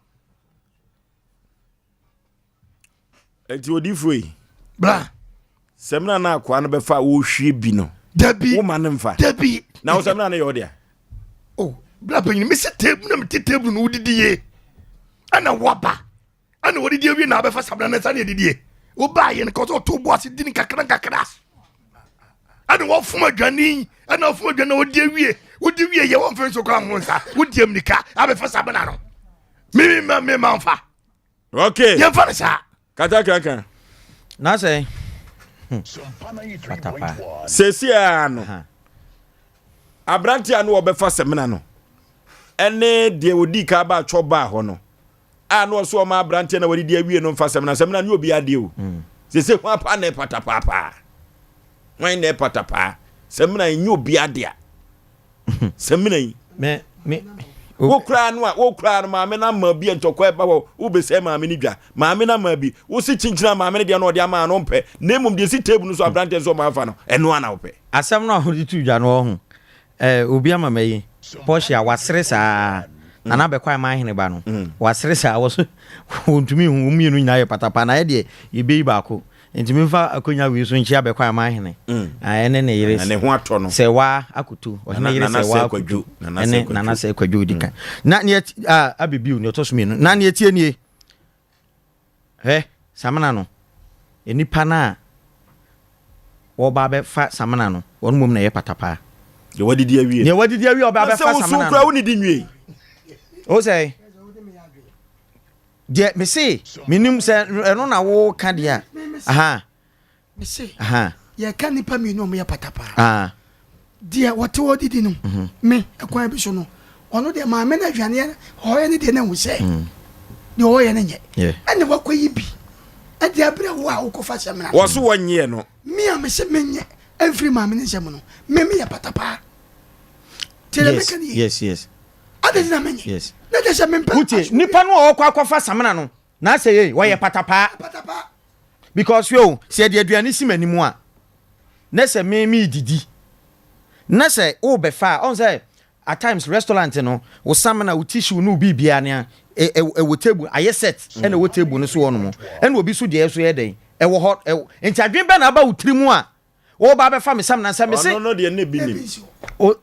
Eti odiifo yi. Bra. Samina na akoa no bɛfa a wɔhwie bi no. Dabi. Woma no mfa. Dabi. Na wo samina no yɛ ɔdea. Oh, bra panyin mesi table na mete table no wodidi ye. Ɛna waba. Ɛna wɔdidi awie na abɛfa samina no nsa ne adidie. Wobaa yɛ no kɔ sɛ ɔto bo ase di no kakra nkakra. Ɛna wɔfom aduane ɛna wɔfom aduane na wɔdi awie. Wodi wie yɛ wɔmfa nsuo koraa ho nsa. Wodi amnika abɛfa samina no. Me me me ma mfa. Okay. Yɛmfa no saa. Kata kankan. Na sɛ. Patapa. Sɛsi a no. Aberante a no wɔbɛfa sɛmina no ɛne deɛ wɔdii ka ba atwɔ baa hɔ no a na ɔso ɔma aberanteɛ na wɔdidi awie no mfa sɛmina sɛmina ne obi adeɛ o. Sɛsɛ ho apa na ɛpata paapaa. Hwan na ɛpata paa? Sɛmina nyɛ obi adeɛ. Samina yi. Me me. Wo koraa no a wo koraa no maame no ama bi ntɔkwa ɛba hɔ wobɛsɛe maame no dwa maame no ama bi wo se kyinkyina maame no deɛ no ɔde ama no mpɛ na mmom deɛ si table no so aberanteɛ nso ɔma afa no ɛno ana wopɛ. Asɛm no a wode to dwa no ɔho eh, obi ama mayi Portia wasere saa Nana bɛkɔ ama ahene ba no wasere saa wɔ so wɔntumi hu wɔn mmienu nyinaa yɛ patapa na yɛ deɛ yɛbɛyi baako Nti memfa akonya wei so nkyia bɛkɔ ama ahene ɛne ne yere ne ho atɔ no sɛ waa akoto ɔhene yere sɛ waa akoto ɛne nana sɛ kwadwo di kan na neɛ abebiw ne ɔtɔ so mmienu na neɛ tie nie hwɛ samena no nipa no a wɔba abɛfa samena no wɔn mmom na ɛyɛ patapaa deɛ wadidi awie deɛ wadidi awie ɔba abɛfa samena no kura wonidi nwie o sɛ Deɛ mese menim sɛ ɛno na woka deɛ a. Aha. Mese yɛka nnipa mmienu a wɔyɛ patapaa. Deɛ wɔte hɔ didi no, mhm. me ɛkwan bi so no, ɔno deɛ maame no aduaneɛ ɔyɛ ne deɛ no ahu sɛ mm. deɛ ɔyɛ no nyɛ. Ɛna wakɔyi bi ɛde abrɛ wo a wokɔfa sɛ mmara. Wɔ so wɔnyɛ no. Me a mese menyɛ ɛmfiri maame no nsɛm no, me meyɛ patapaa. Yes, yes, yes. Adɛn nti na menye? Yes. Na kyerɛ sɛ mempɛ Wotie, asomdwoe. nipa no a ɔkɔ akɔfa samina no, n'asɛ yei, ɔyɛ patapaa. Patapaa. Because hwɛ o, sɛ yɛde aduane si m'anim a, na sɛ me meredidi, na sɛ worebɛfa a, ɔhu sɛ at times restaurant no, wo samina, wo tissue ne wo biribiara no, ɛ- ɛ- ɛwɔ table, ayɛ set ɛna ɛwɔ table no so hɔ nom. Ɛna obi so deɛ nso yɛ dɛn? Ɛwɔ hɔ. Ɛwɔ, nti adwene bɛn na aba wo tiri mu a, Woreba abɛfa me samina sɛ mese. Ɔno no deɛ na ebi nim. O,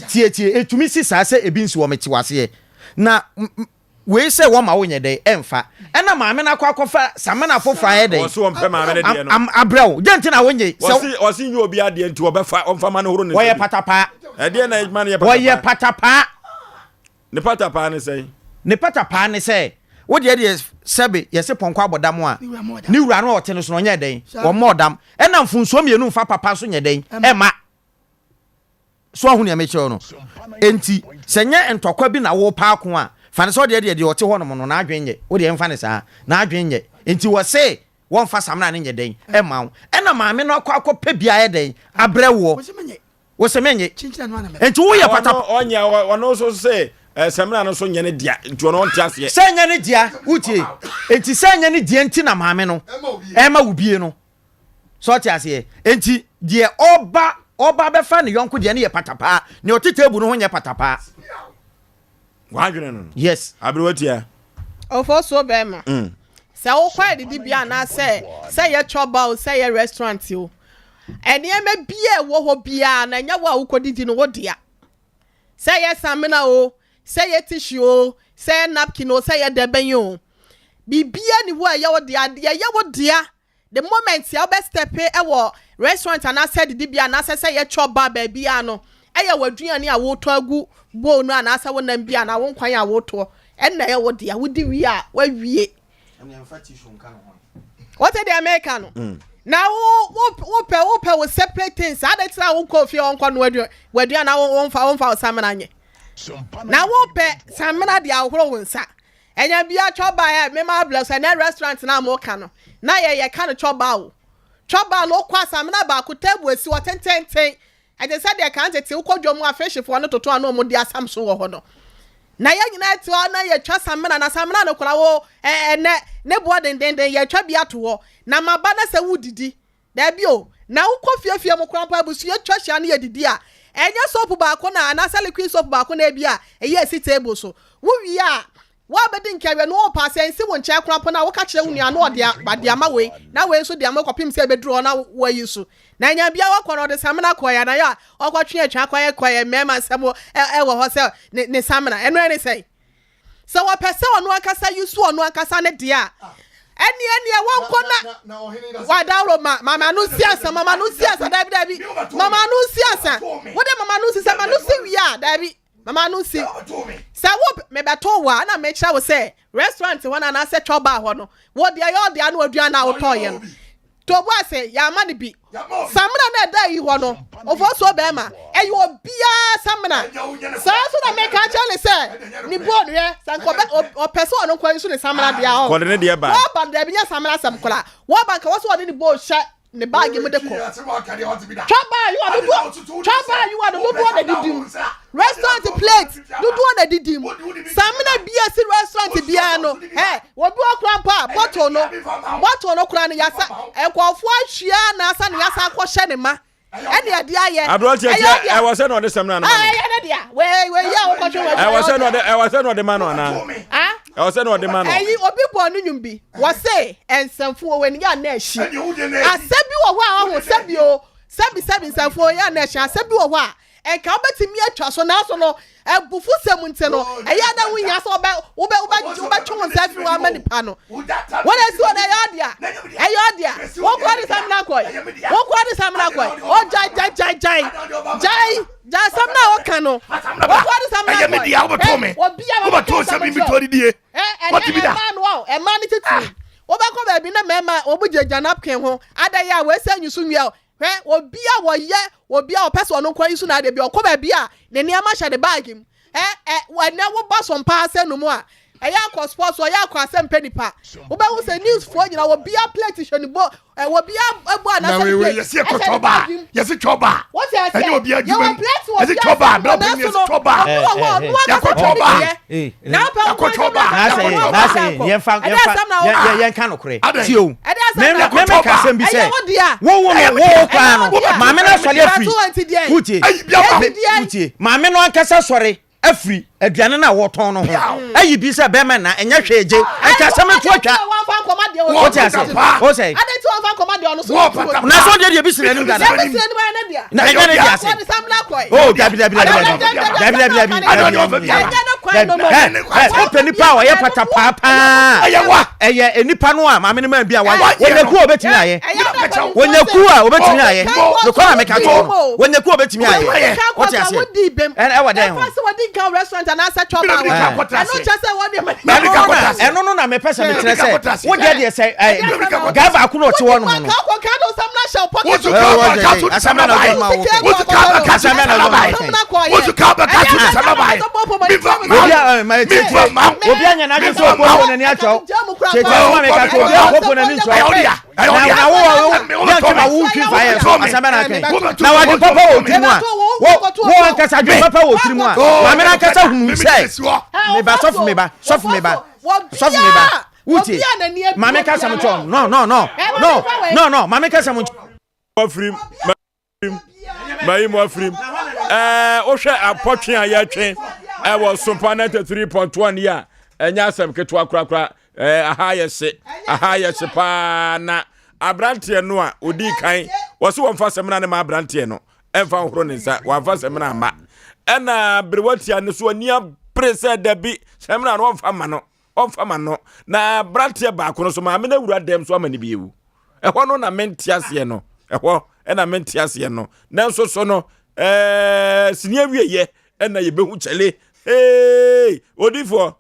tie tie, etumi si saa sɛ ebi nsi hɔ, mete waseɛ. Na wei sɛ wɔma wo nyɛ dɛn, ɛmfa. Ɛna maame no akɔ akɔfa samina foforɔ ayɛ dɛn. Ɔse ɔmpɛ maame no deɛ no. Am, abrɛ wo. Deɛ nti na wonye. Sɛ. Ɔse, ɔse nyɛ obi adeɛ nti ɔbɛfa, ɔmfa ma no horo ne nsa Wɔyɛ bi. patapaa. Ɛdeɛ na ɛma no yɛ patapaa. Wɔyɛ patapaa. Ne patapaa ne sɛn? Ne patapaa ne sɛ, wo deɛ deɛ sɛbe yɛse pɔnkɔ abɔ dam a, ne wura no a ɔte no so no ɔnyɛɛ dɛn? Ɔmmɔɔ dam. Ɛna mfomsoɔ mmienu mfa papa nso nyɛ dɛn? Ɛmma. So wahu nea mekyerɛ wo no? Enti, sɛ nyɛ ntɔkwa bi na worepɛ ako a, fa no sɛ ɔdeɛ deɛ deɛ ɔte hɔnom no n'adwene nyɛ. Wo deɛ mfa no saa. N'adwene nyɛ. Enti wɔse wɔmfa samena no nyɛ dɛn? Ɛmma wo. Ɛna maame no akɔ akɔpɛ bi ayɛ dɛn? Abrɛ woɔ. Wo se menye. Nti wo yɛ pata. Ɔnyɛ ɔno nso se samina no nso nyɛ ne dea nti ɔno ɔnte aseɛ. Sɛ nyɛ ne dea wotie nti sɛ nyɛ ne dea nti na maame no ɛma wo bie no sɛ ɔte aseɛ nti deɛ ɔba ɔba bɛfa ne yɔnko deɛ no yɛ patapaa nea ɔte table no ho nyɛ patapaa. W'adwene no no. Yes. Aberewa tia. Ofosuo bɛrima. Sɛ wokɔ adidibea anaasɛ sɛ ɛyɛ chɔba o, sɛ ɛyɛ restaurant o, nneɛma bi a ɛwɔ hɔ biara no, ɛnyɛ wo a wokɔdidi no wo dea. Sɛ ɛyɛ samina o, sɛ ɛyɛ tissue o, sɛ ɛyɛ napkin o, sɛ ɛyɛ dɛbɛn o. Biribiara nni hɔ a ɛyɛ wo dea. Deɛ ɛyɛ wo dea, the moment a wobɛ stɛpe wɔ restaurant anaasɛ adidibea anaasɛ sɛ ɛyɛ chop bar baabiara no, ɛyɛ w'aduane a wotɔ agu bowl no anaasɛ wo nam bi anaa wo nkwan a wotoɔ, ɛnna ɛyɛ wo dea. Wodi wie a, woawie. Wote deɛ meka no? Mm. Na wo wo wopɛ wopɛ wo separate things. Adɛn nti na wonkɔ ofie hɔ nkɔ noa w'aduane na womfa womfa wo samina nyɛ? Na wopɛ samina de ahohoro wo nsa. Ɛnya bia chop bar ɛ mema abrɛ so ɛnɛ restaurant na mo ka no na yɛ yɛ ka no chop bar o. Chop bar no wokɔ a samina baako table esi hɔ tententen ɛte sɛ deɛ kan tete wokɔ dwom a fish foɔ no toto a na wɔn de asam so wɔ hɔ no. Na yɛn nyinaa te hɔ na yɛtwa samina na samina no koraa wo ɛnɛ ne boɔ dendenden yɛtwa bi ato hɔ na maba na sɛ wodidi Dabi o, na wokɔ fie fie mu koraa mpo a abusua atwa ahyia na yɛdidi a, ɛnyɛ soap baako na anaasɛ liquid soap baako na ebia ɛyɛ asi table so. Wowie a, woabɛdi nkɛwɛ no wopɛ a sɛ ɛnsi wo nkyɛn koraa mpo no a woka kyerɛ wo nua na ɔde de ama wei na wei nso de ama kɔpem sɛ ɛbɛduru hɔ na woayi so. Na nya bia wakɔ no ɔde samina kɔeɛ anaa yɛ a ɔkɔtwe atwa akɔyɛ kɔyɛ mmarima nsɛm wɔ hɔ sɛ ne samina. Ɛno ɛne sɛn? Sɛ wɔpɛ sɛ ɔno ankasa yi so ɔno ankasa ne deɛ a, ɛneɛ neɛ wɔnkɔ na wadaworo ma mama no nsi ansa mama no nsi ansa daabi daabi mama no nsi ansa wode mama no nsi sɛ ma no si wie a daabi mama no nsi sɛ wo mebɛto wo a na mekyerɛ wo sɛ restaurant hɔ no anaasɛ twɔ bar hɔ no wo deɛ yɛ ɔdeɛ ano aduane a wotɔɔyɛ no Tobu ase, yɛama no bi. Samena no a ɛda ayi hɔ no, ofosuo bɛrima, ɛyɛ obiara samena. Saa nso na meka akyerɛ no sɛ, ne bone hwɛ, sɛ nka ɔbɛ, ɔpɛ sɛ ɔno nko nso ne samena deɛ a, ɔ. Kɔde ne deɛ ba. Wɔba no, daabi, nyɛ samena asɛm koraa. Wɔba nka wɔ sɛ ɔde ne bone hyɛ ne baage mu de kɔ. Twa baa yiwa dodoɔ, twa baa yiwa no dodoɔ na didi mu. Restaurant plate dodoɔ na didi mu. Samena bi a si restaurant biara no, ɛ, Obi wɔ koraa mpo a, bottle no, bottle no koraa no, yasa, nkurɔfoɔ ahyia na asa na yasa akɔhyɛ ne ma. Ɛne ɛde ayɛ. Aberanteɛ Ɛyɛ tiɛ, ɔdea. ɛwɔ sɛ na ɔde sɛmina no ma no. Ɛyɛ ne dea. Wei, wei yi a wokɔtwe wɔ Ɛwɔ sɛ na ɔde, ɛwɔ sɛ na ɔde ma no anaa? Ah? Ɛwɔ sɛ na ɔde ma no. Ɛyi, obi bɔɔ ne nwom bi. Wɔse, nsɛmfo wɔ w'ani a na ahyi. Asɛm bi wɔ hɔ a ɔho, sɛbi o, sɛbi sɛbi nsɛmfo wɔ yɛ a na ahyi. Asɛm bi wɔ hɔ a, Nka wobɛtumi atwa so, nanso no, abufusɛm nti no, ɛyɛ a na ɛho hia sɛ wobɛ, wobɛ, wobɛ, wobɛtwe wo nsa afiri hɔ ama nipa no. Wɔn a esi hɔ no, ɛyɛ ɔdea, ɛyɛ ɔdea. Wɔn kɔ de samina kɔe, wɔn kɔ de samina kɔe. O gyae, gyae, gyae, gyae, gyae, gyae asɛm no a wɔka no. Wɔn kɔ de samina kɔe. Ɛyɛ me dea, wobɛtɔ me. Obi a Wobɛtɔ sɛ me metɔ didie. Ɛnɛ ɛmaa no a, ɛmaa no titiri. Wobɛkɔ baabi na mmarima wɔn gyinagyina napkin ho, adɛn a wɔasi anyi so nwia o. Hwɛ, obi a wɔyɛ obi a ɔpɛ sɛ ɔno nko yi so n'adeɛ bi, ɔkɔ baabi a ne nneɛma hyɛ ne baage mu. Ɛ ɛ ɛnɛ woba so mpaa sɛ no mu a, ɛyɛ akɔ sports, ɔyɛ akɔ asɛm pɛ nipa. Wobɛhu sɛ news foɔ nyina obiara plate hyɛ ne bo, ɛ obiara ɛbɔ Na anaasɛ ne wei wei plate yɛsi ɛkɔ ɛhyɛ ne twɔba baage mu. yɛsi twɔba Wote aseɛ? ɛnyɛ obi adwuma Yɛwɔ mu plate wɔ yɛsi obiara twɔba nsam, bɛrɛ panyin nanso yɛsi no, twɔba obi wɔ hɔ a ɔno yɛkɔ ankasa pɛ ne twɔba deɛ. Na wopɛ wo yɛkɔ nko twɔba adwuma N'asɛ na yɛ wokɔ n'asɛ akɔ. yɛ yɛnfa Ɛdeɛ yɛnfa asɛm na yɛ woka? yɛ yɛnka nokorɛ Adɛn? tie o Ɛdeɛ asɛm mɛmɛ na woka? mɛmɛ ka asɛm bi sɛ Ɛyɛ wo dea. wo wo no wo wo koraa no Ɛyɛ wo dea. maame no asɔre afiri Ɛbɛto wɔn ti deɛn? wotie Eti deɛn? wotie maame no ankasa sɔre afiri aduane no a wɔtɔn no ho ayi bi sɛ bɛrima na ɛnyɛ hwee gye nka asɛm no to atwa wote ase wo sɛ na sɛ ɔdeɛ deɛ bi si n'anim dada na ɛnyɛ ne deɛ ase o dabi dabi dabi dabi dabi dabi dabi dabi wopɛ nipa a ɔyɛ pata paapaa ɛyɛ nipa no a maame no maa bi a wayɛ wɔnya ku a obetumi ayɛ wɔnya ku a obetumi ayɛ nokɔ na meka kyerɛ no wɔnya ku a obetumi ayɛ wɔte aseɛ ɛwɔ dɛn ho ɛno no na mepɛ sɛ mekyerɛ sɛ wodeɛ deɛ sɛ guy baako na ɔte hɔ nom no obi anya n'adwene sɛ ɔkɔkɔ n'ani akyɛw kyekye asoma mi ka kyɛ obi akɔkɔ n'ani nkyɛw na na wo wo yɛn twɛ ma wo ntwi fa yɛ so asɛm bɛ na akɛn na wade papa wɔ tiri mu a wo wo ankasa dwe papa wɔ tiri mu a maame na ankasa hunu sɛ meba sɔfo meba sɔfo meba sɔfo meba wutie maame kasa mo kyɛw no no no no no no maame kasa mo kyɛw. afirim mayi mu afirim ɛɛ wohwɛ apɔtwe a yɛtwe ɛwɔ sompa 93.1 yi a ɛnyɛ asɛm ketewa korakora ɛɛ aha yɛ hye aha yɛ hye paa na aberanteɛ no a odi kan wɔsi wɔn fa sɛmina ne ma aberanteɛ no ɛnfa nhoro ne nsa wɔn fa sɛmina ama ɛna berewatia no so ani abere sɛ dabi sɛmina no wɔn fa ma no. Ɔmfa ma no. Na aberanteɛ baako no so maame no awura dɛm so ama no bi awu. Ɛhɔ no na mente aseɛ no. Ɛhɔ ɛna mente aseɛ no. Nanso so no ɛɛ sini awieɛ ɛna yɛbɛhu kyɛle. Hey, odifoɔ,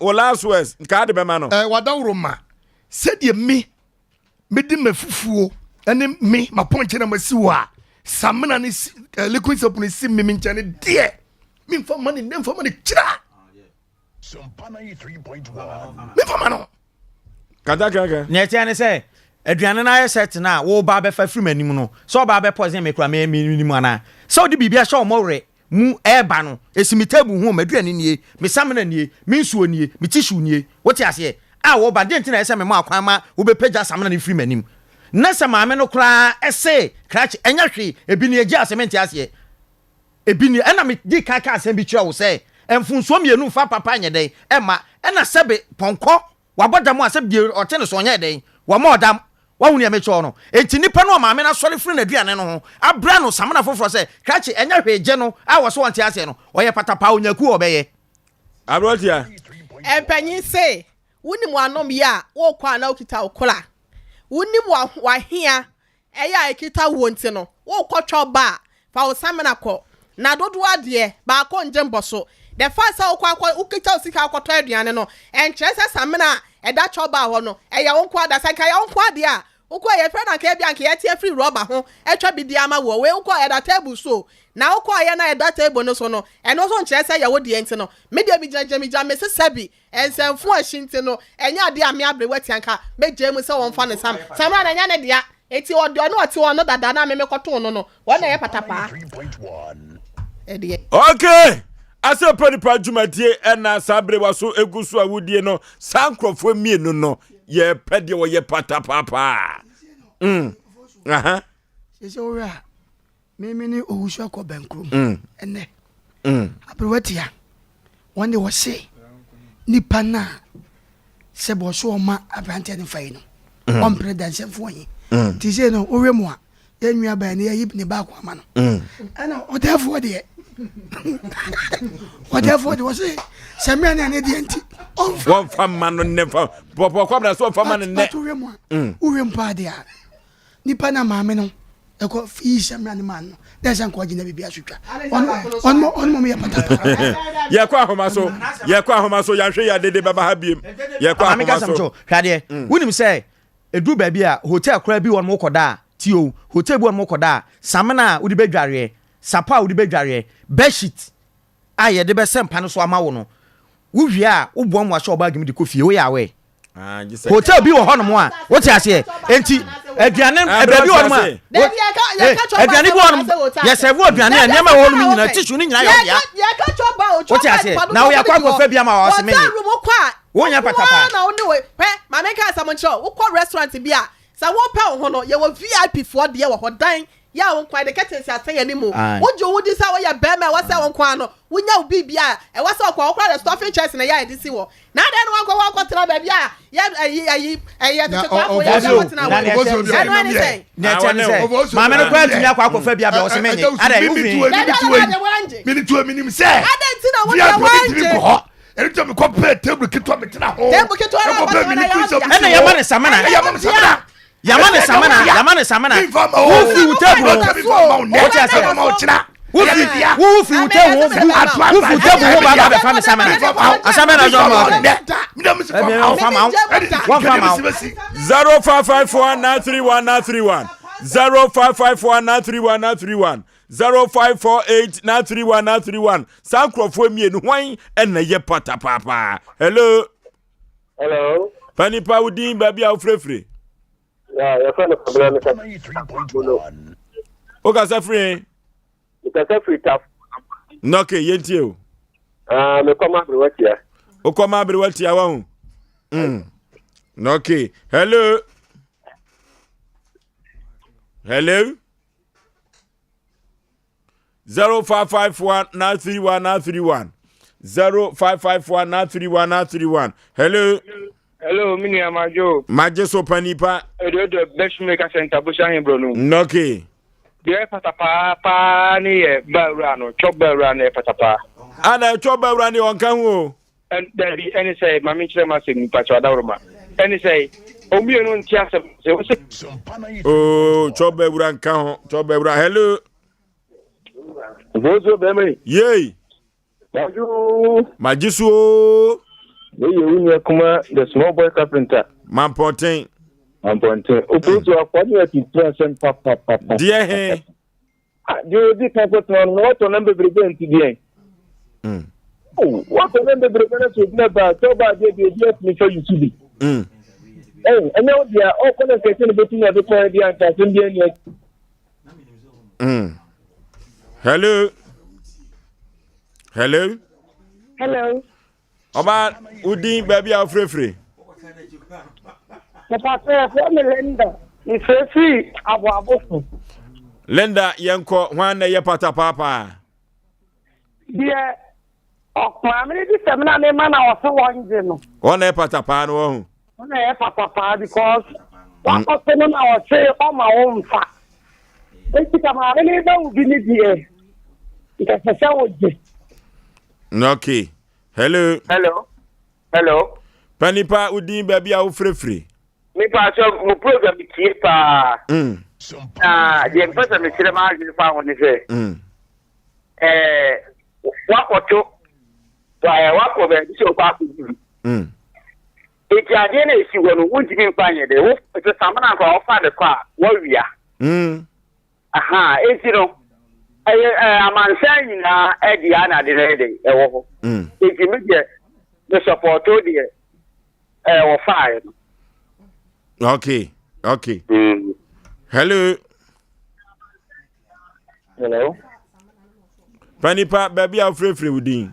wo last words nka de bɛma no. Ɛɛ wadaworo ma sɛdeɛ me mede m'afufuo ne me mapɔnkye na masi wɔ a samina ne si eh, liquid soap ne si me me nkyɛn ne deɛ memfa ma ne nnɛ mfa ma ne kyira memfa ma no katakaka nea ɛteɛ ne sɛ aduane no ayɛ sɛ tena a woba abɛfa firi m'anim no sɛ ɔba abɛpɔ sɛ me kura me menim anaa sɛ wode biribi ahyɛ ɔmɔ werɛ mu reba no, esi me table ho, m'aduane nie, me samina nie, me nsuo nie, me tissue nie. Wote aseɛ? A wɔba, deɛ nti na ɛsɛ sɛ mema kwan ma wobɛpagya samina no firi m'anim? Na sɛ maame no koraa se krakye, ɛnyɛ hwee, ebi nie, gye ase, mente aseɛ. Ebi nie. Ɛna medi kan ka asɛm bi kyerɛ wo sɛ, mfomsoɔ mmienu mfa papa nyɛ dɛn? Ɛmma. Ɛna sɛbe pɔnkɔ Wabɔ dam a sɛ deɛ ɔte no so ɔnyɛɛ dɛn? Wammɔɔ dam. Wahu nea mekyerɛ wo no? Enti nipa no a maame no asɔre firi n'aduane no ho abrɛ no samena foforɔ sɛ, Krakye, ɛnyɛ hwee, gye no, a ɔse ɔnte aseɛ no, ɔyɛ patapaa, ɔnya kuo a ɔbɛyɛ. Aberanteɛ. Mpanyin se, Wonim w'anom yɛ a, wokɔ a na wokita wo kora. Wonim w'ahea Ɛyɛ a ɛkita wuo nti no, worekɔ twɔ ba a, fa wo samina kɔ. Na dodoɔ adeɛ, baako ngye mbɔso. The fact sɛ wokɔ akɔ, wokita wo sika akɔtɔ aduane no, ɛnkyerɛ sɛ samina a ɛda twɔ bar hɔ no, ɛyɛ wo nko ara dea. Sɛ anka ɛyɛ wo nko ara deɛ a, wokɔ a yɛfrɛ no anka ebia anka yɛte afiri rɔba ho atwa bi de ama woɔ. Wei wokɔ a ɛda table so o. Na wokɔeɛ na ɛda table no so no, ɛno nso nkyerɛ sɛ ɛyɛ wo deɛ nti no, me deɛ megyinagyina megyina mese sɛbi Nsɛmfo a ehye nti no, ɛnyɛ ade a me aberewa tia nka megyae mu sɛ wɔmfa no Sam. Samra no, ɛnyɛ ne dea. Enti ɔde ɔno a ɔte hɔ no dada no a me mekɔtoo no no, wɔn na ɛyɛ patapaa. Ɛdeɛ. Okay! Asɛmpa nipa dwumadie ɛna saa berewa so egu so a wodie no saa nkurɔfoɔ mmienu no yɛpɛ deɛ wɔyɛ patapaapaa. Mm. Aha. Sɛ wohwɛ a Meme ne owusu akɔ bɛnkurom mm. ɛnɛ mm. aberewa tia wɔn de wɔse nipa no a sɛ bɔ so ɔma aberanteɛ no fa yi no mm. ɔmpere dansɛmfoɔ yi nti sei no wohwɛ mu a yɛn nua bɛn no yɛyi ne baako ama no ɛna ɔdɛɛfoɔ deɛ ɔdɛɛfoɔ deɛ wɔse sɛ mmea ne ane deɛ nti ɔmfa wɔmfa ma no nnɛ mfa pɔpɔ kwabena so ɔmfa ma no nnɛ wohwɛ mu a wohwɛ mu paa deɛ a Nipa na maame no ɛkɔ yi samina ne maa no na ɛsɛ nka ɔgyina biribi aso twa ɔno ɔno mɔm yɛ patapaa. Yɛkɔ ahoma so yɛkɔ ahoma so yɛahwɛ yɛ adede bɛba ha biem yɛkɔ ahoma so. Hwɛ adeɛ mm. wonim sɛ ɛduru baabi a hotel koraa bi wɔn kɔda a tio hotel bi wɔn kɔda a samina a wode bɛdwareɛ sapɔ a wode bɛdwareɛ bedsheet a yɛde bɛsɛ mpa no so ama wo no wowie a woboa mu ahyɛ ɔbaage mu de kɔ fie woyɛ awɛ Ah, hotel bi wɔ hɔnom a wote aseɛ enti aduane ah, baabi wɔ hɔnom a aduane bi wɔ hɔnom yɛsɛvo aduane a nneɛma wɔ hɔnom nyinaa tissue no nyinaa yɛ ɔdea wote aseɛ na woyɛ akɔ akɔfa bi ama wɔ ɔse menye wonyɛ patapaa maame nka asɛm nkyerɛ wokɔ restaurant bi a sɛ wopɛ wo ho no yɛwɔ vip foɔ deɛ wɔ hɔ dan yɛ a wo nkoa de curtains asɛn anim wogye wo di sɛ woyɛ bɛrima ɛwɔ sɛ wo nkoa no wonya wo biribi a ɛwɔ sɛ ɔkɔ wokora de stuffing chairs na ɛyɛ a yɛde si hɔ Na adɛn na wankɔ hɔ ankɔtena baabi a yɛ ayi ayi ɛyɛ tete kwaafo yɛ sɛ wɔtena hɔ ɛno ɛne sɛn. Nea ɛkyɛ ne sɛ maame no koraa tumi akɔ akɔfa bi abɛ ɔsɛ menye adɛn wofi. Mene tuo menim sɛ adɛn nti na wo deɛ wangye ɛno nti mekɔ pɛ table ketewa metena ho table ketewa na akɔtena na yɛ ɔdea ɛna yɛma ne samina ɛyɛ ma me samina yàmà ne samina yàmà ne samina wofiri wo table ho wote ase wofiri wofiri wo table ho bu wofiri wo table ho ba ba bɛfa mi samina asamina na ɔjɔ ma ɔfɛ wɔn fa ma wɔn fa ma. 0554 931 931 0554 931 931 0548 931 931 saa nkurɔfoɔ mmienu hwan ɛna yɛ patapaapaa hello. Hello. Panipa wo din baabi a wofirefire. Yeah, yɛfrɛ no Kwabena mekasa. Wokasa firi he? Mekasa firi Tafo. Nɔke yɛntie o. Ah, mekɔ ma aberewa tia. Wokɔ ma aberewa tia wahu. Mm. Nɔke. Hello. Hello. 0551 931 931 0551 931 931 hello. hello mi nua majo. magye so panipa. ɛdi o de best maker center bosi ahenbro no. nɔke. deɛ pata paa paa ne yɛ bawura no twɔ bawura no yɛ pata paa. ana twɔ bawura ne ɔnka ho o. Dabi, ɛne sɛ, ma menkyerɛ m'asɛm mu, mpakyɛw adaworoma. Ɛne sɛ, wɔn mmienu nte asɛm sɛ wo sɛ. Oo, twɔbɛ wura nka ho, twɔbɛ wura, hello. Mfonsuo bɛrima yi. Yei. Bonjour. Magye so oo. Wei yɛ wo nua kuma the small boy carpenter. Mampɔnten. Mampɔnten. Oponsu akwa ne atutu asɛm papapapa. Deɛ he. Ah, deɛ odi kan kɔtena no na watɔ nam bebrebe nti deɛn. Mm. Oh, watɔ nam bebrebe na sɛ obi aba sɛ ɔba adeɛ deɛ obi atumi fa yusu bi. Mm. Oh, ɛnyɛ wo deɛ ɔkɔ na nkɛse no bɛtumi ade kɔn deɛ anka asɛm bi ani akyi. Mm. Hello. Hello. Hello. Ọba wodin baabi a wofirefire. Mepatɔ yɛfrɛ me Linda. Mefirefiri aboabo so. Linda yɛnkɔ hwan na ɛyɛ pata paapaa. Deɛ Ɔmaame no di sɛm na mema na ɔse wɔngye no. Wɔn na ɛyɛ patapaa no wɔho. Wɔn na ɛyɛ patapaa because wakɔse no na ɔse ɔma wo mfa. Eti ka maame no ba wo bi ne deɛ nka ɛsɛ sɛ wogye. Okay. Hello. Hello. Hello. Panipa wodin baabi a wofirefiri. Mepa sɛ mo program tie paa. Na deɛ mpɛ sɛ mekyerɛ m'adwene fa ho ne sɛ. Ɛɛ wakɔto wakɔ baabi sɛ ɔkɔ akɔdi bi. Eti adeɛ na esi hɔ no wontumi nfa nyɛ dɛ wo sɛ samina nka ɔfa de kɔ a wawia. Aha eti no ɛyɛ ɛɛ amansan nyinaa ɛde a na ade no ɛyɛ dɛ ɛwɔ hɔ. Eti mi deɛ me sɔpɔto deɛ ɛɛ wɔfaeɛ no. Okay okay. Hello. Hello. Panipa, baabi a wofirefiri wo din.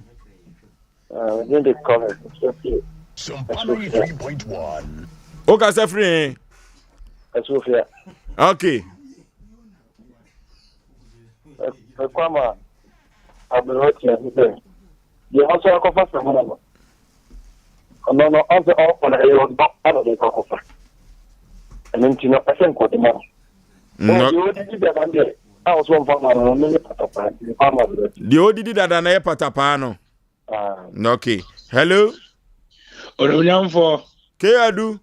Ah, me de Collins. Wokasa firi he? Asofia. Okay. Mekwama aberewa tia bi sɛ deɛ ɔsɔ akɔfa samina no ɔno no ɔsɛ ɔkɔ no ɛyɛ ɔdɔ ɛna de kɔ akɔfa ɛno nti no ɛsɛ nkɔde ma no. No. Deɛ ɔdidi dada deɛ a ɔsɔ nfa ma no no ne patapaa nti nfa ma no. Deɛ ɔdidi dada na yɛ patapaa no. Ah. Okay. Hello. Onimnyamfoɔ. Keadu.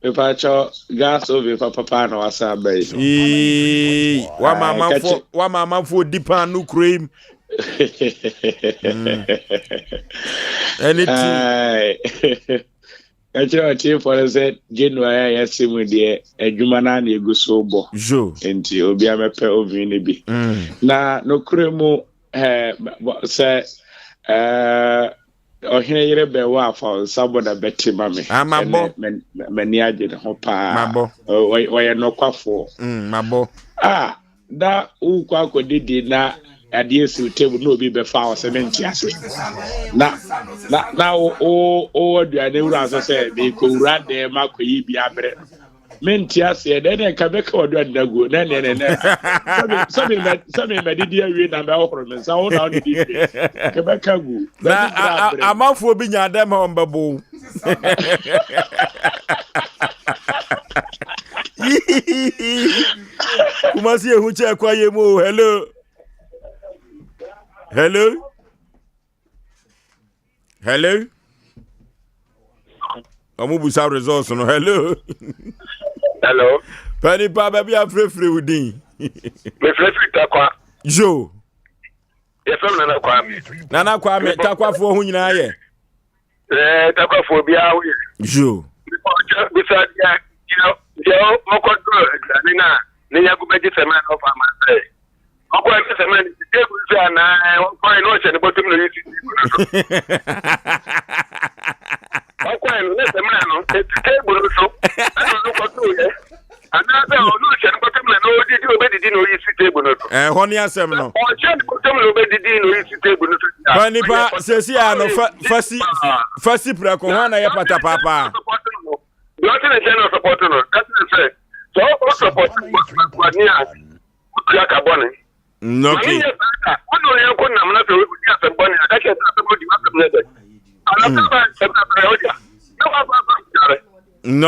Mepakyɛ gas oven papapa na wasa aba yi. Ee, wama amanfoɔ wama amanfoɔ di pan no kuro yi mu. Ɛne ti. Ka kyerɛ ɔtiefoɔ no sɛ January a yɛase mu deɛ adwuma no ara na ɛgu so bɔ. Nti obiara mɛpɛ oven no bi. Mm. Na nokorɛ mu eh, sɛ eh, ɔhene yere bɛwɔ a fa nsa bɔ na bɛte ma me. Ah, mabɔ. M'ani agye ne ho paa. Mabɔ. Ɔyɛ nɔkwafoɔ. Mm, mabɔ. Ah, Na worekɔ akɔdidi na adeɛ si wo table na obi bɛfa wo sɛ mente ase. Na na na wo wo wo aduane wura nso sɛ merekɔwura dɛm akɔyi bi abrɛ no. Mente aseɛ dɛn na nka bɛka w'aduane no aguo na ɛneɛ ne nɛ sɛ me sɛ me madidi awie na mɛhohoro me nsa wo na wode di wie nka bɛka gu. Na amanfoɔ bi nya dɛm a wɔbɛbo wo. Kumasi ehu kyɛ kwa yɛ mu o hello hello hello ɔmo busa results no hello hello panipa baabi afirefire wo din mefirefiri takwa yo yɛfrɛ m nana kwame nana kwame takwafoɔ ho nyinaa yɛ Ɛɛ takwafoɔ biara ho yɛ. Yo. Bisa deɛ deɛ deɛ ɔkɔdɔ aduane no a ne yɛgo bɛgye sɛmɛ na ɔfa ama sɛ ɔkɔ ɛgye sɛmɛ no ti table so anaa ɔkɔɛ na ɔhyɛ ne bɔtɔm na ɔyi si table no so. Ɔkɔɛ no ne sɛmɛ no ɛti table no so ɛna ɔno kɔtoo yɛ anaasɛ ɔno ɔhyɛ ne bɔtɔm na na ɔdidi ɔbɛdidi na ɔyi si table no so. Ɛhɔ ne asɛm no. Ɔhyɛ ne bɔtɔm na ɔbɛdidi na ɔyi si table no so. Fa nipa sɛsi a no fa fa si fa si prɛko ho na yɛ pata paapaa. Deɛ ɔte ne nkyɛn na ɔsɔpɔto no ka kyerɛ sɛ sɛ ɔsɔpɔto ni a wotua ka bɔne. Okay. Maame nyɛ saa da wone wo yɔnko nam na sɛ ɔdi asɛm bɔne a ka kyerɛ sɛ asɛm ɔdi asɛm nyɛ dɛ. Anapa ba ɛbrɛbrɛ ɔgya na wafa afa yare.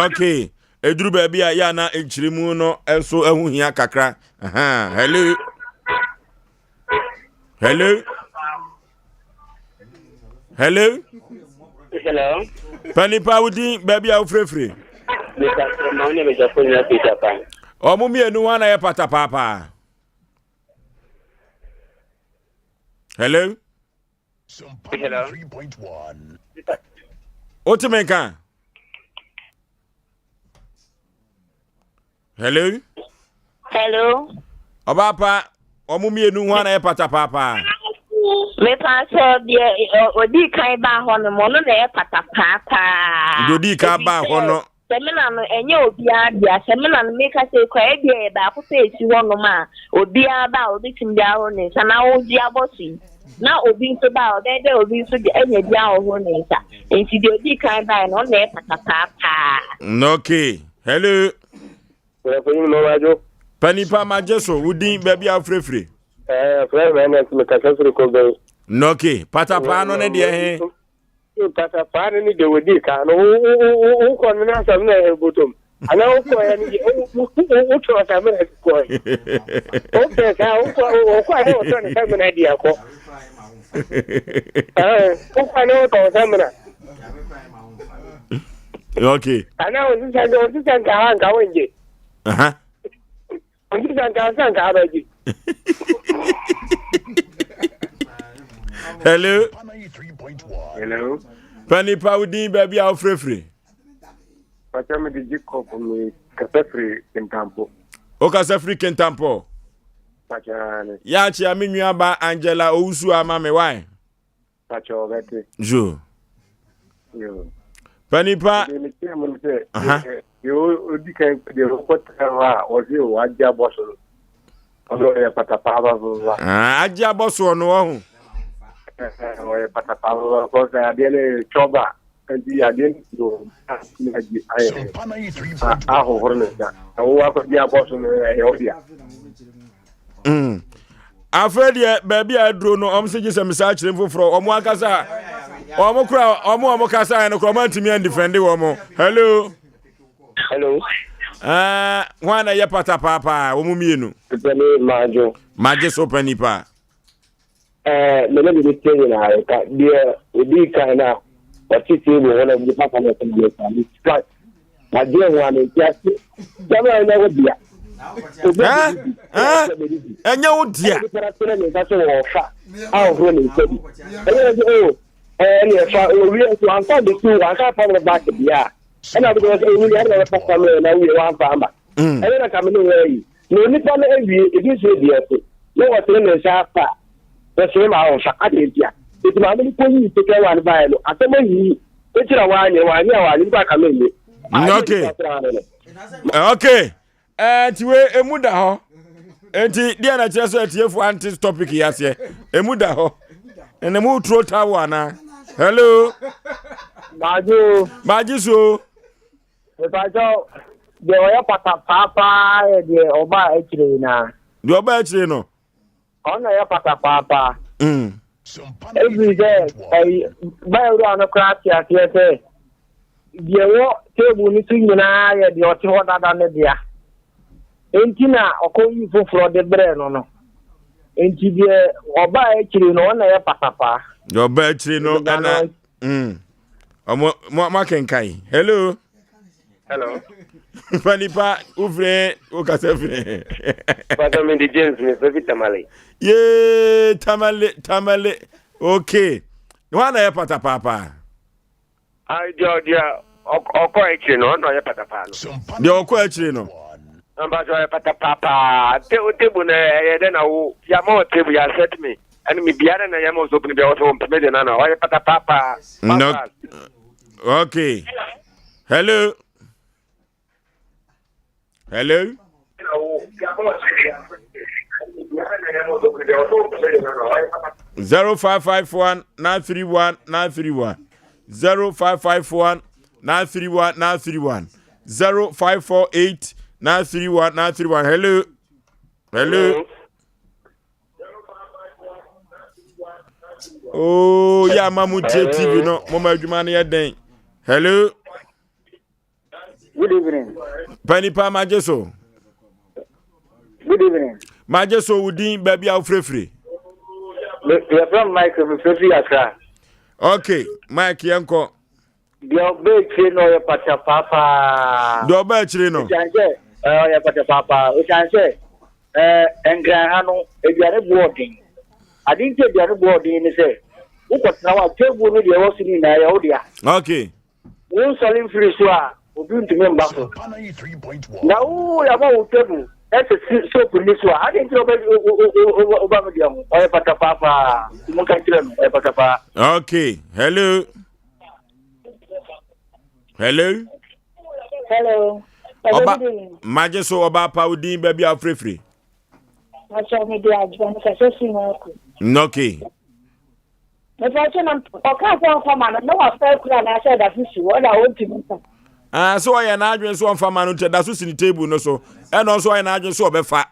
Okay. Ɛduru baabi a yɛ ana nkyerɛmu no nso ɛho hia kakra. Hello. Hello. Hello. Hello. Panipa wo din baabi a wofirefiri. Ɔmo mmienu hwan na yɛ pata paapaa? Hello. Hello. Wote me nka? Hello. Hello. Ɔbaa pa, wɔn mmienu ho ana yɛ pata paapaa. Mepa sɛ deɛ ɔdii kan baa hɔ no ɔno na ɛyɛ pata paapaa. Deɛ ɔdii kan baa hɔ no. Sɛmina no ɛnyɛ obiara dea. Sɛmina no meka sɛ kura ebi ɛyɛ baako pɛ esi hɔ nom a obiara ba a obetumi de ahoro ne nsa na wogye abɔ so yi. Na obi nso ba a ɔbɛyɛ dɛ obi nso de anya bi ahohoro ne nsa. Nti deɛ ɔdii kan baeɛ no ɔno na ɛyɛ pata paapaa. Okay. Hello. Panipa magye so wo din baabi a wofirefire. Ɛɛ fúlẹ̀ mi ɛna mi kasa firi ko bɛyi. Nɔke patapaa no ne deɛ he. Patapaa no ne deɛ wɔdi kan no wo wokɔ no n'asɛm na ɛyɛ botom anaa wokɔ yɛ no deɛ wotɔ asɛm na kɔ yɛ. Wopɛ saa wokɔ wokɔ a na wɔtɔ ne sɛm na di akɔ. Ɛɛ wokɔ a na wɔtɔ sɛm na. Okay. Ana osisa nka osisa nka ha nka wongye. Aha. Osisa nka osisa nka ha bɛgye. Hello. Hello. Panipa wo din baabi a wofirefiri. Pàtó mi di Jacob mi kasa firi Kintampo. O kasa firi Kintampo. Pàtó ani. Yaakyia mi nua ba Angela Owusu ama mi wae. Pakyɛ ɔbɛte. Yo. Yo. Panipa. Deɛ mekyerɛ mu no sɛ deɛ ɔdi kan deɛ ɔkɔtena hɔ a ɔse wagye abɔ so no ɔno ɔyɛ patapaa papapa. Agye abɔ soɔ no ɔho. Ɔyɛ patapaa papapa kɔsɛ adeɛ no yɛ twɔba nti adeɛ no si agye ayɛ ahohoro ne nsa na wo akɔgye abɔ so no ɛyɛ wo dea. Afei deɛ baabi a aduro no ɔmo sɛ gye sɛ mesaa kyerɛ foforɔ ɔmo ankasa ɔmo kora ɔmo ɔmo kasa yɛ no kora ɔmo antumi andifɛnde wɔn. Hello. Hello. Ɛɛ wɔn na ɛyɛ pata paapaa wɔn mmienu. Pɛpɛ maajo. Magye so pɛ nipa. Ɛɛ mene de ne tie nyinaa yɛ ka deɛ obi kan na ɔte table hɔ na ɔde papa na ɔte ne ka ne sika adeɛ ho a mente ase sɛm a ɛnyɛ wo dea ɛnyɛ wo dea ne nsa so wɔfa a ɔhoro ne nsa bi ɛnyɛ sɛ o ɛne ɛfa owie nso amfa bɛsi wo anka fa no back deɛ a ɛna wode sɛ ɛwu deɛ ɛna wɔfa fa no na wowie woamfa ama ɛnyɛ na ka me ne wɔ ayi na onipa no awie ebi nso deɛ so na wɔtene ne nsa afa wɔsene ma wɔmfa adeɛ ntia nti maame no kɔyii second one baeɛ no asɛm ayi Eti na wanyɛ wanyɛ a wanyɛ nipa kame nye. Okay. Okay. Eh, nti we emu da hɔ. Nti deɛ na kyerɛ sɛ atiefo ante topic yi aseɛ. Emu da hɔ. Ɛna mu turo tawo ana. Hello. Bajo. Baji so. Mepakyɛw deɛ ɔyɛ pata paapaa yɛ deɛ ɔbaa akyire yi naa. Deɛ ɔbaa akyire no. Ɔno na ɛyɛ pata paapaa. Ɛfiri sɛ ɛyi bayɛwura no koraa te aseɛ sɛ deɛ ɛwɔ table no so nyinaa yɛ deɛ ɔte hɔ dada no dea. Enti na ɔkɔyi foforɔ de brɛɛ no no. Enti deɛ ɔbaa akyire no ɔno na ɛyɛ patapaa. Deɛ ɔbaa akyire no ɛna ɔmo mo mo akenkan. Hello. Hello. Fa nipa wofiri wokasa firi. Pàtó mi di James mi fẹ́ fi Tamale. Yee Tamale Tamale okay. Wọn na yɛ pata paapaa. Ayi deɛ deɛ ɔkɔ akyire no ɔno ɔyɛ pata paa no. Deɛ ɔkɔ akyire no. Mpatɔ ɔyɛ pata paapaa te tebu na ɛyɛ dɛ na wo yamma wɔ tebu yɛ asɛt mi ɛne mi biara na yamma wɔ soap no bia wɔsɛ wɔn pɛmɛ de na na ɔyɛ pata paapaa. No okay. Hello. Hello. 0551 931 931 0551 931 931 0548 931 931 Hello. Hello. Oh, yeah, mamu tie TV no. Mama adwuma no yɛ den. Hello. Good evening. Panipa magye so. Good evening. Magye so wo din baabi a wofirefiri. Yɛfrɛ m Mike mefirefiri Accra. Okay, Mike yɛnkɔ. Deɛ ɔba akyire no ɔyɛ patapaa paa. Deɛ ɔba akyire no. Ɛsiane sɛ ɛɛ ɔyɛ patapaa paa. Ɛsiane sɛ ɛɛ nkran ha no aduane boɔ ɔden. Ade nti aduane boɔ ɔden ne sɛ wokɔtena hɔ a table no deɛ ɛwɔ so no nyinaa yɛ wo dea. Okay. Wonsɔre mfiri so a obi ntumi mba so. Na wo yɛama wo table na sɛ soap nni so a ade nti na woba me deɛ ho. Ɔyɛ patapaa paa. Nti monka nkyerɛ no ɔyɛ patapaa. Okay. Hello. Hello. Hello. Ọba magye so ọba apa wo din baabi a wofirefiri. Akyɛ me de adwuma no kasa si mu ako. Okay. Mepa kyɛ na ɔka sɛ ɔmfa ma no na wafa akura anaasɛ ɛda so si hɔ na ɔntumi nfa. Ah, so ɔyɛ n'adwene so ɔmfa ma no nti ɛda so si ne table no so ɛna ɔnso ɔyɛ n'adwene so ɔbɛfa.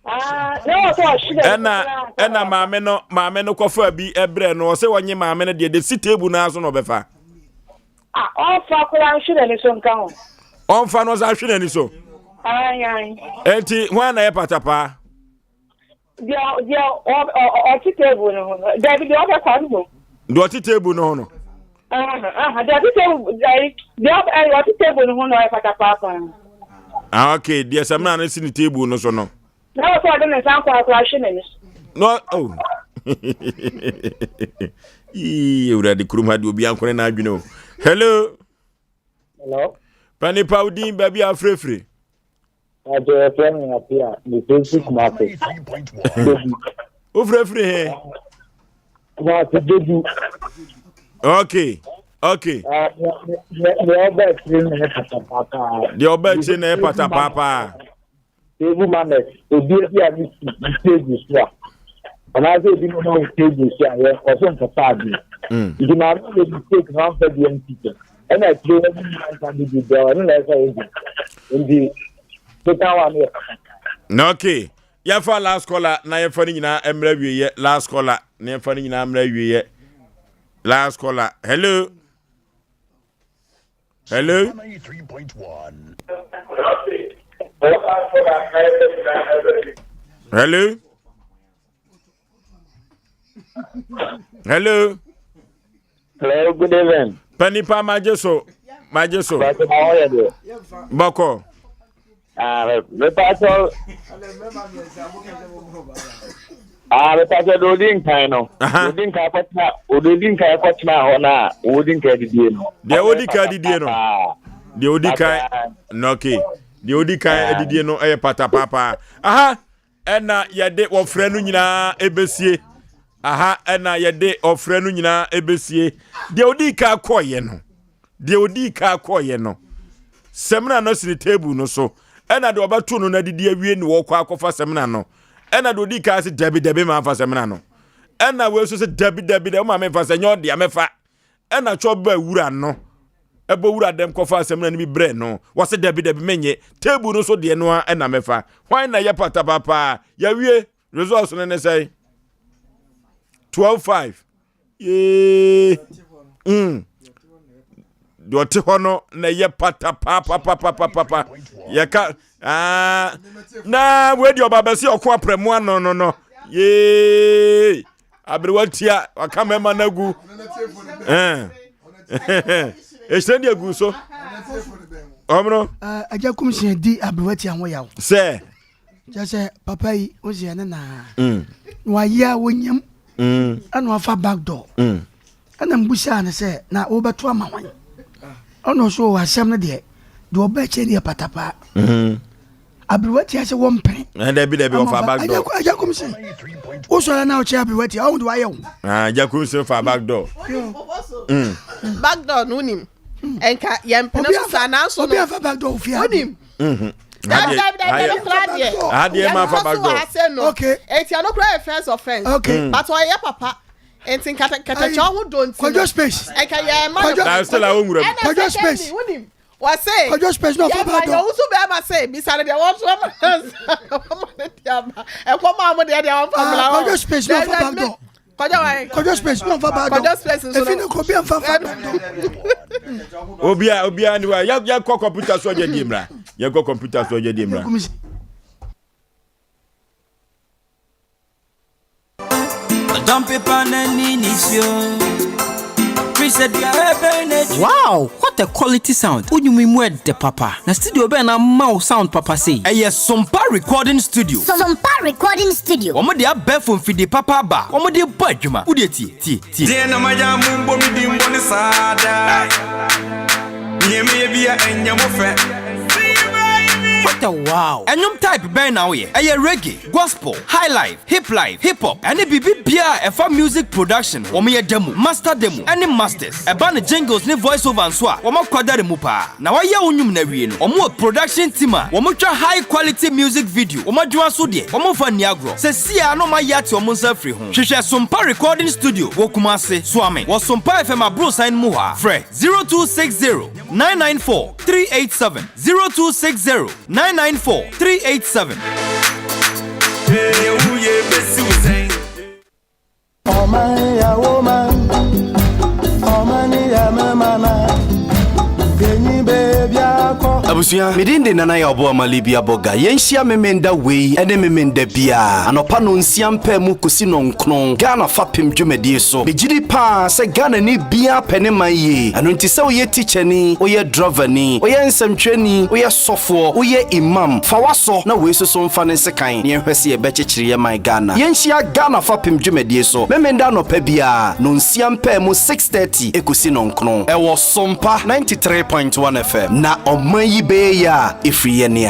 ɛna ɛna maame no maame no kɔfa bi ɛbrɛ no ɔsɛ wɔnye maame no deɛ de si table no aso na ɔbɛfa. ɔnfa koraa nhwe n'ani so nka ho. ɔnfa no ɔsan hwe n'ani so. eti hwan na yɛ patapaa. Deɛ deɛ ɔte table no ho no dabi deɛ ɔbɛfa no ho. Deɛ ɔte table no ho no. Deɛ ɔte table deɛ deɛ ɔte table no ho no ɔyɛ patapaapa. Ah okay deɛ samina no si ne table no so no. Na wɔ sɛ ɔde ne nsa nkɔ akora ahwe n'ani so. No oh. Ii ewurade kurom ha deɛ obi ankone n'adwene o. Hello. Hello. Panipa wo din baabi a afirefire. Mpakyɛ yɛfrɛ me Apia, mefiri Kumase. Wofirafiri he? Kumase Dedu. Okay, okay. Deɛ ɔba akyire no yɛ patapaapaa. Deɛ ɔba akyire no yɛ patapaapaa. Table manners, obi bi a ne si ne table so a, anaasɛ obi no ma wo table so a, yɛ ɔso nkasa adeɛ. Nti maame yɛ mistake na wamfa bi ansi so. Ɛna akyire hɔ bi nyinaa nsa de bi brɛ ɔno na ɛsɛ ɔdi nti keka wa no yɛ papa. Na okay yɛfa last caller na yɛfa no nyinaa mmerɛ wieɛ last caller na yɛfa no nyinaa mmerɛ wieɛ last caller hello hello hello hello. Hello, good evening. Panipa magye so magye so. Bɔkɔ. Ah, mepatɔ. Ah, mepatɔ de odi nkan no. Odi nkan kɔtena odi nkan kɔtena hɔ na odi nkan didie no. Deɛ odi kan didie no. Deɛ odi kan nɔke. Deɛ odi kan didie no ɛyɛ patapaapaa. Aha. Ɛna yɛde ɔfrɛ no nyinaa ɛbɛsie. Aha ɛna yɛde ɔfrɛ no nyinaa ɛbɛsie. Deɛ ɔdii ka kɔɔyɛ no, deɛ ɔdii ka kɔɔyɛ no, sɛmina no sini table no so. Ɛna deɛ ɔbɛto no n'adidi awie ne wɔkɔ akɔfa sɛmina no. Ɛna deɛ ɔdii ka sɛ dabi dabi maa fa sɛmina no. Ɛna wei nso sɛ dabi dabi dabi maa mefa sɛ nyɛ ɔdea mɛfa. Ɛna twɛ ɔbaa wura no ɛbɔ wura dɛm kɔfa asɛm no bi brɛ no wɔse dabi dabi menye table no so deɛ no a ɛna mɛfa hwan na yɛ patapapaa yɛwie results no ne sɛe 12 5 yee mm. Deɛ ɔte hɔ no na ɛyɛ patapapapapapa yɛka aa na wei deɛ ɔba bɛsi ɔko aprɛmo ano no no yee aberewa tia waka mmarima no agu ɛhyerɛn de agu so ɔmono agya kum hyɛn di aberewa tia ho yaw sɛ kyɛ sɛ papa yi wo sɛ ne naa mm. na wayɛ a wɔnyam mm. ɛna wafa back door mm. ɛna mbusaa no sɛ na wobɛto ama hwan ɔno nso asɛm no deɛ deɛ ɔba akyire deɛ patapaa mm-hmm. aberewa tia sɛ wɔmpene eh, dabi dabi ɔfa back door agya kum se wosɔre na wokyɛ aberewa tia ɔho de wayɛ wo ah, agya kum se fa back door mm. back door no wonim ɛnka yɛmpene so saa nanso no obi afa back door ofie wonim mm-hmm. dabi dabi dabi ɛno kora deɛ adeɛ ma fa back door okay eti ɛno kora yɛ first offence okay but ɔyɛ papa nti nkatakyɛ ho dɔ nti kwadwo space ɛka yɛ ma no na still a wonwura mu kwadwo space wonim wɔse kwadwo space na ɔfa back door yɛ wusu bɛrima se bisa no deɛ wɔn so ɛma wɔma ne deɛ aba ɛkɔm a wɔn deɛ deɛ wɔn fa mmla hɔ kwadwo space na ɔfa back door kwadwo wa kwadwo space na ɔfa back door kwadwo space nso efi ne kɔ obi anfa fa back door obia obia ni wa yɛ yɛ kɔ kɔmputa so ɔgye die mra yɛ kɔ kɔmputa so ɔgye die mra. Wow! What a quality sound! Wo nnwom yi mu ɛdɛ papa. Na studio bɛn na ama wo sound papa sei? Ɛyɛ Sompa Recording Studio. Sompa Recording Studio. Wɔn de abɛɛfo mfidie papa aba a wɔn de bɔ adwuma. Wo deɛ tie, tie, tie. Deɛ na mayɛ a mombɔ me din bɔne saa daa? Nea meyɛ bia ɛnyɛ mo fɛ. What a wow! Ɛnwom type bɛn na woyɛ? Ɛyɛ reggae, gospel, highlife, hiplife, hip hop, ɛne biribi biara a ɛfa music production ho. Wɔyɛ demo, master demo, ɛne masters. Ɛba no jingles ne voice over nso a, wɔn akwadare mu paa. Na wɔayɛ wo nnwom no awie no, wɔn wɔ production team a wɔtwa high quality music video. Wɔn adwuma so deɛ, wɔmfa nni agorɔ. Seesei ara na wɔayɛ ate wɔn nsa afiri ho. Hwehwɛ Sompa Recording Studio wɔ Kumasi, Suame, wɔ Sompa FM aborosan no mu hɔ ara. Frɛ 0260 994 387, 0260 994 387. Abusua, me din de Nana Yaw Boama Libya Boga. Yɛnhyia Memenda wei ne Memenda biara anɔpa nonsia mpaa mu kɔsi nɔnkron Ghana fapem dwumadie so. Megyedi paa sɛ Ghanani biara pɛ ne man yie. Ɛno nti sɛ woyɛ tikyani, woyɛ drɔvani, woyɛ nsɛmtwerɛni, woyɛ sɔfoɔ, woyɛ imam, fa w'asɔ na wei soso mfa ne nsekan na yɛnhwɛ sɛ yɛbɛkyekyere yɛn man Ghana. Yɛnhyia Ghana fapem dwumadie so Memenda anɔpa biara, nonsia mpaamu 6:30 ɛkɔsi nɔnkron, ɛwɔ Sompa 93.1 FM. Na ɔman yi bɛyɛ yie a, ɛfiri yɛn a.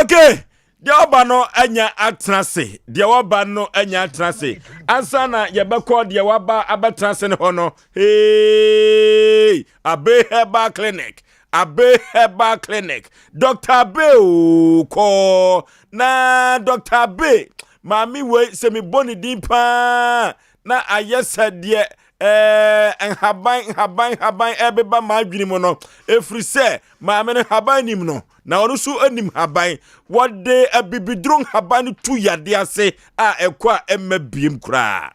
Okay, deɛ ɔba no anya atena ase deɛ ɔba no anya atena ase ansa na yɛbɛkɔ deɛ waba abɛtena ase no hɔ no hey abe herbal clinic abe herbal clinic dr abe o kɔɔ na dr abe maame wei sɛ mebɔ ne din paa na ayɛ sɛ deɛ ɛɛ nhaban nhaban nhaban ɛbeba m'adwene mu no ɛfiri sɛ maame no nhaban nim no na ɔno nso nim haban wɔde abibiduro nhaban no tu yadeɛ ase a ɛkɔ a ɛmma biem koraa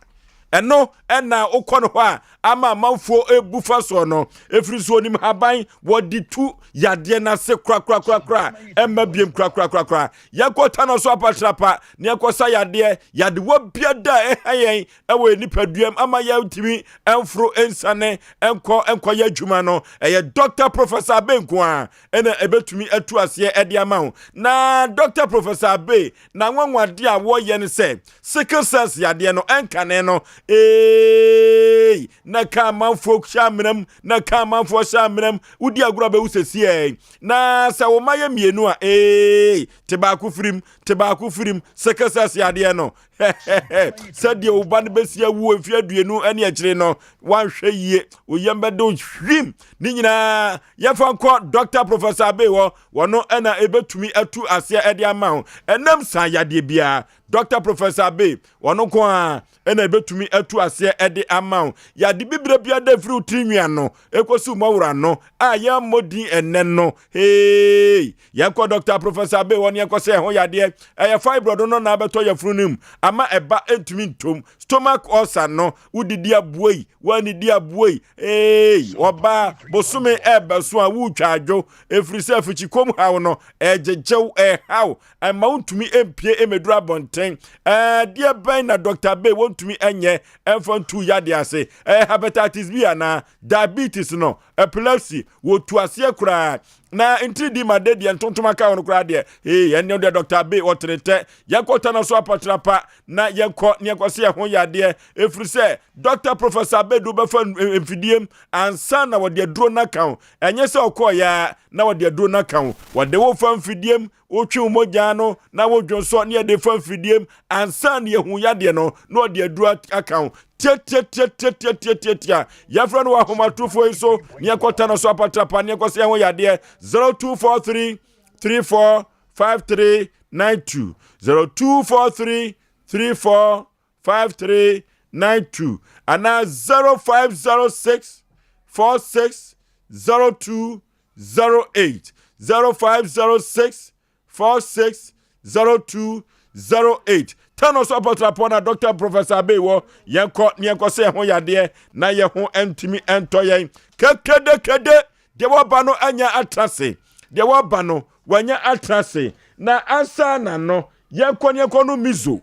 ɛno ɛna wokɔ no hɔ a ama amanfoɔ ebu fa soɔ no ɛfiri so onim haban wɔde tu yadeɛ no ase korakorakorakora ɛmma biem korakorakorakora yɛkɔ ta no so apatrapa na yɛkɔ sa yadeɛ yadewa bia da a ɛha yɛn ɛwɔ yɛn nipaduam ama yɛntumi ɛmforo nsane ɛnkɔ ɛnkɔyɛ adwuma no ɛyɛ Dr. Professor Abe nko a ɛna ɛbɛtumi atu aseɛ ɛde ama wo na Dr. Professor Abe na nwanwadeɛ a wɔyɛ no sɛ sickle cells yadeɛ no ɛnkane no ee na ka amanfoɔ hyɛ amenam na ka amanfoɔ hyɛ amenam wodi agorɔ bɛwu sɛsiɛ na sɛ wo ma yɛ mmienu a ee te baako firim te baako firim sickle cells yadeɛ no sɛdeɛ wo ba no bɛsi awu mfeɛ aduonu ne akyire no woanhwɛ yie wo yam bɛde hwim ne nyinaa yɛfa nkɔ dr professor abe hɔ wɔno ɛna ɛbɛtumi atu aseɛ ɛde ama wo ɛnam saa yadeɛ biara dr professor abe wɔno nko a ɛna ɛbɛtumi atu aseɛ ɛde ama wo yade bibire biara da firi wo tiri nwia no ɛkɔsi mmɔwora no a yɛmmɔ din ɛnɛ no hei Yɛnkɔ Dɔkta Professor Abbey hɔ na yɛnkɔsɛ ɛho yadeɛ. Ɛyɛ fibroid no na abɛtɔ yafunu no mu ama ɛba ntumi ntom. Stomach ulcer no, wodidi aboa yi, woannidi aboa yi, eei, ɔbaa, bosome ɛɛbɛso a woretwa adwo, ɛfiri sɛ afikyikom haw no, ɛregyegyew, ɛrehaw, ɛmma wontumi mpue mmɛduru abɔnten. Ɛɛ, deɛ bɛn na Dɔkta Abbey wɔntumi nyɛ ɛmfa ntu yadeɛ ase? Ɛyɛ hepatitis B anaa? Diabetes no, epilepsy, wɔtu aseɛ koraa. Na ntiridi ma de deɛ ntontom aka ho no koraa deɛ, ee, ɛne deɛ Dɔkta Abbey ɔtene tɛ. Yɛnkɔ tɔ no so apatrapa na yɛnkɔ ne yɛnkɔ se ɛho yadeɛ, ɛfiri sɛ Dɔkta Professor Abbey de wobɛfa mfidiem ansa na wɔde aduro no aka ho. Ɛnyɛ sɛ ɔkɔɔ ya na wɔde aduro no aka ho. Wɔde wo fa mfidiem, wotwe wo mogya no na wodwonsɔ ne yɛde fa mfidiem ansa na yɛhu yadeɛ no na wɔde aduro aka ho. Tiatiatiatiatiatiatia. Yɛfrɛ no wɔ ahomatorofoɔ yi so ne yɛnkɔta no so apatrapa ne yɛnkɔ sɛ yɛho yadeɛ 0243 34 5392 0243 34 5392 anaa 0506 46 0208 0506 460208 tano so apɔtrapɔ na Dr. Professor Abbey wɔ yɛnkɔ ne yɛnkɔ sɛ yɛho yadeɛ na yɛho ntumi ntɔ yɛn kekedekede deɛ wɔba no anya atra se deɛ wɔba no wanya atra se na ansa na no yɛnkɔ ne yɛnkɔ no mizo.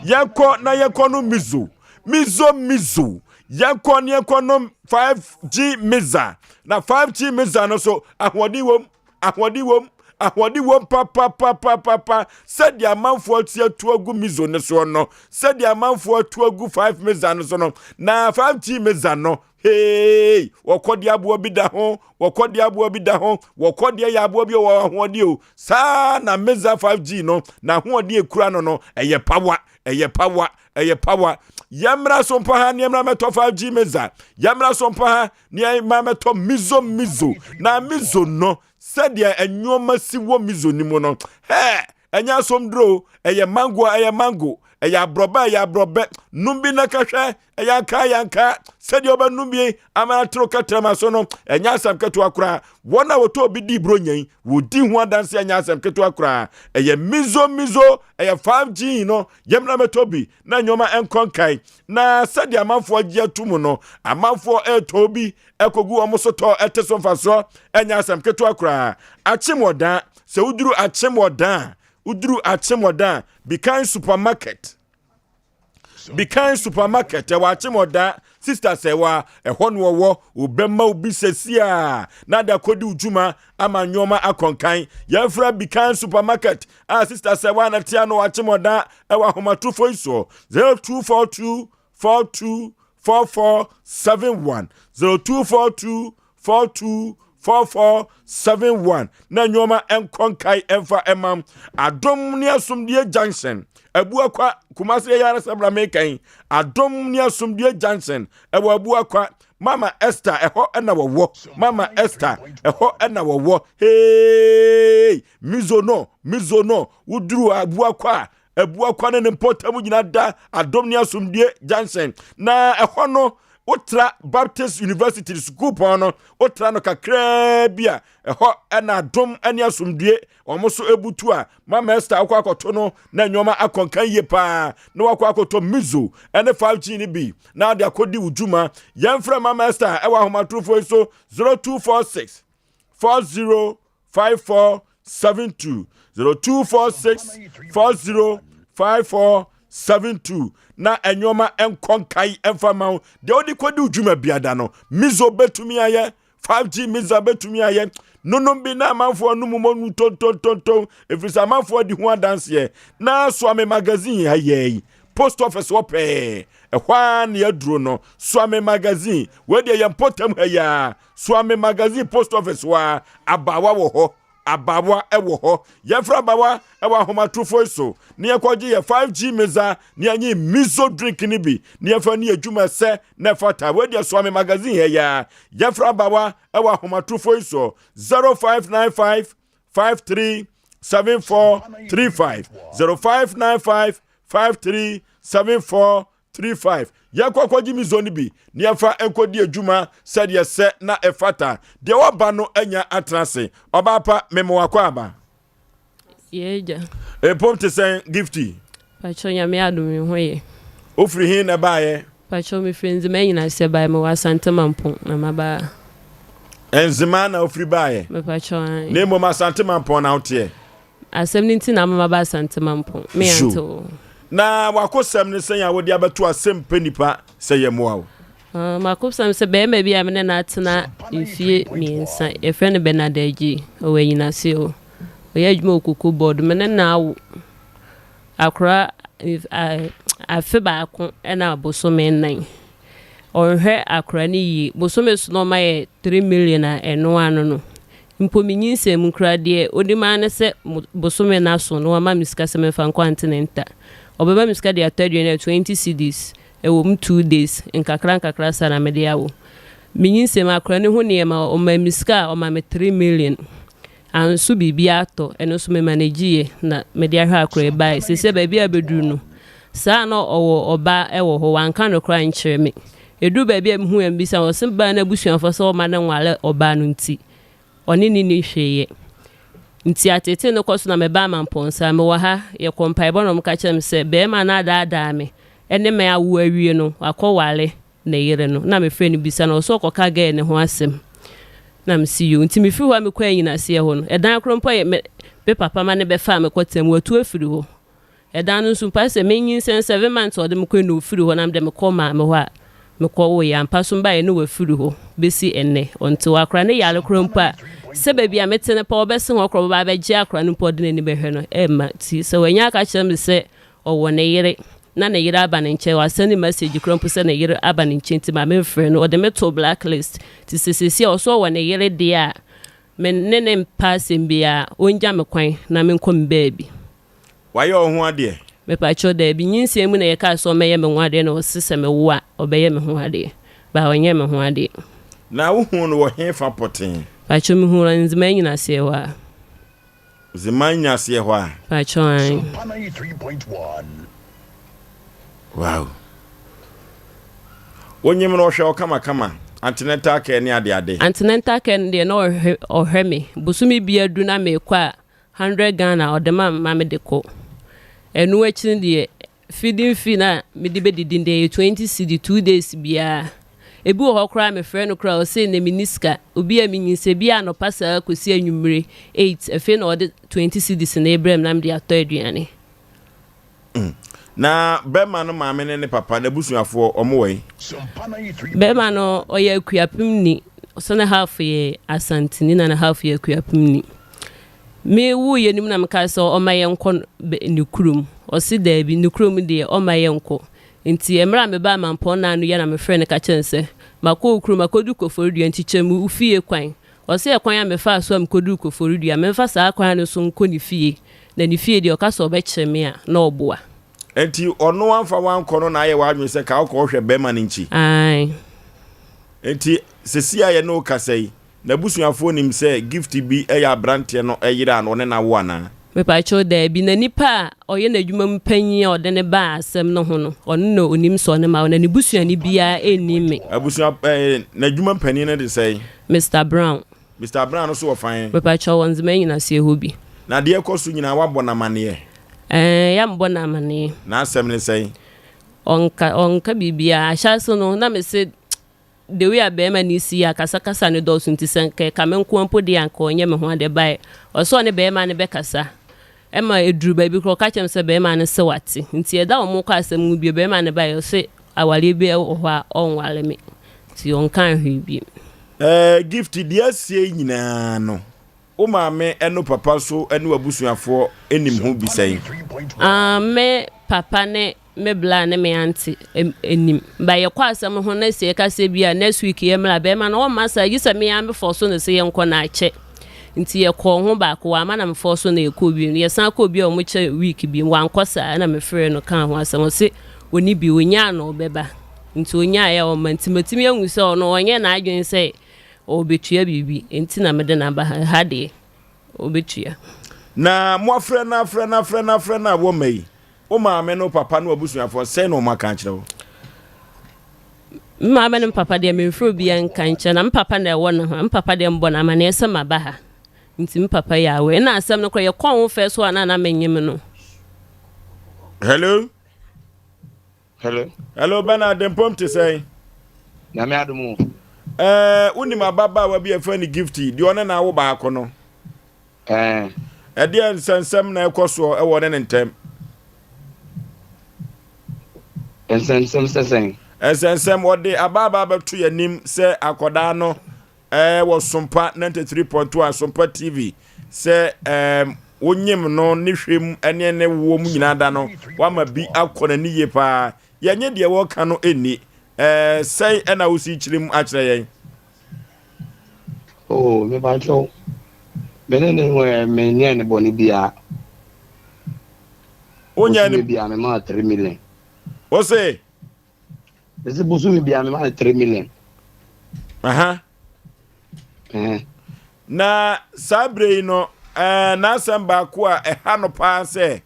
Yɛnkɔ na yɛnkɔ no mizo. Mizo mizo. Yɛnkɔ na yɛnkɔ nom 5G miza. Na 5G miza no so ahoɔden wom, ahoɔden wom, ahoɔden wom papapapapa. Sɛdeɛ amanfoɔ ati atu agu mizo no soɔ no, sɛdeɛ amanfoɔ atu agu 5 miza no so no, na 5G miza no Hey, wɔkɔdeɛ aboa bi da ho, wɔkɔdeɛ aboa bi da ho, wɔkɔdeɛ yɛ aboa bi a ɔwɔ ahoɔden o. Saa na Meza 5G no, n'ahoɔden ekura no no, ɛyɛ pawa, ɛyɛ pawa, ɛyɛ pawa. Yɛmmra so mpa ha, ne yɛmmra mɛtɔ 5G Meza. Yɛmmra so mpa ha, ne yɛmmra mɛtɔ Mizo Mizo. Na Mizo no, sɛdeɛ nneɛma si wɔ Mizo no mu no, hɛ, ɛnyɛ asomduro, ɛyɛ mango a ɛyɛ mango, ɛyɛ aborɔbɛ a ɛyɛ aborɔbɛ. Nom bi na ka hwɛ, Ɛyɛ anka ɛyɛ anka sɛdeɛ wobɛnom bi ama atoro kɛtrɛma so no ɛnyɛ asɛm ketewa koraa. Wɔn a wɔtɔ obi di buronya yi wɔdi ho adanse ɛnyɛ asɛm ketewa koraa. Ɛyɛ mizo mizo ɛyɛ 5G no yɛmmra mɛtɔ bi na nneɛma ɛnkɔ nkae. Na sɛdeɛ amanfoɔ agye ato mu no amanfoɔ ɛretɔ bi ɛkɔgu wɔn so tɔ ɛte so mfasoɔ ɛnyɛ asɛm ketewa koraa. Akyem ɔdan sɛ woduru akyem ɔdan woduru akyem ɔdan Bikan supermarket Bikan supermarket ɛwɔ Akyemɔda sister sɛ wa ɛhɔ no ɔwɔ obɛma obi sɛsi a na de akɔdi dwuma ama nneɛma akɔnkan yɛmfrɛ Bikan supermarket a sister sɛ wa na tia no Akyemɔda ɛwɔ ahomatorofo yi soɔ 0242 42 4471 0242 42 4471 na nneɛma nkɔ nkae ɛmfa ɛmam adom ne asomdue junction abuakwa kumase yɛ ara sɛ bra mekan adom ne asomdue junction ɛwɔ abuakwa mama esther ɛhɔ ɛna wɔwɔ mama esther ɛhɔ ɛna wɔwɔ hey mizo no mizo no woduru abuakwa a Abuakwa ne ne mpɔtam nyinaa da Adom ne Asomdue Junction. Na ɛhɔ no, wotra Baptist University sukuupɔn no, wotra no kakraa bi a, ɛhɔ na Adom ne Asomdue wɔn nso ebutu a Mama Esther akɔ akɔto no na nneɛma akɔnkan yie paa na wakɔ akɔtɔ Mizo ne 5G no bi na ade akɔdi wo dwuma. Yɛmfrɛ Mama Esther ɛwɔ ahomatorofoɔ yi so 0246 40 5472 0246 40 5472 na nneɛma nkɔ nkae mfa ma wo deɛ wode kɔdi wo dwuma biada no mizo bɛtumi ayɛ 5g miza bɛtumi ayɛ nonom bi na amanfoɔ no mu mɔnu tontontonton ɛfiri sɛ amanfoɔ di ho adanseɛ na soame magazine ayɛ yi post office wɔ pɛɛ ɛhɔ ara ne aduro no soame magazine wei deɛ yɛn mpɔtam ha yi ara Suame Magazine Post Office hɔ ara, abaawa wɔ hɔ. Abaawa wɔ hɔ. Yɛmfrɛ abaawa wɔ ahomatorofo yi so na yɛnkɔgye yɛ 5G Meza na yɛnye Miso drink no bi na yɛmfa nni adwuma ɛsɛ na ɛfata. Wei deɛ Suame Magazine ha yi ara. Yɛmfrɛ abaawa wɔ ahomatorofo yi so 0595 53 7435 0595 53 74 35 Yɛnkɔ akɔgye miso no bi na yɛmfa nkɔdi adwuma sɛdeɛ sɛ na ɛfata. Deɛ waba no anya atena ase. Ɔbaa pa, mema wakɔ aba. Yɛ agya. Mpom te sɛn, Gifty? Pakyɛw Nyame adom me ho yɛ. Wofiri he na ɛbaeɛ? Pakyɛw mefiri Nzema Anyinase baeɛ, mewɔ Asante Mampong na maba ha. Nzema na wofiri baeɛ? Mepakyɛw ae. Na mmom Asante Mampong na woteɛ? Asɛm no nti na ama maba Asante Mampong. Me ante o. Na w'akosɛm ne sɛn a wode abɛto asɛm pɛ nipa sɛ yɛmmoa wo? Uh, m'akosɛm sɛ bɛrima bi a me ne no atena mfie mmiɛnsa, yɛfrɛ no Bernard Agye, ɔwɔ Anyinase o. Ɔyɛ adwuma wɔ Cocoa Board. Me ne no awo akora afe baako na bosome nnan. Ɔnhwɛ akora no yie. Bosome so na ɔma yɛ 3 million a ɛno ano no. Mpo me nyinsɛn mu koraa deɛ ɔnim ara ne sɛ bosome no aso na wama me sika sɛ memfa nkɔ antenatal. Ɔbɛma me sika de atɔ aduane a 20 cedis, ɛwɔ mu two days, nkakra nkakra saa na mede awo. Me nyinsɛn mu akwadaa no ho nneɛma ɔmaa me sika a ɔma me 3 million. Anso biribiara atɔ, ɛno nso me managyiiɛ na mede ahwɛ akwadaa yi baeɛ. Seesei baabi a abɛduru no, saa na ɔwɔ ɔba wɔ hɔ, wanka nokorɛ ankyerɛ me. Ɛduru baabi a mehu a mebisa no, ɔse baa no abusuafoɔ sɛ ɔmma no nware ɔbaa no nti, ɔne no nni hwee yɛ. Nti ateetee no kɔ so na mebaa Mampɔnsa. Mewɔ ha, yɛkɔ mpaebɔ na wɔka kyerɛ me sɛ barima no adaadaa me ne me awo awie no, wakɔware ne yere no. Na mefrɛ no bisa no, ɔse ɔkɔka girl no ho asɛm. Na mese yoo. Nti mefiri hɔ a mekɔɔ Anyinaseɛ hɔ no, ɛdan koro mpo a me papa ma no bɛfaa me kɔtena mu, watu afiri hɔ. Ɛdan no nso mpo ayɛ sɛ menyinsɛn 7 months a ɔde me kɔe na ɔfiri hɔ na mede mekɔ maame hɔ a mekɔwoeɛ. Ampa so mebaeɛ na wafiri hɔ bɛsi ɛnnɛ. Ɔnte hɔ. Akwadaa no yare koraa mpo a, sɛ baabi a mete no pɛ ɔbɛsen hɔ koraa ɔbɛba abɛgye akwadaa no mpo a ɔde n'ani bɛhwɛ no, ɛmma. Nti sɛ wanya aka kyerɛ me sɛ ɔwɔ ne yere na ne yere aba ne nkyɛn, wasɛne message koraa mpo sɛ ne yere aba ne nkyɛn nti ma memfrɛ no, ɔde me too black list. Nti sɛ seesei a ɔse ɔwɔ ne yere deɛ a, me ne no mpɛ asɛm biara, ɔngya me kwan na menkɔ me baabi. Wayɛ wo ho adeɛ? Mepakyɛw, daabi. Nyinsɛn mu na yɛkaa sɛ ɔmmɛyɛ me ho adeɛ na ɔse sɛ mewo a, ɔbɛyɛ me ho adeɛ. But ɔnyɛɛ me ho adeɛ. Na wohuu no wɔ hefa pɔtee? Pakyɛw, mehuu no Nzema Nyinaseɛ hɔ a. Nzema Nyinaseɛ hɔ a? Pakyɛw, ae. Wow. Wonyim no, ɔhwɛ wo kamakama, antenatal care ne adeade. Antenatal care no deɛ na ɔhwɛ me. Bosome biara du na mekɔ a, Hundred Ghana ɔde ma me ma mede kɔ. Ɛno akyi no deɛ feeding fee no a mede bɛdidi no deɛ ɛyɛ 20 cedi two days biara. Ebi wɔ hɔ koraa a mefrɛ no koraa a ɔse nnɛ menni sika. Obi a menyinsɛn bi a anɔpa saa kɔsi anwummere eight afei na ɔde 20 cedis no rebrɛ me na mede atɔ aduane. Na bɛrima no maame ne ne papa, n'abusuafoɔ, wɔn wɔ he? Bɛrima no, ɔyɛ Akuapemni. Ɔsɛ ne half yɛ Asanteni na ne half yɛ Akuapemni. Me wuiɛ no mu na mekaa sɛ ɔmma yɛnkɔ ne kurom. Ɔse daabi, ne kurom deɛ ɔmma yɛnkɔ. Nti mmerɛ a mebaa Mampɔn Nano yi a na mefrɛɛ no ka kyerɛɛ no sɛ, makɔ wo kurom, makɔduru Koforidua nti kyerɛ me wo fie kwan. Ɔse ɛkwan a mefaa so a mekɔduruu Koforidua, memfa saa kwan no so nkɔ ne fie, na ne fie deɛ ɔka sɛ ɔbɛkyere me a, na ɔboa. Enti ɔno amfa wo ankɔ no na ayɛ w'adwene sɛ ka wokɔ hwɛ bɛrima no nkyi? Ae. Enti sɛsi a yɛne wo kasa yi, n'abusuafoɔ nim sɛ Gift bi yɛ abranteɛ no yere a ɔne no awo anaa? Mepakyɛw, daabi. Na nipa a ɔyɛ n'adwuma mu panyin a ɔde no baa asɛm no ho no, ɔno na onim sɛ ɔne m'awo, na ne busuani biara nnim me. Abusua ɛɛ n'adwuma panin no de sɛn? Mister Brown. Mister Brown no nso wɔ fan? Mepakyɛw, wɔ Nzema Nnyinasoɛ hɔ bi. Na deɛ ɛkɔ so nyinaa woabɔ no amaneɛ? Ɛɛ, yɛabɔ no amaneɛ. N'asɛm ne sɛn? Ɔnka, ɔnka biribiara. Ahyɛase no, na mese The way a bɛɛma no si yɛ akasakasa no dɔɔso nti sɛ nka ɛka me nkoa mpo deɛ anka ɔnyɛ me ho adeɛ but ɔsɛ ɔne bɛɛma no bɛkasa ɛma ɛduru baabi koraa ɔka kyerɛ me sɛ bɛɛma no se wate nti ɛda ɔmo kɔ asɛm mu bio bɛɛma no baeɛ ɔse awareɛ bi wɔ hɔ a ɔnware me nti ɔnkaa hwee bio. Eh Gift deɛ asie yi nyinaa no wo maame ne wo papa nso ne w'abusuafoɔ nim ho bi sɛn? Ah me papa ne Me bla ne me aunty nim but yɛkɔ asɛm ho na sɛ yɛka sɛ bi a next week yɛmmra bɛrima no ɔmma saa gye sɛ me ara me force no sɛ yɛnkɔ na akyɛ nti yɛkɔɔ ho baako wamma na me force no yɛkɔɔ bio no yɛsan kɔɔ bio a wɔn kyɛ week bi wankɔ saa na me frɛ no kaa ho asɛm ɔse ɔni bi ɔnyaa na ɔbɛba nti ɔnyaeɛ a ɔmma nti matumi ahu sɛ ɔno ɔnyɛ n'adwene sɛ ɔbɛtua biribi nti na mede no aba ha ha deɛ ɔbɛtua. Na moafrɛ no afrɛ no afrɛ no afrɛ no a wɔmma yi Wo maame ne wo papa ne w'abusuafoɔ, sɛn na wɔaka akyerɛ wo? Me maame ne me papa deɛ memfrɛ obiara nka nkyerɛ na me papa na ɛwɔ ne ho. Me papa deɛ mbɔ no amaneɛ sɛ maba ha. Nti me papa yɛ aware. Ɛna asɛm no koraa yɛkɔɔ ho fɛ so a na na menyem no. Hello? Hello. Hello Bernard, mpom te sɛn? Nyame adom o. Ɛɛ, wonim ababaawa bi a yɛfrɛ no Gifty, deɛ ɔne na awo baako no? Ɛɛ. Ɛdeɛ nsɛnsɛm na ɛkɔ soɔ ɛwɔ ne ne ntɛm? Nsɛnsɛm sɛ sɛn? Nsɛnsɛm, ɔde abaabaa bɛto yɛn anim sɛ akɔdaa no ɛɛ wɔ Sompa 93.1 Sompa TV sɛ ɛɛm wonyim no ne hwɛ mu ne ne woɔ mu nyinaa da no wama bi akɔ n'ani yie paa. Yɛnye deɛ wɔka no nni. Ɛɛ sɛn ɛna wosi kyerɛ mu akyerɛ yɛn? Oh, mepakyɛw, me ne ne eh, menyɛɛ ne bɔne biara. Wonyɛ ne Bosome biara mema no 3 million. Wo se? Mese bosome biara mema no 3 million. Aha. Eh. Na saa bere yi no, eh, n'asɛm baako a ɛha no paa sɛ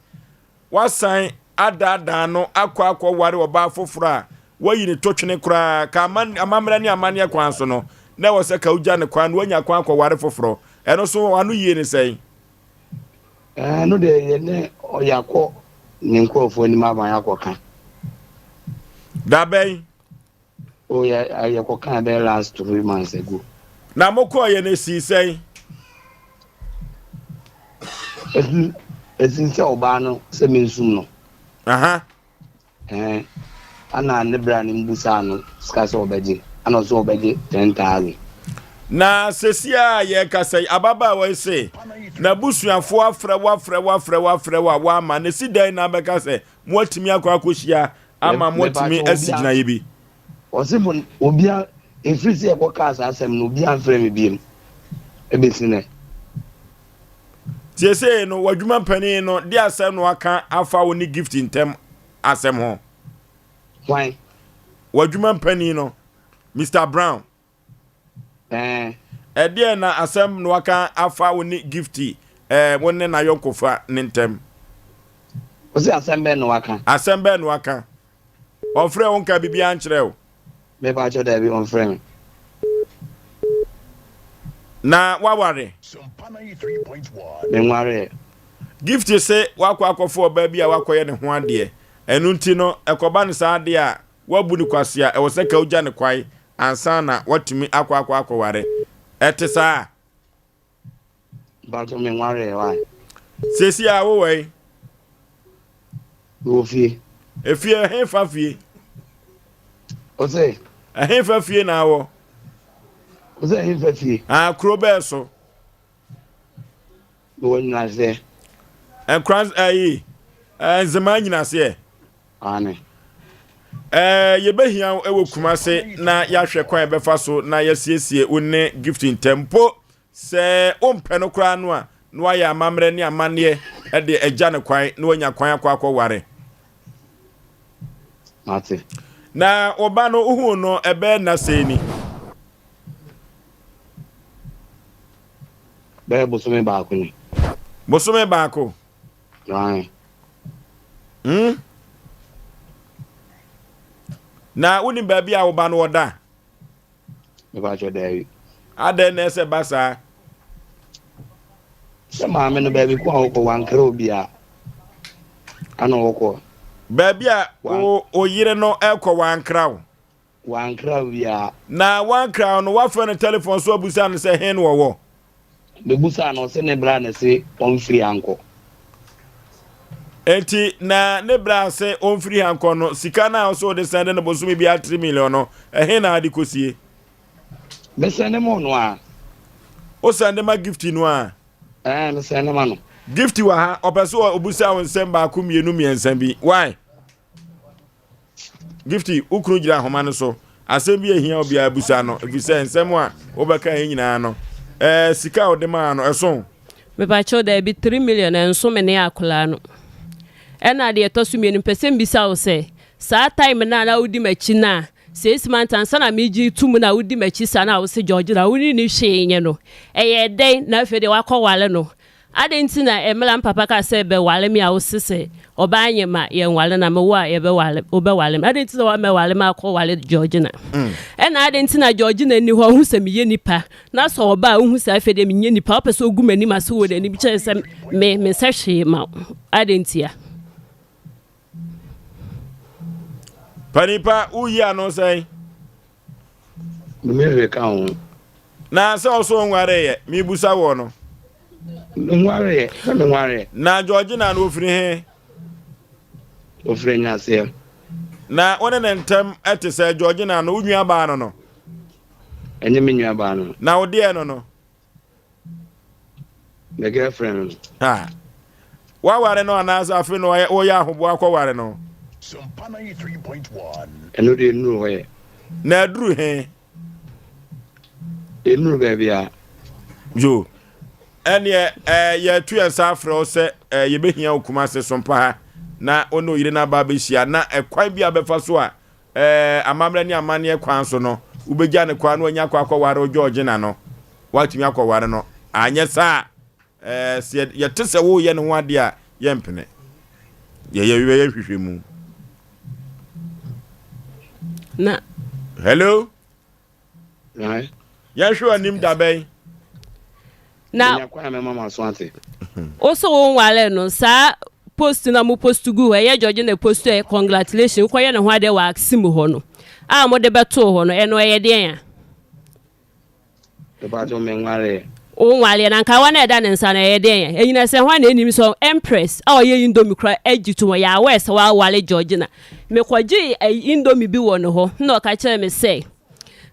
Wasan adaadaa no akɔ akɔware ɔbaa foforɔ a wayi ne totwene koraa. Ka amammerɛ ne amanneɛ kwan so no, na ɛwɔ sɛ ka wogya no kwan na wanya kwan akɔware foforɔ. Ɛno nso ano yie ne sɛn? Ɛno deɛ yɛne yɛakɔ ne nkurɔfoɔ anim ama yɛakɔka. Da bɛn? Oh, yɛ yɛkɔkaa bɛyɛ last 3 months ago. Na mokɔɔyɛ no esii sɛn? Esi esi sɛ ɔbaa no sɛ mensum no. Aha. Ɛɛ, ana ne bra no mbusaa no sika sɛ ɔbɛgye, ana ɔsɛ ɔbɛgye 10,000. Na sɛsi a yɛrekasa yi, ababaawa yi se n'abusuafoɔ afrɛ wo afrɛ wo afrɛ wo afrɛ wo a woamma. Na ɛsi dɛn na abɛka sɛ moatumi akɔ akɔhyia ama moatumi asi gyinaeɛ bi? Ɔse fo obia ɛfiri sɛ yɛkɔkaa saa asɛm no obia mfrɛ me biom ɛbɛsi nɛ. Seesei no w'adwuma panin no de asɛm na waka afa wo ne Gift ntam asɛm ho. Hwan? W'adwuma panin no, Mister Brown. Ɛɛ. Ɛdeɛn na asɛm na waka afa wo ne Gifty ɛɛ wo ne n'ayɔnkofa ne ntam? Ɔse asɛm bɛn na waka? Asɛm bɛn na waka? Ɔmfrɛɛ wo nkaa biribiara nkyerɛɛ wo? Me pa kyɛw daabi ɔmfrɛ me. Na waware? Me nwareɛ. Gifty se wakɔ akɔfa ɔbaa bi a wakɔyɛ ne ho adeɛ ɛno nti no ɛkɔba no saa deɛ a Woabu no kwasea, ɛwɔ sɛ ka wogya no kwae ansa na watumi akɔ akɔ akɔware. Ɛte saa? Mpatsɔ me nwaree why? Seesei a wowɔ yi? Mewɔ fie. Efie ɛhefa fie? Ose? Ɛhefa fie na awɔ? Ose ɛhefa fie? Ah, kuro bɛɛ so. Mewɔ nyinaseɛ. Nkran ɛyi nzemaa nyinaseɛ. Aane. Ɛɛ yɛbɛhia wo wɔ Kumase na yɛahwɛ kwan yɛbɛfa so na yɛasiesie wo ne Gift ntam mpo sɛ wompɛ no koraa no a na wayɛ amammerɛ ne amanneɛ de agya no kwan na wanya kwan akɔ akɔware. Mate. Na wo ba no wohuu no ɛbɛyɛ nna sɛn ni? Bɛyɛ bosome baako ni. Bosome baako? Aane. Hmm? Na wonim baabi a wo ba no ɔda? Mepakyɛ daabi. Adɛn na ɛsɛ ba saa? Sɛ maame no baabi ko a wɔkɔ wankra obiara ana wɔkɔ. Baabi a wo yere no ɛkɔ wankra wo. Wankra obiara. Na wankra wo no, woafrɛ no telefon so abusa no sɛ he na ɔwɔ? Mebusaa no, ɔse ne bra na se ɔmfiri ha nkɔ. Enti na ne bra se ɔmfiri ha nkɔ no, sika no a ɔse wode sɛnde no bosome biara 3 million no, ɛhe na ade kɔsie? Mesɛnde ma ɔno ara. Wo sɛnde ma Gifty no ara? Ɛɛ, mesɛnde ma no. Gifty wɔ ha, ɔpɛ sɛ ɔbusa wo nsɛm baako mmienu mmiɛnsa bi. Why? Gifty, wo kunu gyina ahoma no so. Asɛm bi a ehia obiara bisa no, efisɛ nsɛm a wobɛka yi nyinaa no, ɛɛ sika a wode maa no, ɛso? Mepakyɛw, daabi, three million ɛnso me ne akwadaa no. Ɛna deɛ ɛtɔ so mmienu, mepɛ sɛ mbisa wo sɛ, saa time no a na wodi m'akyi no a, six months ansa na megye to mu na wodi m'akyi saa na wose Georgina wo ne ne hwee nyɛ no, ɛyɛɛ dɛn na afei deɛ woakɔware no? Adɛn nti na mmerɛ a me papa kaa sɛ bɛware me a wose sɛ ɔbaa nyɛ ma yɛnware na mewo a yɛbɛware wobɛware me adɛn nti na woammɛware me akɔware Georgina ɛna adɛn nti na Georgina nni hɔ wohu sɛ meyɛ nipa na sɛ ɔba a wohu sɛ afei deɛ menyɛ nipa wopɛ sɛ ogu m'anim ase wɔ n'anim kyerɛ sɛ me mensɛ hwee ma wo adɛn ntia. Panipa woyi ano sɛn? Me hwee ka ho. Na sɛ ɔso ɔnwareeɛ, mebusa wɔ no. Menwareeɛ, sɛ menwareeɛ. Na Georgina no ofiri he? Ofiri Anyaseɛ. Na wo ne ne ntɛm te sɛ Georgina no, wo nuabaa no no? Ɛnyɛ me nuabaa no. Na wo deɛ no no? Me girlfriend no. Ha. Waware no anaasɛ afei na woyɛ ahoboa akɔware no? Ɛno deɛ nnuru hɔ yɛ. Na aduru he? Nnuru baabi a. Yo. Ɛneɛ ɛɛ yɛtu yɛn nsa afrɛ wo sɛ ɛɛ yɛbɛhia wo Kumase Sompa ha na wo ne oyere no aba abɛhyia na ɛkwan bi a bɛfa so a Ɛɛ, amammerɛ ne amanneɛ kwan so no, wobɛgya no kwan na wanya akɔ akɔware wo Georgina no. Woatumi akɔware no. Anyɛ saa a, ɛɛ, sɛ yɛte sɛ woreyɛ ne ho adeɛ a, yɛmpene. Yɛyɛ yɛyɛ nhwehwɛmu. Na. Hello? Yɛnhwɛ w'anim da bɛn? Na wo so wo nware no saa post na mo post gu hɔ ɛyɛ George na post ɛ congratulation wokɔyɛ ne ho adeɛ wɔ aksim hɔ no a mode bɛtoo hɔ no ɛno ɛyɛ deɛn a? Wonwareɛ na nkawa no a ɛda ne nsa no ɛyɛ dɛn ɛ? Ɛnyina sɛ hwan na ɛnim sɛ Empress a ɔyɛ indomie koraa agye tom ɔyɛ aware sɛ waware Georgina. Mekɔgyee indomie bi wɔ ne hɔ na ɔka kyerɛɛ me sɛ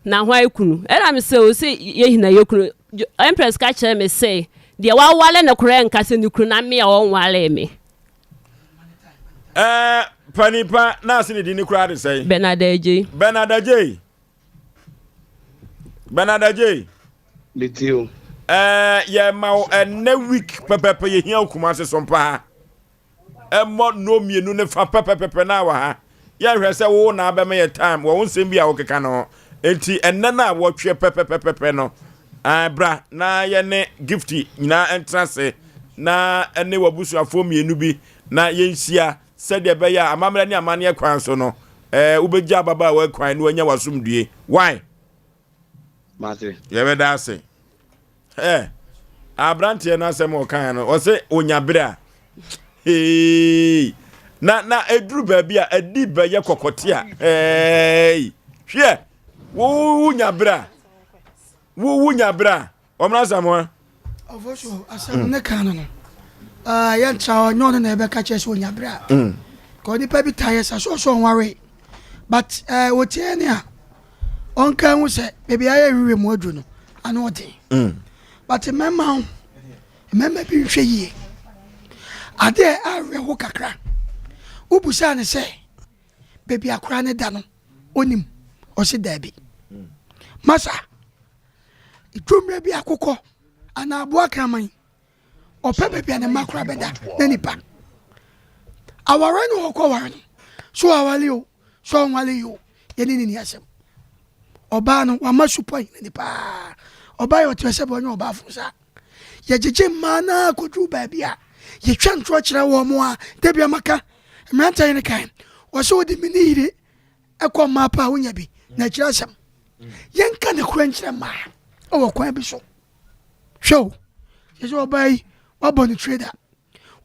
na hwan kunu? Ɛna me sɛ ɔse yɛhina yɛ kunu. Empress ka kyerɛɛ me sɛ deɛ waware no koraa nka sɛ ne kunu na me a ɔnwaree me. Ɛɛ panipa na ase ne din ne koraa de sɛn? Bernard Adjei. Bernard Adjei. Bernard Adjei. Mete o. Ɛɛ yɛ ma wo ɛnɛ week pɛpɛpɛ yɛ hia wo Kumasi so mpa ha. Ɛmmɔ no mmienu ne fa pɛpɛpɛpɛ na wɔ ha. Yɛhwɛ sɛ wo na abɛma yɛ time wɔ wo nsɛm bi a wokeka no ho. Enti ɛnɛ no a wɔtweɛ pɛpɛpɛpɛ no ɛɛ bra na yɛne Gifty nyinaa ntena ase na ɛne w'abusuafoɔ mmienu bi na yɛnhyia sɛdeɛ ɛbɛyɛ a amammerɛ ne amanneɛ kwan so no, eh, wobɛgya ababaawa kwan na wanya w'asomdue. Why? Mate. Yɛbɛda ase. Eh, aberanteɛ no asɛm ɔkaeɛ no, ɔse onya berɛ a. Hey, na na ɛduru baabi a ɛdi bɛyɛ kɔkɔte a. Hey, hwɛ, wo wonya berɛ a. Wo wonya berɛ a. Ɔmena Asamoah. Ɔfo so asɛm ne kan no no yɛntra hɔ nyɛ ɔno na ɛbɛka kyerɛ sɛ ɔnya berɛ a mm. ka onipa bi taa yɛ sa so ɔsɛ ɔnware but wɔtie ne a ɔnka hu sɛ baabi ayɛ hwehwɛ mu aduru no ano ɔden mm. but mmarima ho mmarima bi nhwɛ yie adeɛ awerɛho kakra wobusaa ne sɛ baabi akora ne da no ɔnim ɔse daabi mm. masa Dwommerɛ bi akokɔ anaa aboa kraman ɔpɛ baabi a ne mma koraa bɛda na nipa aware no ɔkɔ ware no so awale o so ɔnwale yi o yɛne ne ni asɛm ɔbaa no wama supɔ ahina ni paa ɔbaa yɛ ɔte sɛ bɛ ɔnyɛ ɔbaa fo saa yɛgyegye mmaa no akɔduru baabi a yɛtwa ntorɔ kyerɛ wɔn mo a dabi amaka mmeranteɛ yene kan wɔsɛ wode me ne yire Ɛkɔ mmaa paa wonya bi na akyiri asɛm. Yɛnka ne korɛ nkyerɛ mmaa ɛwɔ kwan bi so. Hwɛ o, yɛ sɛ ɔbaa yi wabɔ ne tire da.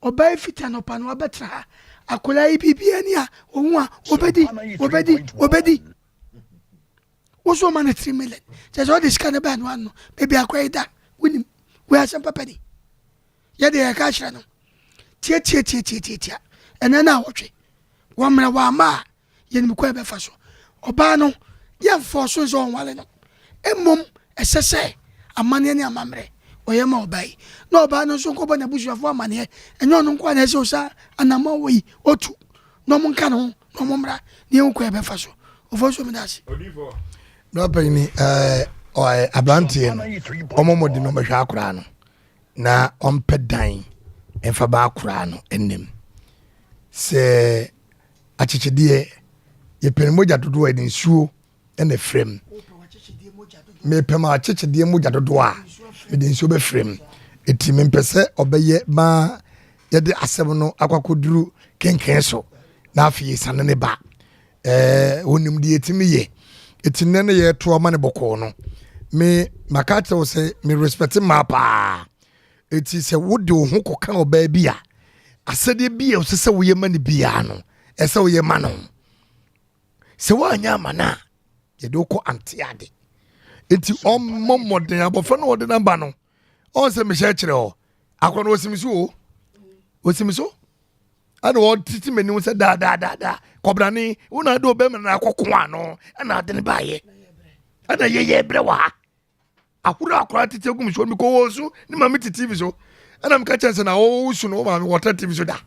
Ɔbaa yi fiti anɔpa no wabɛtena ha. Akwadaa yi biribiara ni a ɔhu a ɔbɛdi, ɔbɛdi, ɔbɛdi. Wo so ɔma no 3 million. Kyerɛ sɛ ɔde sika no bɛɛ no ano. Baabi akwadaa yi da, wonim. Wei asɛm papa ni. Yɛde yɛka kyerɛ no. Tiatiatiatiatia. Ɛnɛ no a wɔtwe. Wɔmmerɛ wɔama a yɛnim kwan a yɛbɛfa so. Ɔbaa no, yɛmfɔɔ so sɛ ɔnware no. Mmom, ɛsɛ sɛ amanneɛ ne amammerɛ ɔyɛ ma ɔbaa yi, na ɔbaa no nso nkɔbɔ n'abusuafoɔ amanneɛ. Ɛnyɛ ɔno nko ara na ɛsɛ ɔsa anammɔn wɔ yi ɔtu, na wɔn nka ne ho, na wɔn mmra, na yɛhu kwan a yɛbɛfa so. Ofosuo, meda ase. Bra panyin ɛɛ ɔɛ aberanteɛ no ɔmɔ mɔden no ɔmɛhwɛ akoraa no na ɔmpɛ dan mfa ba akoraa no anim sɛ akyekyedeɛ yɛpɛ no mogya dodoɔ a yɛde nsuo na ɛfrɛ mu mepɛ ma akyekyedeɛ mogya dodoɔ a mede nsuo bɛfrɛ mu ɛti mempɛ sɛ ɔbɛyɛ ma yɛde asɛm no akɔakɔduru kenken so na afei yɛsane ne ba ɛɛ wɔnim deɛ ɛtumi yɛ ɛti nnɛ no yɛto ama ne bɔkɔɔ no me maka kyerɛ wo sɛ me respect mmaa paa Enti sɛ wode wo ho kɔka ɔbaa bi a, asɛdeɛ bi a ɛsɛ sɛ woyɛ ma no biara no, ɛsɛ sɛ woyɛ ma no. Sɛ woanyɛ ama no a, yɛde wokɔ ante ade. Enti ɔmmɔ mmɔden abɔfra no ɔde namba no, ɔn sɛ mehyɛ kyerɛ hɔ. Akɔ no ɔsim so o. Ɔsim so. Ɛna ɔtete m'anim sɛ daadaadaadaa kɔbrane wo na ade ɔbɛma no akɔko ano ɛna ade no baayɛ. Ɛna yɛyɛ brɛ wɔ ha. Ahorow akwadaa tete agu me so mekɔ wɔ su ne maame te tv so ɛna meka kyɛn sɛ na wɔwɔ su no wo maame wɔtra tv so da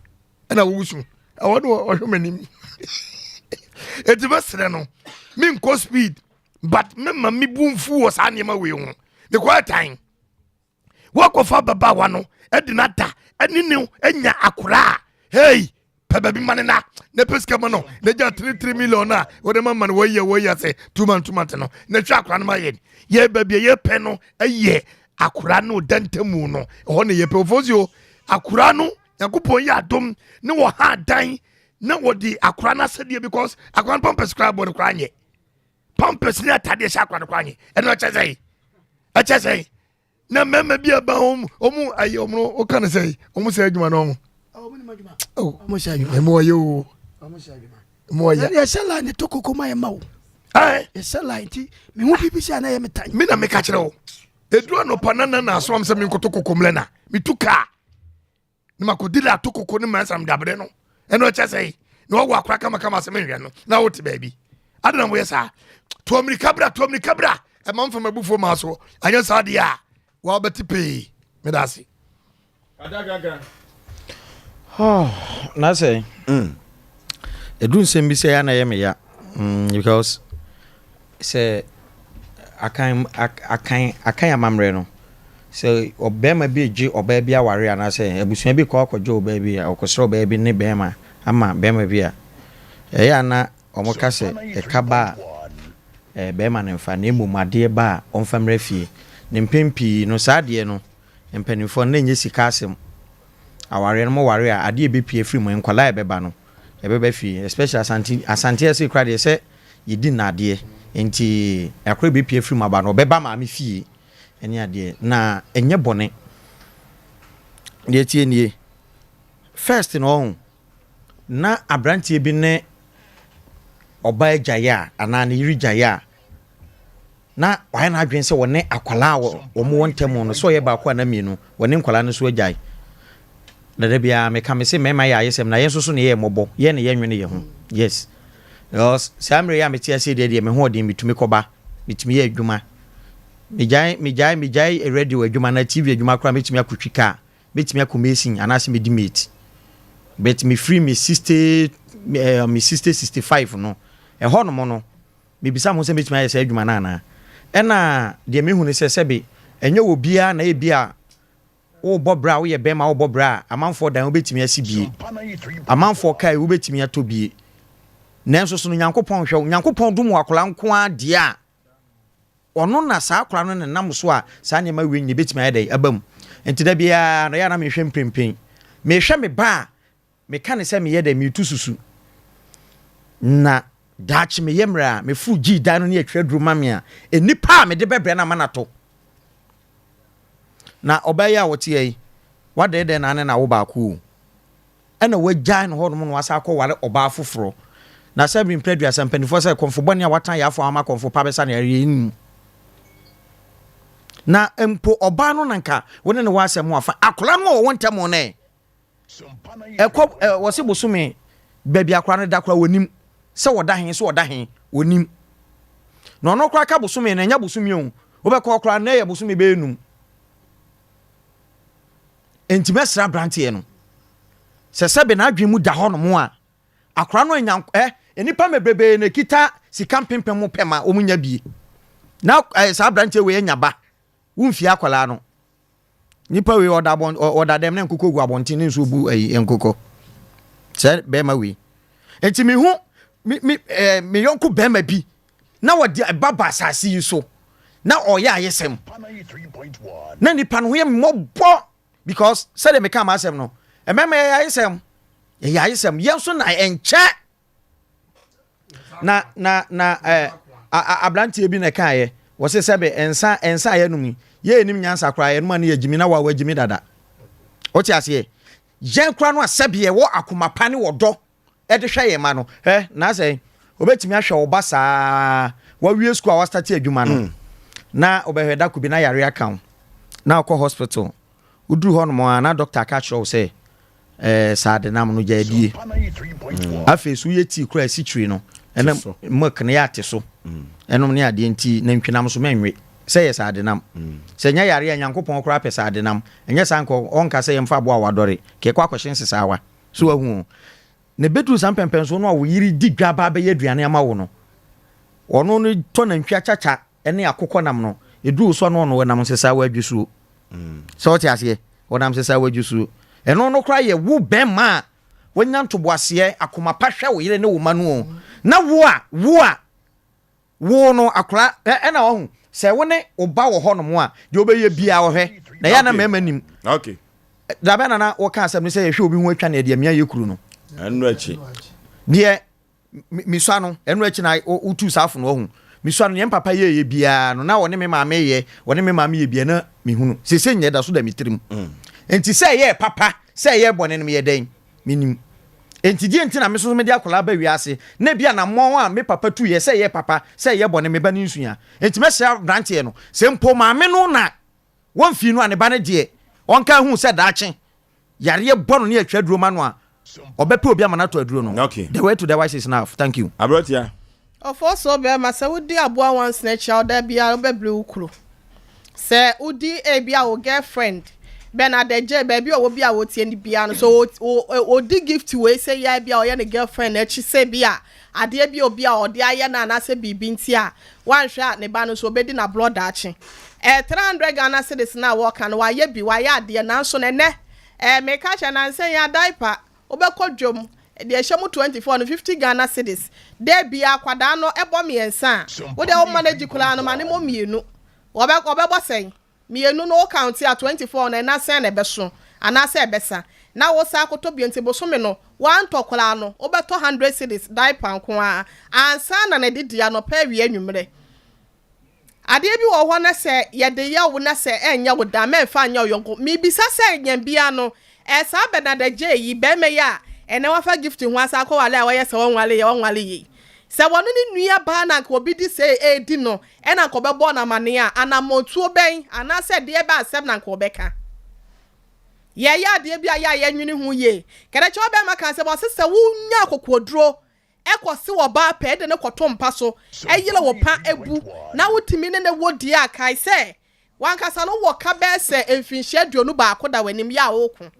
ɛna wɔwɔ su ɛwɔ ne ɔhwɛ m'anim eti bɛsrɛ no menkɔ speed but mema me bu mfu wɔ saa nneɛma wei ho mekɔ ɛtan Woakɔfa ababaawa no de no ada ne ne anya akora a hey pɛ baabi ma ne na na pɛ sika ma no na gya 33 million a wode ma ma no wɔyɛ wɔyɛ ase two months 2 months no na hwɛ akora no ma yɛ yɛ baabi a yɛpɛ no yɛ akora no da ntamu no ɛhɔ na yɛpɛ ofosuo akora no nyankopɔn yɛ adom ne wɔ ha dan na wɔde akora no asɛdeɛ because akora no pampers koraa bɔ no koraa nyɛ pampers ne atadeɛ hyɛ akora no koraa nyɛ ɛno ɛkyɛ sɛ ɛkyɛ sɛ na mmarima bi aba wɔn wɔn ayi wɔn no wɔka no sɛ wɔn sɛ adwuma no wɔn. Wɔn sɛ adwuma. Ɛmu ɔyɛ o. Ɛmu ɔyɛ. Ɛna yɛsɛ line ne to koko ma yɛ ma o. Ɛɛ. Yɛsɛ line ti mi hu bibi sɛ ana yɛ mi tan. Mi na mi ka kyerɛ o. Ɛduru anɔpa na na na asoma me sɛ menkɔtɔ koko mlɛ na metu kaa na makɔdi la ato koko ne mansa mede abrɛ no. Ɛno ɛkyɛ sɛ na wawo akora kamakama sɛ menhwɛ no na wote baabi. Ade na moyɛ saa. To amirika bra, to amirika bra. Ɛma mfa m'abufuo maa so. Anyɛ saa deɛ a, wabɛte pee. Meda ase. Na sɛ ɛduru nsɛm bi sɛ ya na ɛyɛ me ya mm, because sɛ akan akan akan amammerɛ no sɛ ɔbɛrima bi regye ɔbaa bi aware anaasɛ abusua bi kɔ akɔgye ɔbaa bi a ɔkɔsrɛ ɔbaa bi ne bɛrima ama bɛrima bi a ɛyɛ a na wɔka sɛ ɛka ba a bɛrima no mfa na mmom adeɛ ba a ɔmfa mmra fie ne mpɛn pii no saa adeɛ no Mpanimfoɔ no, na ɛnyɛ sika asɛm. Awareɛ no, mo ware a, adeɛ a ɛbɛpue afiri mu, nkwadaa a ɛbɛba no, ɛbɛba fie. Especially Asante, Asante ase koraa deɛ sɛ yɛdi nnadeɛ. Nti, akwadaa a ɛbɛpue afiri mu aba no, ɔbɛba maame fie ɛne adeɛ. Na ɛnyɛ bɔne. Deɛ ɛteɛ nie, first no ɔho, na aberanteɛ bi ne ɔbaa gyaeɛ a, anaa ne yere gyaeɛ a, na wayɛ n'adwene sɛ wɔne akwadaa a wɔn wɔ ntam no sɛ ɔyɛ baako anaa mmienu wɔne nkwadaa no nso agyae. Na da biara meka me se mmarima yɛ ayesɛm na yɛn nso so na yɛyɛ mmɔbɔ yɛn na yɛnwene yɛn ho yes because saa mmerɛ yi a mete aseɛ deɛ deɛ me ho ɔden metumi kɔba metumi yɛ adwuma megyae megyae megyae radio adwuma na TV adwuma koraa metumi akɔtwi kaa metumi akɔ mason anaasɛ medi mate but mefiri me 60 eh, me 60 65 no ɛhɔ nom no Mebisa me ho sɛ mɛtumi ayɛ saa adwuma no anaa? Ɛna deɛ mehu ne sɛ sɛbe ɛnyɛ obiara na ebia worebɔ bra a woyɛ bɛrima worebɔ bra a amanfoɔ dan wobɛtumi asi bie, amanfoɔ kaa yi wobɛtumi atɔ bie. Nanso so no Nyankopɔn hwɛ wo, Nyankopɔn dom wo akwadaa nko ara deɛ a, ɔno na saa akwadaa no na nam so a saa nneɛma wei nyina ɛbɛtumi ayɛ dɛn aba mu. Nti da biara no ɛyɛ a na mehwɛ mprempren. Mehwɛ me ba a Meka no sɛ meyɛ dɛ meretu susu na daakye meyɛ mmerɛ a meforo gyii dan no ne atwa aduro ma me a nnipa a mede bɛbrɛ no ama no ato. Na ɔbaa yi a ɔteɛ yi wadɛɛdɛɛ na ne na awo baako o ɛna wagyae no hɔnom na wasa akɔware ɔbaa foforɔ na sɛ mprɛ aduasa mpanimfoɔ sɛ kɔmfo bɔne a watan yɛ afɔ ama kɔmfo pa bɛsa ne yareɛ mu na mpo ɔbaa no na nka wo ne ne wɔ asɛm ho afa akwadaa no a ɔwɔ ntam no ɛ Ɛkɔ ɛ wɔse bosome baabi akora no da koraa wɔnim sɛ wɔda he sɛ ɔda he wɔnim na ɔno koraa ka bosome no ɛnyɛ bosome o wobɛkɔ koraa na ɛyɛ bosome bɛyɛ num enti mɛsrɛ aberanteɛ no sɛ sɛbe n'adwene mu da hɔ nom a akora no anya ɛ nnipa mebrebee na ɛkita sika mpempem mo pɛ ma wɔn nya bie na ɛ saa aberanteɛ wei anya ba womfie akwadaa no Nipa wei ɔda abɔn ɔda dɛm na nkokɔ gu abɔnten ne nsuo bu ayi nkokɔ. Sɛ bɛrima wei. Nti me hu me me ɛɛ me yɔnko bɛrima bi na wɔde ɛba ba asase yi so na ɔyɛ ayesɛm. Na nipa no ho yɛ mmɔbɔ because sɛdeɛ meka m'asɛm no mmarima yɛyɛ ayesɛm yɛyɛ ayesɛm yɛn nso na ɛnkyɛ. Na na na ɛɛ aberanteɛ bi na ɛkaeɛ wɔse sɛbe nsa nsa a yɛnom yi yɛnnim nyansa koraa yɛnom a ne yɛgyimi na wawa gyimi dada wote aseɛ yɛn koraa no a sɛbe yɛwɔ akoma pa ne wɔdɔ ɛde hwɛ yɛn ma no ɛ na sɛ obɛtumi ahwɛ wo ba saa wawie sukuu a wastate adwuma no mm. na wobɛhwɛ da ko bi na yare aka wo na wokɔ hospital woduru hɔ nom a na doctor aka kyerɛ wo sɛ Eh, saa denam no gya adie. Afei so woyɛ tii koraa asikyire no ɛna milk no yɛ ate so ɛnom ne adeɛ nti nantwinam so mɛnwe sɛ yɛ saa denam. Sɛ nyɛ yareɛ a Nyankopɔn koraa pɛ saa denam ɛnyɛ saa nka ɔnka sɛ yɛmfa aboa a wadɔre ka ɛkɔ akɔhye nsesaawa so wahu o. Na ɛbɛduru saa mpɛmpɛnsoɔ no a wo yere di dwa ba abɛyɛ aduane ama wo no ɔno no tɔ nantwi akyakya ne akokɔ nam no ɛduru wo so a na ɔno ɔnam nsesaawa adwusuo. Sɛ wote aseɛ? Ɔnam sɛ wadwu suo. Ɛno no koraa yɛ wo bɛrima a wanya ntoboaseɛ, akoma pa hwɛ wo yere ne wo mma no o. Na wo a, wo a, wo no akora, ɛna wahu, sɛ wo ne wo ba wɔ hɔnom a, deɛ wobɛyɛ biara ɔhwɛ. Na ɛyɛ a na mmarima nim. Okay. Dabɛn na na wɔka asɛm no sɛ yɛhwɛ obi ho atwa no yɛde amia yɛ kuru no. Ɛno akyi. Deɛ Mesua no, ɛno akyi na wotuu saa fo no, wahu. Mesua no, nea me papa yɛeɛ biara no, na ɔne me maame yɛ, ɔne me maame yɛ biara na mehunu. Seesei nyɛ da so da me tirim. Mm. Enti sɛ ɛyɛɛ papa, sɛ ɛyɛɛ bɔne no, meyɛ dɛn? Menim. Enti deɛ nti na me nso mede akwadaa ba wiase, na ebi anammɔn a me papa tuiɛ, sɛ ɛyɛ papa, sɛ ɛyɛ bɔne, me ba no nsua. Enti mɛsrɛ aberanteɛ no, sɛ mpo maame no na. Wɔmfii no a ne ba no deɛ ɔnka hu sɛ daakye yareɛ bɔ no ne yɛtwa aduro ma no a ɔbɛpɛ obi ama no atɔ aduro no. Okay. The way to the wise is now. Thank you. Aberanteɛ. Ɔfɔɔsoɔ bɛɛma, sɛ wodi aboa nwansena akyi a ɔda biara wobɛbrɛ wo kuro. Sɛ wodi ebia wo girlfriend bɛn adagye baabi a ɔwɔ bi a ɔtie no biara no sɛ ɔdi gift wei sɛ yɛ bi a ɔyɛ ne girlfriend akyi sɛ bi a adeɛ bi obi a ɔde ayɛ no anaasɛ biribi nti a wanhwɛ a ne ba no nso ɔbɛdi n'aborɔ daakye. Ɛɛ 300 Ghana cedis no a wɔka no wayɛ bi wayɛ adeɛ nanso no ɛnɛ ɛɛ meka kyerɛ nansa yi a diaper Wobɛkɔ dwom, deɛ ɛhyɛ mu 24 no 50 Ghana cedis. Da biara akwadaa no bɔ mmiɛnsa a, wo deɛ wo manage koraa no ma no mmɔ mmienu. Wɔbɛ wɔbɛbɔ sɛn? Mmienu no wo count a 24 no ɛna sɛn na ɛbɛso anaasɛ ɛbɛsa? Na wo san akɔtɔ bio nti bosome no woantɔ koraa no wobɛtɔ 100 cedis diaper nko ara ansa na n'adidi anɔpa awia anwummerɛ. Adeɛ bi wɔ hɔ na sɛ yɛde yɛ wo na sɛ ɛnyɛ wo da a, mɛmfa nyɛ wo yɔnko. Mebisa sɛ yɛn bia no, ɛɛ saa Bernard Adjei yi, barima yi a ɛnɛ wafa Gift ho asan akɔware a wayɛ sɛ ɔnware yɛ ɔnware yei. Sɛ wɔno ne nua baa na anka obi de sei redi no ɛna anka ɔbɛbɔ no amaneɛ a, anammɔntuo bɛn anaasɛ deɛ bɛn asɛm na anka ɔbɛka? Yɛyɛ adeɛ bi a yɛ a yɛnwene ho yie. Kɛdɛkyɛ ɔbarima ka asɛm, ɔse sɛ wonya akokoɔduro kɔ se ɔbaa pɛ de no kɔto mpa so yere wo pa bu na wotumi ne no wo deɛ a, kae sɛ w'ankasa no wowɔ ka bɛyɛ sɛ mfinhyia 21 da w'anim yɛ a woreko.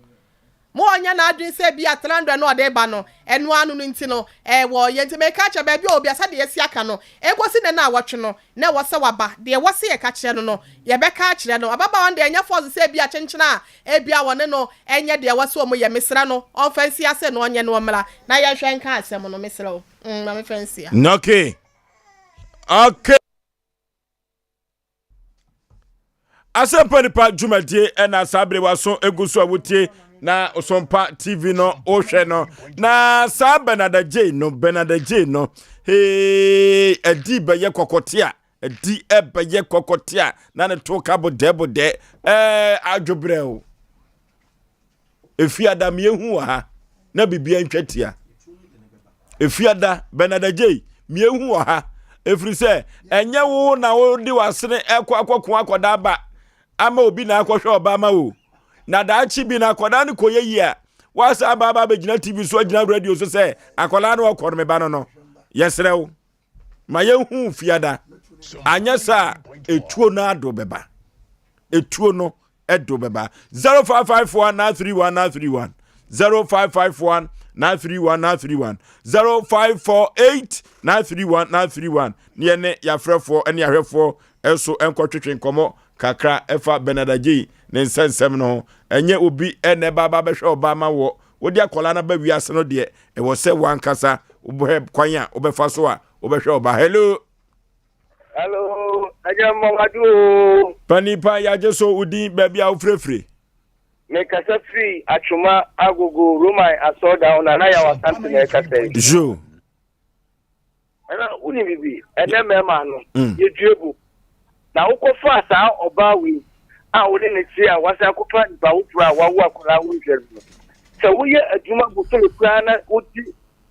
Ma ɔnyɛ n'adwene sɛ ebia 300 no a ɔde reba no, ɛno ara no no nti no, ɛwɔ yɛ. Nti meka kyerɛ baabi a ɔwɔ biara sɛdeɛ yɛasi aka no, ɛnkɔsi nnɛ naawɔtwe no, na ɛwɔ sɛ waba. Deɛ ɛwɔ sɛ yɛka kyerɛ no no, yɛbɛka akyerɛ no. Ababaawa no deɛ, ɛnyɛ force sɛ ebia kyenkyene a ebia wɔne no nyɛ deɛ ɛwɔ sɛ wɔyɛ. Mesrɛ no, ɔmfa nsi ase na ɔnyɛ na ɔmmra na yɛnhwɛ nka asɛm no. Mesrɛ wo, mm, ma memfa nsi ha. Okay. Okay. Asɛmpa Nipa dwumadie ɛna saa bere waso egu so a wotie na Osompa TV no wohwɛ no na saa Bernard Adjei no Bernard Adjei no hee ɛdi bɛyɛ kɔkɔte a ɛdi ɛbɛyɛ kɔkɔte a na ne to ka bodɛ bodɛ ɛɛ adwobrɛ o Efiada miehu wɔ ha na biribiara ntwa tia. Efiada Bernard Adjei miehu wɔ ha efiri sɛ ɛnyɛ wo na wode w'asene ɛkɔ akɔko akɔda aba ama obi na akɔhwɛ ɔba ama wo na daakye bi na akɔda no kɔyɛ yie a wasa aba aba abɛgyina tv so agyina radio so sɛ akɔla no ɔkɔ no me ba no no yɛsrɛ wo ma yɛnhu fiada anyɛ saa etuo no ado bɛba etuo no ɛdo bɛba 0551 931 931 0551 931 931 0548 931 931 ne yɛne yɛafrɛfoɔ ne ahwɛfoɔ nso nkɔtwetwe nkɔmmɔ kakra ɛfa Bernard Agyei ne nsɛnsɛm no ho ɛnyɛ obi ɛna ɛba aba bɛhwɛ ɔba ma wɔ wode akwadaa no aba wiase no deɛ ɛwɔ sɛ wankasa wobɛhwɛ kwan a wobɛfa so a wobɛhwɛ ɔba hello Hello, ɛnyɛ mmɔwado o. Panipa yagye so wo din baabi a wofirefire. Mekasa firi Atwoma Agogo Roman asɔredan ho Nana Yaw Asante na ɛkasa yi. Zo. Ɛna wonim bibi ɛnɛ mmarima no mm. yɛdue bu na wokɔfaa saa ɔbaa wei a wode ne te a wasan akɔfa nipa foforɔ a wawo akwadaa wonhwɛ no sɛ woyɛ adwuma bosome koraa na wodi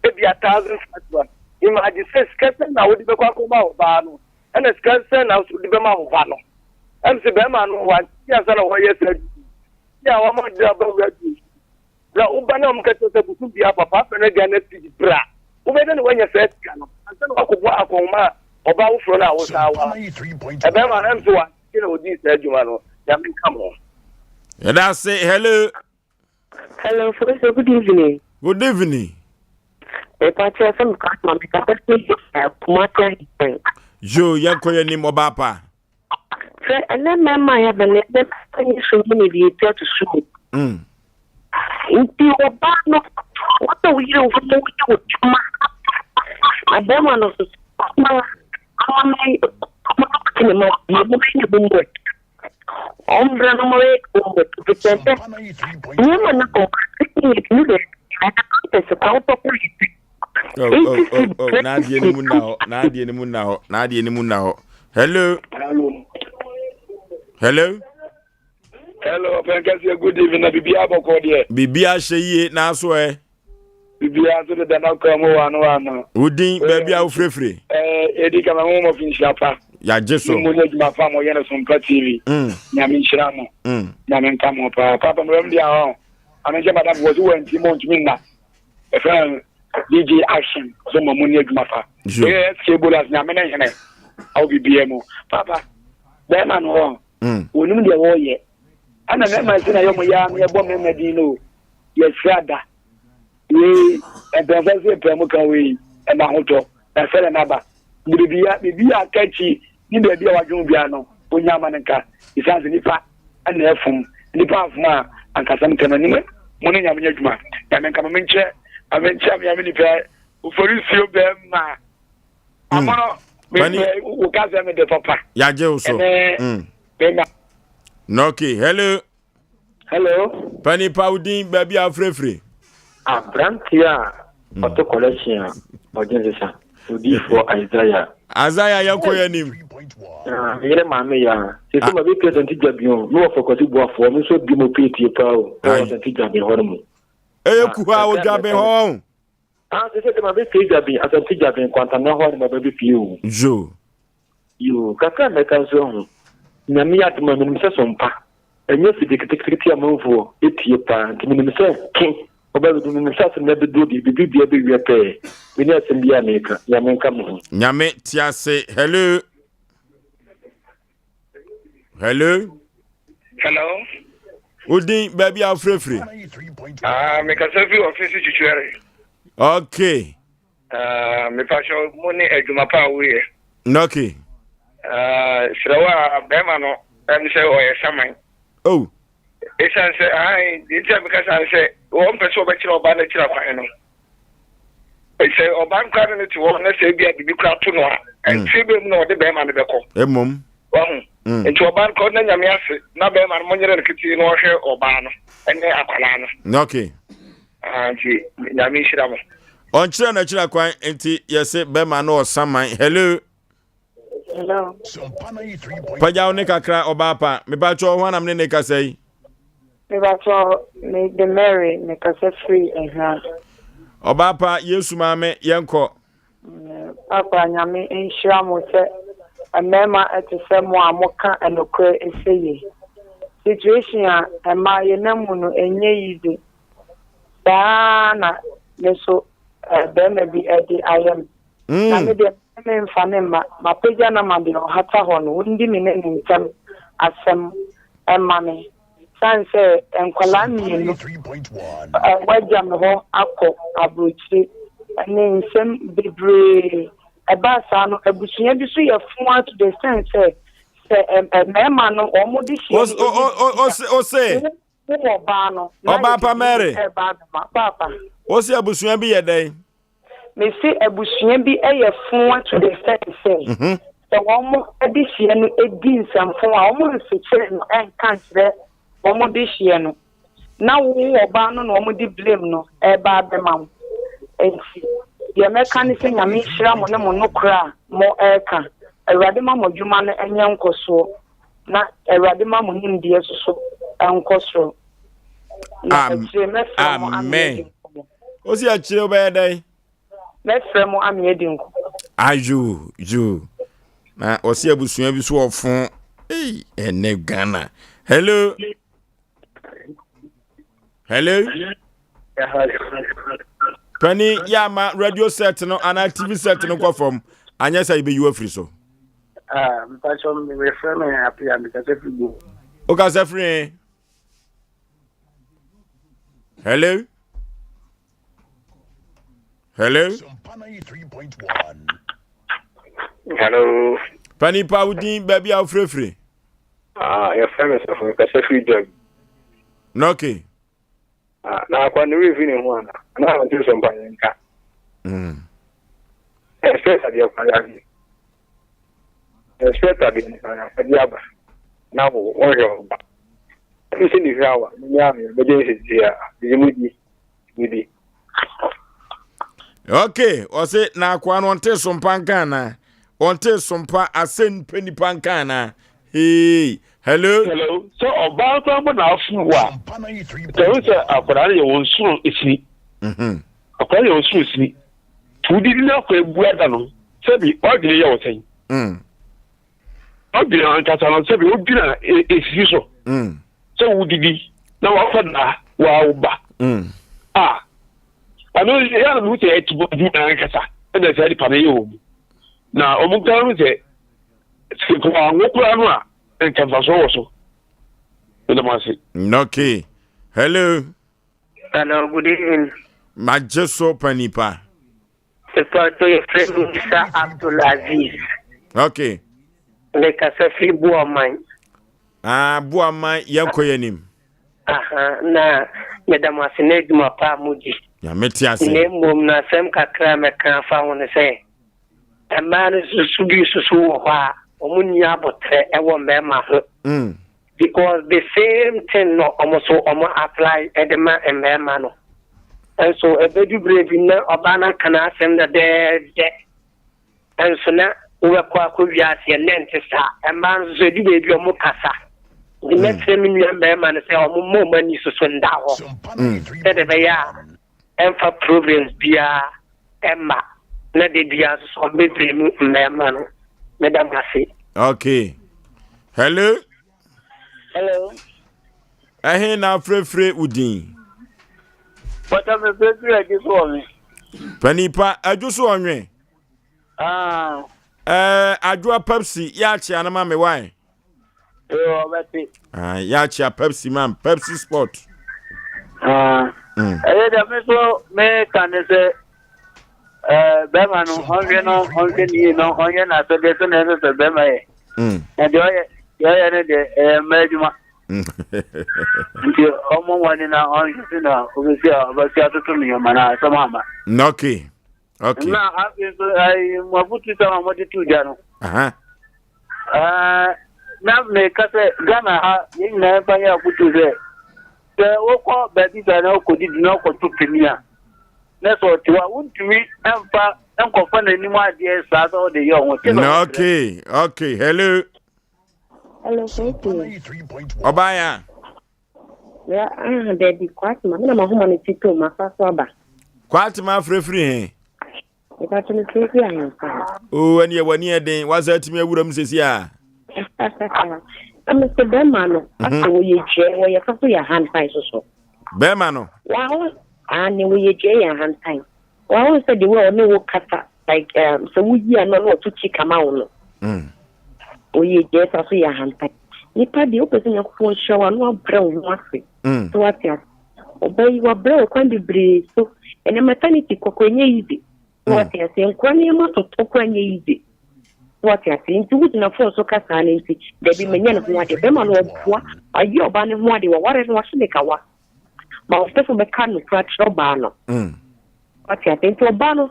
ebia 1500 a, imagine sɛ sika sɛn na wode bɛkɔ akɔma ɔbaa no, ɛna sika sɛn na wode bɛma wo ba no. Ɛm sɛ bɛrima no wante ansa na wɔyɛ saa adwuma yi. A wɔama de aba wura bi. Na wo ba no a wɔka kyerɛ sɛ bosom biara papa afɛ no Ghana cedi bra. Wobɛdɛ na woanya saa sika no ansa na wakɔbɔ akɔnhoma a ɔbaa foforɔ no a wosan wa. Ɛbɛrima no ɛm sɛ wante na ɔdii saa adwuma no. Nyame nka mo. Yɛda ase. Hello. Hello, Professor. Good evening. Good evening. Mepakyɛ sɛ meka ma mekasa fi Kumasi ahemman. Yo, yɛnkɔ yɛn anim ɔbaa pa. Sɛ ɛnɛ mmarima a yɛabɛ no ɛnɛ mmarima nyɛ so mu ne deɛ ɛtua to so. Mm. Nti ɔbaa no wɔsɛ wo yere wo na woyɛ wo dwuma na bɛrima no nso ama ama ama ne ma ma mo bɛyɛ mo mu Ɔmbra na ɔmmɛyɛ homework efisɛ nneɛma na ɔyɛ ne dɛ ɛna kɔ wotɔ kɔ yɛ Oh, oh, oh, oh, n'adeɛ no mu nna hɔ, n'adeɛ no mu nna hɔ, n'adeɛ no mu nna hɔ. Hello. Hello. Hello. Hello, Ɔpɛnkɛseɛ, good evening, na biribiara bɔkɔ deɛ. Biribiara hyɛ yie, n'aso ɛ. Biribiara nso deda n'akwan mu wɔ ano ano. Wo din, baabi a wofirefire. Ɛɛ, edi kama mo mɔ finhyia pa. Yɛagye so. Mo ne adwuma pa mo yɛ no Sompa TV. Mm. Nyame nhyira mo. Mm. Nyame nka mo paa. Papa mo yɛm deɛ hɔ. Ame nkyɛ madam wɔ so wɔ nti mo ntumi nna. Ɛfɛ no DJ Action so mo mo ne adwuma pa. Ɛyɛ SK Bolas Nyame ne hene. Awo bibia mu. Papa bɛrima no hɔ. Mm. Wɔnim deɛ wɔyɛ. Ɛna mmarima si na yɛ ɔmo yɛ a yɛbɔ mmarima din no. Yɛsra da. Wei mpanyinfoɔ sɛ pɛn mu ka wei ɛma ahotɔ na sɛdeɛ n'aba biribia biribi a aka akyi ne baabi a wadwene biara no onya ama no nka ɛsiane sɛ nipa ɛna ɛfom nipa afom a ankasɛm ntɛm anim mo ne nyame nyɛ adwuma nyame nka mo menkyɛ amenkyɛ me nyame nipa oforisuo bɛɛma amono wo ka sɛ mede papa yagye wo so ɛne bɛma okay hello Hello. Pani pa wo din baabi a wofirefiri. Aberanteɛ a hmm. ɔto collection a ɔgye nsesa odiifoɔ Isaiah. Isaiah yɛn kɔ yɛn anim. Ah, me yere maame ya sese ma bi pie sɛnti gya bi o me wɔ fɔkɔsi buafoɔ me nso bi mo pie tie paa o ɛwɔ sɛnti gya bi hɔ no mu. Ɛyɛ kuha o dwa bi hɔ. Ah sese de ma bi pie gya bi asɛnti gya bi nkwantana hɔ no ma ba bi pie o. Zo. Yoo, kakra a mɛka nso ahu. Nyame yɛ adom a menim sɛ so mpa. Ɛnyɛ afidie ketekete amanfoɔ tie paa nti menim sɛ ke ɔba bɛdu menim sɛ asɛm no abɛduro deɛ biribi biara bɛwie pɛɛ. Menni asɛm biara a meka. Nyame nka mo ho. Nyame te ase hello hello. Hello. Odin baabi a wofirefiri. Ah, mekasa fi ɔfisi twitwiare. Okay. Ah, mepakyɛw mo ne adwuma pa a woyɛ. Okay. Ah, serɛ wo a bɛrima no ɛm sɛ ɔyɛ saman. Oh. Esiane sɛ ahan deɛ nti a meka saa ne sɛ wɔmpɛ sɛ wɔbɛkyerɛ ɔbaa no akyiri akwan no. Sɛ ɔbaa no koraa ne no te hɔ na sɛ ebia biribi koraa to no a, ɛnkyerɛ bɛ mu na ɔde bɛrima no bɛkɔ. Mmom. Wahu. Mm. Nti ɔbaa no koraa ɔda Nyame ase na bɛrima no monyere no ketee na ɔhwɛ ɔbaa no ɛne akwadaa no. Okay. Ah, nti Nyame nhyira mo. Ɔnkyerɛ n'akyira kwan nti yɛse bɛma no ɔsaman. Hello. Hello. Pagya wo ne kakra ɔbaa pa. Mepakyɛ ho anam ne ne kasa yi. Mepakyɛ me de Mary me kasa firi Ehura. Ɔbaa pa Yesu maame yɛnkɔ. Papa Nyame nhyira mo sɛ mmarima te sɛ mo a moka nokorɛ seye. Situation a mmaa yɛnam mu no ɛnyɛ easy. Saa ara na me nso barima bi de ayɛ me. Na me deɛ, memfa no mma. Mapagya no ama deɛ ɔhata hɔ no, ɔndi me ne ne ntam asɛm mma me. Ɛsiane sɛ nkwadaa mmienu, wagya me hɔ akɔ aburokyire ne nsɛm bebree. Ɛbaa saa no, abusua bi nso yɛ fo ara to the extent sɛ, sɛ mmarima no wɔn de hyia no. Ose. Wo wɔ baa no. Na Ɔbaa yɛde pa biribi Mary. reba abɛma. Paapa. Wo se abusua bi yɛ dɛn? Me se abusua bi yɛ fo to the extent sɛ, sɛ wɔn adehyeɛ no di nsɛmfo a, wɔn nsekyere no nka nkyerɛ wɔn dehyeɛ no. Na wo ɔbaa no na wɔn de blame no reba abɛma wo. Nti deɛ mɛka ne sɛ Nyame nhyira mo ne mo nokorɛ a mo reka. Awurade ma mo adwuma no nyɛ nkɔsoɔ. Na Awurade ma mo nimdeɛ soso nkɔ soro. Na akyire mɛfrɛ mo ame adi nkɔmmɔ. Osi akyire wobɛyɛ dɛn? Mɛfrɛ mo ame adi nkɔmmɔ. Ayo yo. Na ɔsi abusua bi so ɔfo. Ei, ɛnɛ Ghana. Hello. Hello. Pani yɛ ama radio set no anaa TV set no kɔ fam. Anyɛ sɛ yɛbɛyi wo afiri so. Ah, mpatsɔ mefrɛ me Apia, mekasa firi Bo. Wokasa firi he? Hello? Hello? Hello. Pani pa wo din baabi a wofirefiri? Ah, yɛfrɛ me sɔfo, mekasa firi Dwam. Na okay. Ah, na akwa ne werɛ fi ne ho ana? Na ɔnte so mpa yɛn nka. Mm. Expect adeɛ kwa yare. Expect adeɛ nipa na afɔde aba. Na wo wɔhwɛ wo ba. Ɛmi sɛ ne hwɛ awa, ne nyɛ ahwɛ, bɛgye nsisi a, bɛgye mu di, mu di. Okay, ɔse na akoa no ɔnte so mpa nka anaa? Ɔnte so mpa asɛ nipa nipa nka anaa? Hey, hello. Hello, sɛ ɔbaa koraa mpo na afom wo a, sɛ wohu sɛ akwadaa no yɛ wɔn soro sini. Mhm. Akwadaa no yɛ wɔn soro sini. Nti wodidi no akɔ abu ada no, sɛbi w'adwene yɛ wo sɛn? Mm. W'adwene ankasa no sɛbi wodwene a esisi so. Mm. Sɛ wodidi na wafa da wa wo ba. Mm. A ɛno yɛ na mehu sɛ ɛtibɔdi ankasa ɛna saa nipa no yɛ wɔ mu. Na wɔn nka ho sɛ sɛ nka wɔanwo koraa no a nka mfasoɔ wɔ so. Meda mo ase. Okay. Hello. Hello, good evening. Magye so panipa. Mepacho yɛfrɛ me Musa Abdul Aziz. Okay. Mekasa firi Boaman. Ah, Boaman yɛnkɔ yɛn anim. Aha, na meda mo ase na adwuma pa a modi. Nyame te ase. Na mmom na asɛm kakra a mɛka afa ho ne sɛ, mmaa no susu bi susu wɔ hɔ a, wɔn nni abotrɛ wɔ mmarima ho. Mm. Because the same thing no ɔmo so ɔmo apply de ma mmarima no. Nso ɛbɛdu berɛ bi na ɔbaa no aka n'asɛm dɛdɛɛdɛ. Nso na wobɛkɔ akɔ wiase ɛnɛ nte saa. Mmaa no nso ɛdu baabi ɔmo kasa. Nti mm. mɛsrɛ me nua mmarima no sɛ ɔmo mma ɔmo ani soso nda hɔ. Mm. Sɛdeɛ ɛbɛyɛ a ɛmfa problems biara ɛmma na da biara nso so ɔmbɛbrɛ mu mmarima no. Meda mo ase. Okay. Hello. Hello. Ɛhe na afrɛfrɛ wo din? Pɔtɔ me frɛfrɛ adwo so ɔnwe. Panipa adwo so ɔnwe. Ah. Ɛɛ adwoa Pepsi yɛ akyea no ma me wae. Ɔbɛte. Ah, yɛakyea Pepsi man, Pepsi Sport. Ah. Mm. Ɛyɛ dɛ me so meka ne sɛ bɛrima no ɔnhwɛ no ɔnhwɛ ne yie no ɔnyɛ n'asɛdeɛ sɛ na ɛsɛ sɛ bɛrima yɛ. Mm. Na deɛ ɔyɛ deɛ ɔyɛ no deɛ ɛyɛ mmaa adwuma. Mm. Nti ɔmmɔ mmɔden na ɔnhwɛ sɛ na ɔbɛsi a ɔbɛsi atoto ne nneɛma na asɛm ama. Okay. Okay. Na afei nso ayi mo afutu sɛm a mode to dwa no. Na meka sɛ Ghana ha yɛn nyinaa mfa nyɛ afutu sɛ sɛ wokɔ baabi saa na wokɔdidi na wokɔto panin a na sɛ ɔte hɔ a wontumi mfa nkɔfa n'anim adeɛ saa sɛ wode yɛ ɔho. Okay, okay. Hello. Hello, Kofi. Ɔbaa Ya, ah, dabi, Kwatema, me na mahoma no ti tom, mafa so aba. Kwatema afirafiri he? Mepatwo me firafiri ahemfa. Oo, ɛneɛ w'ani ɛden, wasa atumi awura mu sesi a. Na me se bɛrima no, mhm. asɛ wɔyɛ dwɛ, wɔyɛ fa so yɛ ahantan so so. Bɛrima no? Waho, ane wɔyɛ dwɛ yɛ ahantan. Wahu sɛ the way ɔne wo kasa like um, sɛ woyi ano na ɔto kyi kama wo no. Mm. Ɔyɛ gya sa so yɛ ahantan. Nipa deɛ wopɛ sɛ Nyankopɔn nhyira wo a na wabrɛ wo ho ase. Mm. So wate ase. Ɔba yi wabrɛ wo kwan bebree so. Ɛnɛ maternity kɔkɔ ɛnyɛ easy. So mm. wate ase. Nkora nneɛma totɔ kora nyɛ easy. So wate ase. Nti wogyina phone so ka saa no nti dabi manya ne ho adeɛ. Bɛrima no ɔboa. Ayɛ ɔbaa ne ho adeɛ. Waware no wahyɛ ne kawa. Ma ɔpɛ sɛ ɔbɛka nokorɛ akyerɛ ɔbaa no. Mm. Wate ase? Nti ɔbaa no,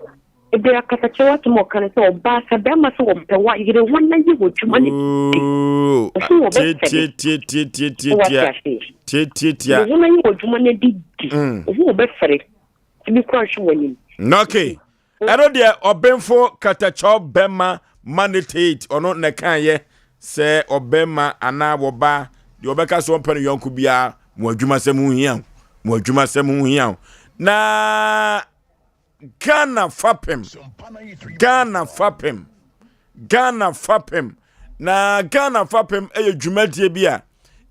ebe akasakyerɛ w'asɛm a ɔka no sɛ ɔbaa sɛ bɛrima sɛ wɔpɛ wa yere ho na yɛ wɔ adwuma no bi. Ɔso wɔ bɛfɛ no. Wate ase? Tietietia. Yere ho na yɛ wɔ adwuma no de di. Mm. Ɔho wɔ bɛfɛre. Ebi kora nhwe w'anim. Okay. Ɛno deɛ ɔbenfo katakyɛw bɛma manitate ɔno na ɛkaeɛ sɛ ɔbɛma anaa wɔba deɛ ɔbɛka sɛ ɔmpɛ no yɔnko biara mo adwumasɛm ho hia mo adwumasɛm ho hia na Ghana fapem Ghana fapem Ghana fapem na Ghana fapem yɛ dwumadie bi a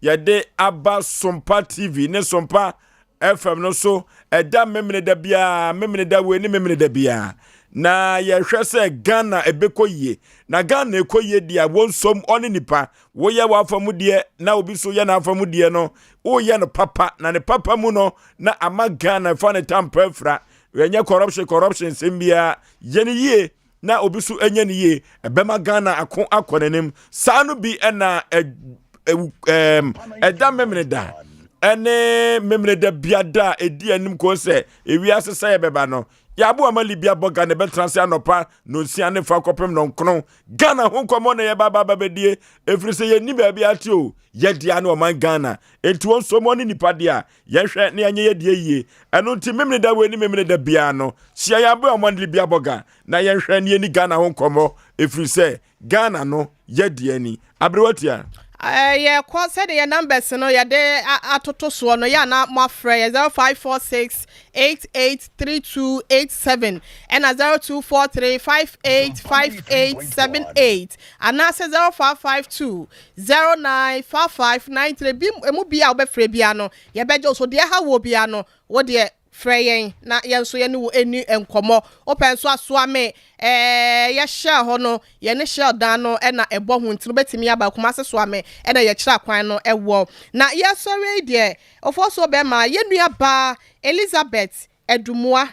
yɛde aba Sompa TV ne Sompa FM no so ɛda Memeneda biara, Memeneda wei ne Memeneda biara. Na yɛhwɛ sɛ Ghana ɛbɛkɔ yie. Na Ghana ɛkɔ yie deɛ wɔnsom ɔne nipa. Woyɛ w'afa mu deɛ na obi so yɛ n'afa mu deɛ no, woyɛ no papa na ne papa mu no na ama Ghana fa ne tampa afira. Ɛnyɛ corruption corruption nsɛm biara. Yɛ no yie na obi so nyɛ no yie. Ɛbɛma Ghana ako akɔ n'anim. Saa no bi ɛna ɛda Memeneda ɛne Memeneda biada a ɛdi anim kɔn sɛ ewiase sɛ yɛbɛba no. Yɛabo ama Libya bɔ Ghana ɛbɛtena ase anɔpa nonsia ne fa kɔpem nɔnkron. Ghana ho nkɔmmɔ na yɛba ba bɛdie ɛfiri sɛ yɛnni baabi ate o yɛdea ne ɔman Ghana. Enti wɔn nso wɔn ne nipa deɛ a yɛhwɛ na yɛnyɛ yɛdeɛ yie. Ɛno nti Memeneda wei ne Memeneda biara no hyia yɛn aboa ɔman Libya bɔ Ghana na yɛnhwɛ ne yɛni Ghana ho nkɔmmɔ ɛfiri sɛ Ghana no yɛdeɛ ni. Aberewa tia. Yɛkɔ sɛdeɛ yɛ numbers no yɛde atoto soɔ no, yɛ a na moafrɛ yɛ 0546 883287 ɛna 0243 585878 anaasɛ 0552 095593 bi emu bi a wobɛfrɛ biara no yɛbɛgye wo so. Deɛ ɛha wɔ biara no wo deɛ frɛ yɛn na yɛn nso yɛne wo ɛni nkɔmmɔ. Wopɛ nso asoa me ɛɛ yɛ Shell hɔ no, yɛne Shell dan no na ɛbɔ ho nti no wobɛtumi aba Kumasi soa me ɛna yɛkyerɛ akwan no ɛwɔ. Na yɛsɔre yi deɛ Ofosuo bɛma yɛn nua baa Elizabeth Adumua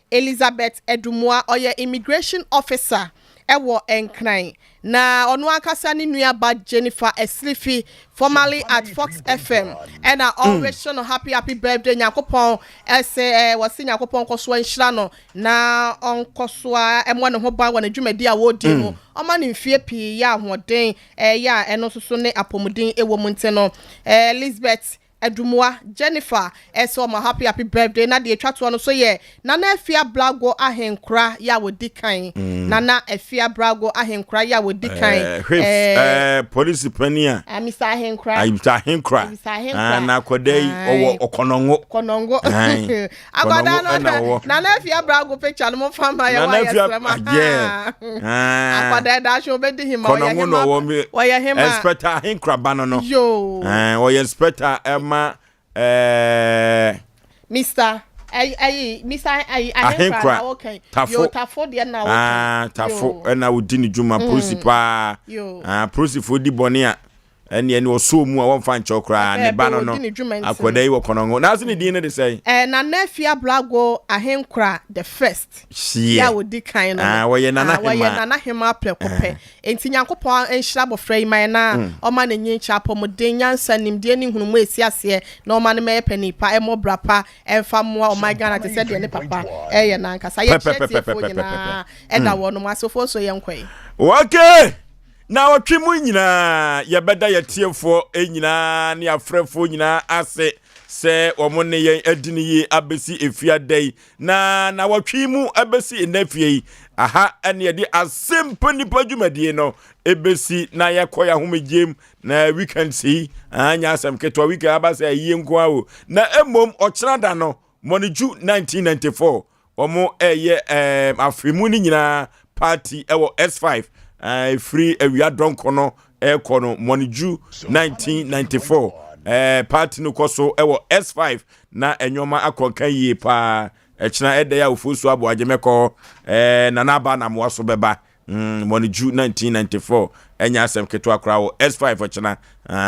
Elizabeth Adumua, ɔyɛ Immigration Officer wɔ Nkran, na ɔno ankasa ne nua ba Jennifer Asirifi, formerly at Fox FM, ɛna ɔrehyɛ no happy happy birthday. Nyankopɔn ɛsɛ ɛ wɔse Nyankopɔn nkɔ so nhyira no na ɔnkɔ so a ɛmmɔ ne ho ban wɔ ne dwumadi a wɔredi mu, ɔma no mfie pii yɛ ahoɔden ɛyɛ a ɛno nso so ne apɔmuden ɛwɔ mu nti no Elizabeth Adumua Jennifer ɛsɛ ɔmo happy happy birthday. Na deɛ etwa toɔ no so yɛ Nana Afia Blago Ahenkora yɛ a wɔdi kan. Nana Afia Brago Ahenkora yɛ a wɔdi kan. Hwef ɛɛ polisi panyin a. Mr Ahenkora. Mr Ahenkora. Mr Ahenkora. Na akɔda yi ɔwɔ Ɔkɔnɔngo. Kɔnɔngo. Akɔda no Nana Afia Brago picture no mo fa ma yɛ wa yɛ srɛ ma. Akɔda ɛda ahwɛ obedi hima ɔyɛ hima ɔyɛ hima. Inspector Ahenkora ba no no. Yoo. Ɔyɛ inspector ɛma ɛɛ. Mr ayi Mr ayi Ahenkora na wɔkɛn. Tafo. Yoo Tafo deɛ na wɔkɛn. Ah Tafo ɛna odi ne dwuma polisi paa. Yoo. Ah polisifoɔ di bɔne a. Ɛne ɛne ɔsɔɔ mu a wɔmfa nkyɛw koraa ne ba no no akwadaa yi wɔ kɔnɔngo na ase ne din no de sɛn. Ɛɛ Nana Afia Blago Ahenkora the first. Hyeɛ. Yɛ a ɔdi kan no. Ah wɔyɛ Nana Hemaa. Wɔyɛ Nana Hemaa prɛko pɛ. Enti Nyankopɔn nhyira abɔfra yi ma yɛn na ɔma no nyin kyɛ apɔmuden, nyansa, nimdeɛ ne nhunumu a ɛsi aseɛ na ɔma no mɛyɛ panin pa, ɛmmɔ bra pa, ɛmfa mmoa ɔman Ghana te sɛ deɛ ne papa ɛyɛ no ankasa. Yɛkyerɛ atiefoɔ nyinaa ɛda wɔnom ase. Ofoɔ nso yɛnkɔ yi. Okay! Naawɔtwe mu nyinaa, yɛbɛda yɛn atiefoɔ nyinaa ne afrɛfoɔ nyinaa ase sɛ wɔn ne yɛn adi no yie abɛsi efiada yi. Na naawɔtwe yi mu abɛsi nnɛ fie yi, aha ɛne yɛde Asempa Nipa dwumadie no ɛbɛsi na yɛkɔ yɛn ahomegyeɛ mu. Na weekend yi, anyɛ asɛm ketewa, weekend aba sɛ ayie nko ara o. Na mmom ɔkyena da no, Mɔneju 1994, Wɔn ɛyɛ ɛɛm afe mu no nyinaa party ɛwɔ S5 ɛfiri awia dɔnkɔ no ɛkɔ no Mɔniju 1994 ɛɛ party no kɔ so ɛwɔ S5 na ɛnneɛma akɔ nka yie paa. Ɛkyena ɛdɛ a ofuo so aboagye mɛkɔ ɛɛ Nana Aba Anamoa so bɛba. Mm, Mɔniju 1994 ɛnyɛ asɛm ketewa koraa wɔ S5 ɔkyena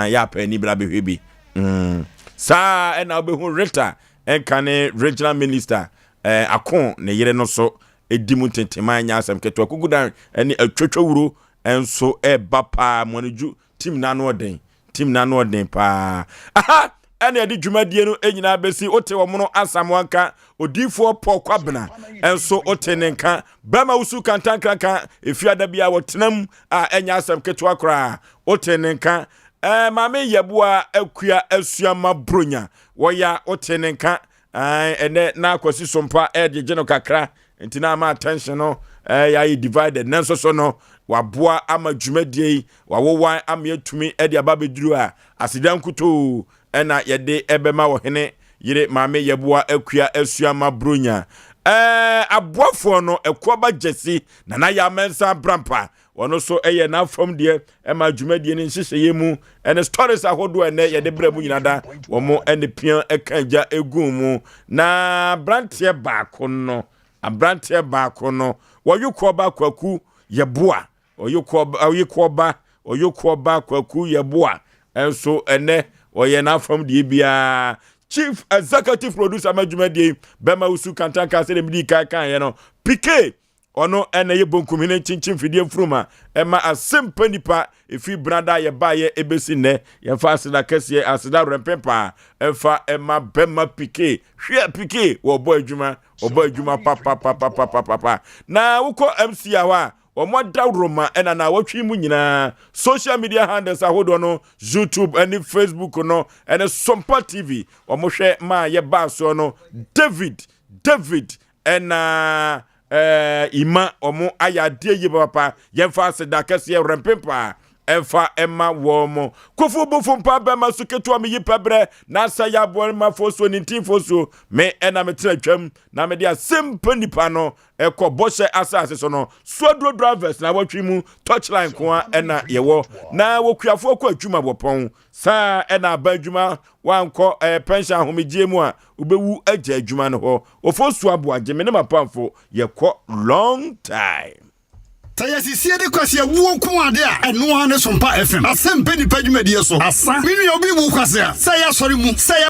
yɛ apɛ ani bra bɛhwɛ bi. Mm, saa ɛna wobɛhu Rita Ɛnka ne regional minister eh, Ako ne yere no so di mu ntenteman nyɛ asɛm ketewa. Kukudan ne atwatwawuro nso ɛba paa. Mɔnedwu team no ano ɔden. Team no ano ɔden paa. Aha ɛna ɛde dwumadie no nyinaa bɛsi. Wote wɔn no Asamoah nka, odiifoɔ Paul Kwabena nso wote ne nka. Bɛma wusu kantankranka efiada bi a wɔtena mu a ɛnyɛ asɛm ketewa koraa. Wote ne nka. Ɛɛ maame Yɛboa Akua Asuama Bronya Wɔya wote ne nka ae ɛnɛ na Kwasi Sompa ɛregyegye no kakra nti na ama attention no ɛyɛ ayɛ divided nanso so no waboa ama dwumadie yi wawowan ama yɛatumi ɛde aba abɛduru a aseda nkutoo ɛna yɛde ɛbɛma ɔhene yere maame Yɛboa Akua Asuama Bronya ɛɛ aboafoɔ no Akuaba Gyasi Nana Yaa Mensah Abrampa Ɔno nso yɛ n'afam deɛ ɛma dwumadie no nhyehyɛeɛ mu ɛne stories ahodoɔ ɛnɛ yɛde brɛ mu nyina da wɔn ɛne pia ɛka agya egu mu. Na abranteɛ baako no, abranteɛ baako no, wɔyokoɔba Kwaku Yeboah, ɔyokoɔba, ɔyokoɔba, ɔyokoɔba Kwaku Yeboah nso ɛnɛ ɔyɛ n'afam deɛ biara. Chief Executive Producer ma dwumadie yi, Bɛma Wusu Kantanka sɛdeɛ medi kan kaeɛ no, Pike Ɔno na ɛyɛ bonkumhene nkyinkyin mfidie mfuruma ɛma asempa nipa ɛfiri benada a yɛbaeɛ ɛbɛsi nnɛ. Yɛmfa aseda kɛseɛ, aseda werɛmpe paa ɛmfa ɛma bɛma Pike. Hwɛ Pike wɔbɔ adwuma, ɔbɔ adwuma papapapapapapa. Na wokɔ MC a hɔ a, wɔn adaworoma ɛna naawɔtwe mu nyinaa social media handles ahodoɔ no, YouTube ɛne Facebook no ɛne Sompa TV wɔn hwɛ maa yɛbaa soɔ no, David, David Ɛna ɛɛ ima wɔn ayɛ adeɛ yie papapa. Yɛmfa aseda kɛseɛ rɛmpempa. ɛmfa ɛma wɔn mo. Kofu bofo mpa bɛma so ketewa meyi pɛbrɛ na asɛ yɛ aboɔremafoɔ so nintinfoɔ so me ɛna metena twam na mede asɛm pa nipa no ɛkɔ bɔhyɛ asase so no suaduro drivers na wɔtwe mu touchline nko a ɛna yɛwɔ na wɔkuafoɔ kɔ adwuma wɔpɔn saa ɛna aba adwuma wankɔ ɛɛ pension ahomegyeɛ mu a wobɛwu agya adwuma no hɔ wɔfo so aboagye me ne mapamfo yɛkɔ long time. Sɛ yɛsisie de kwasea wuo nko ade a, ɛno ara ne Sompa FM. Asɛmpɛ nnipa dwumadie so. Asa. Me nua obi wu kwasea. Sɛ ɛyɛ asɔre mu, sɛ ɛyɛ.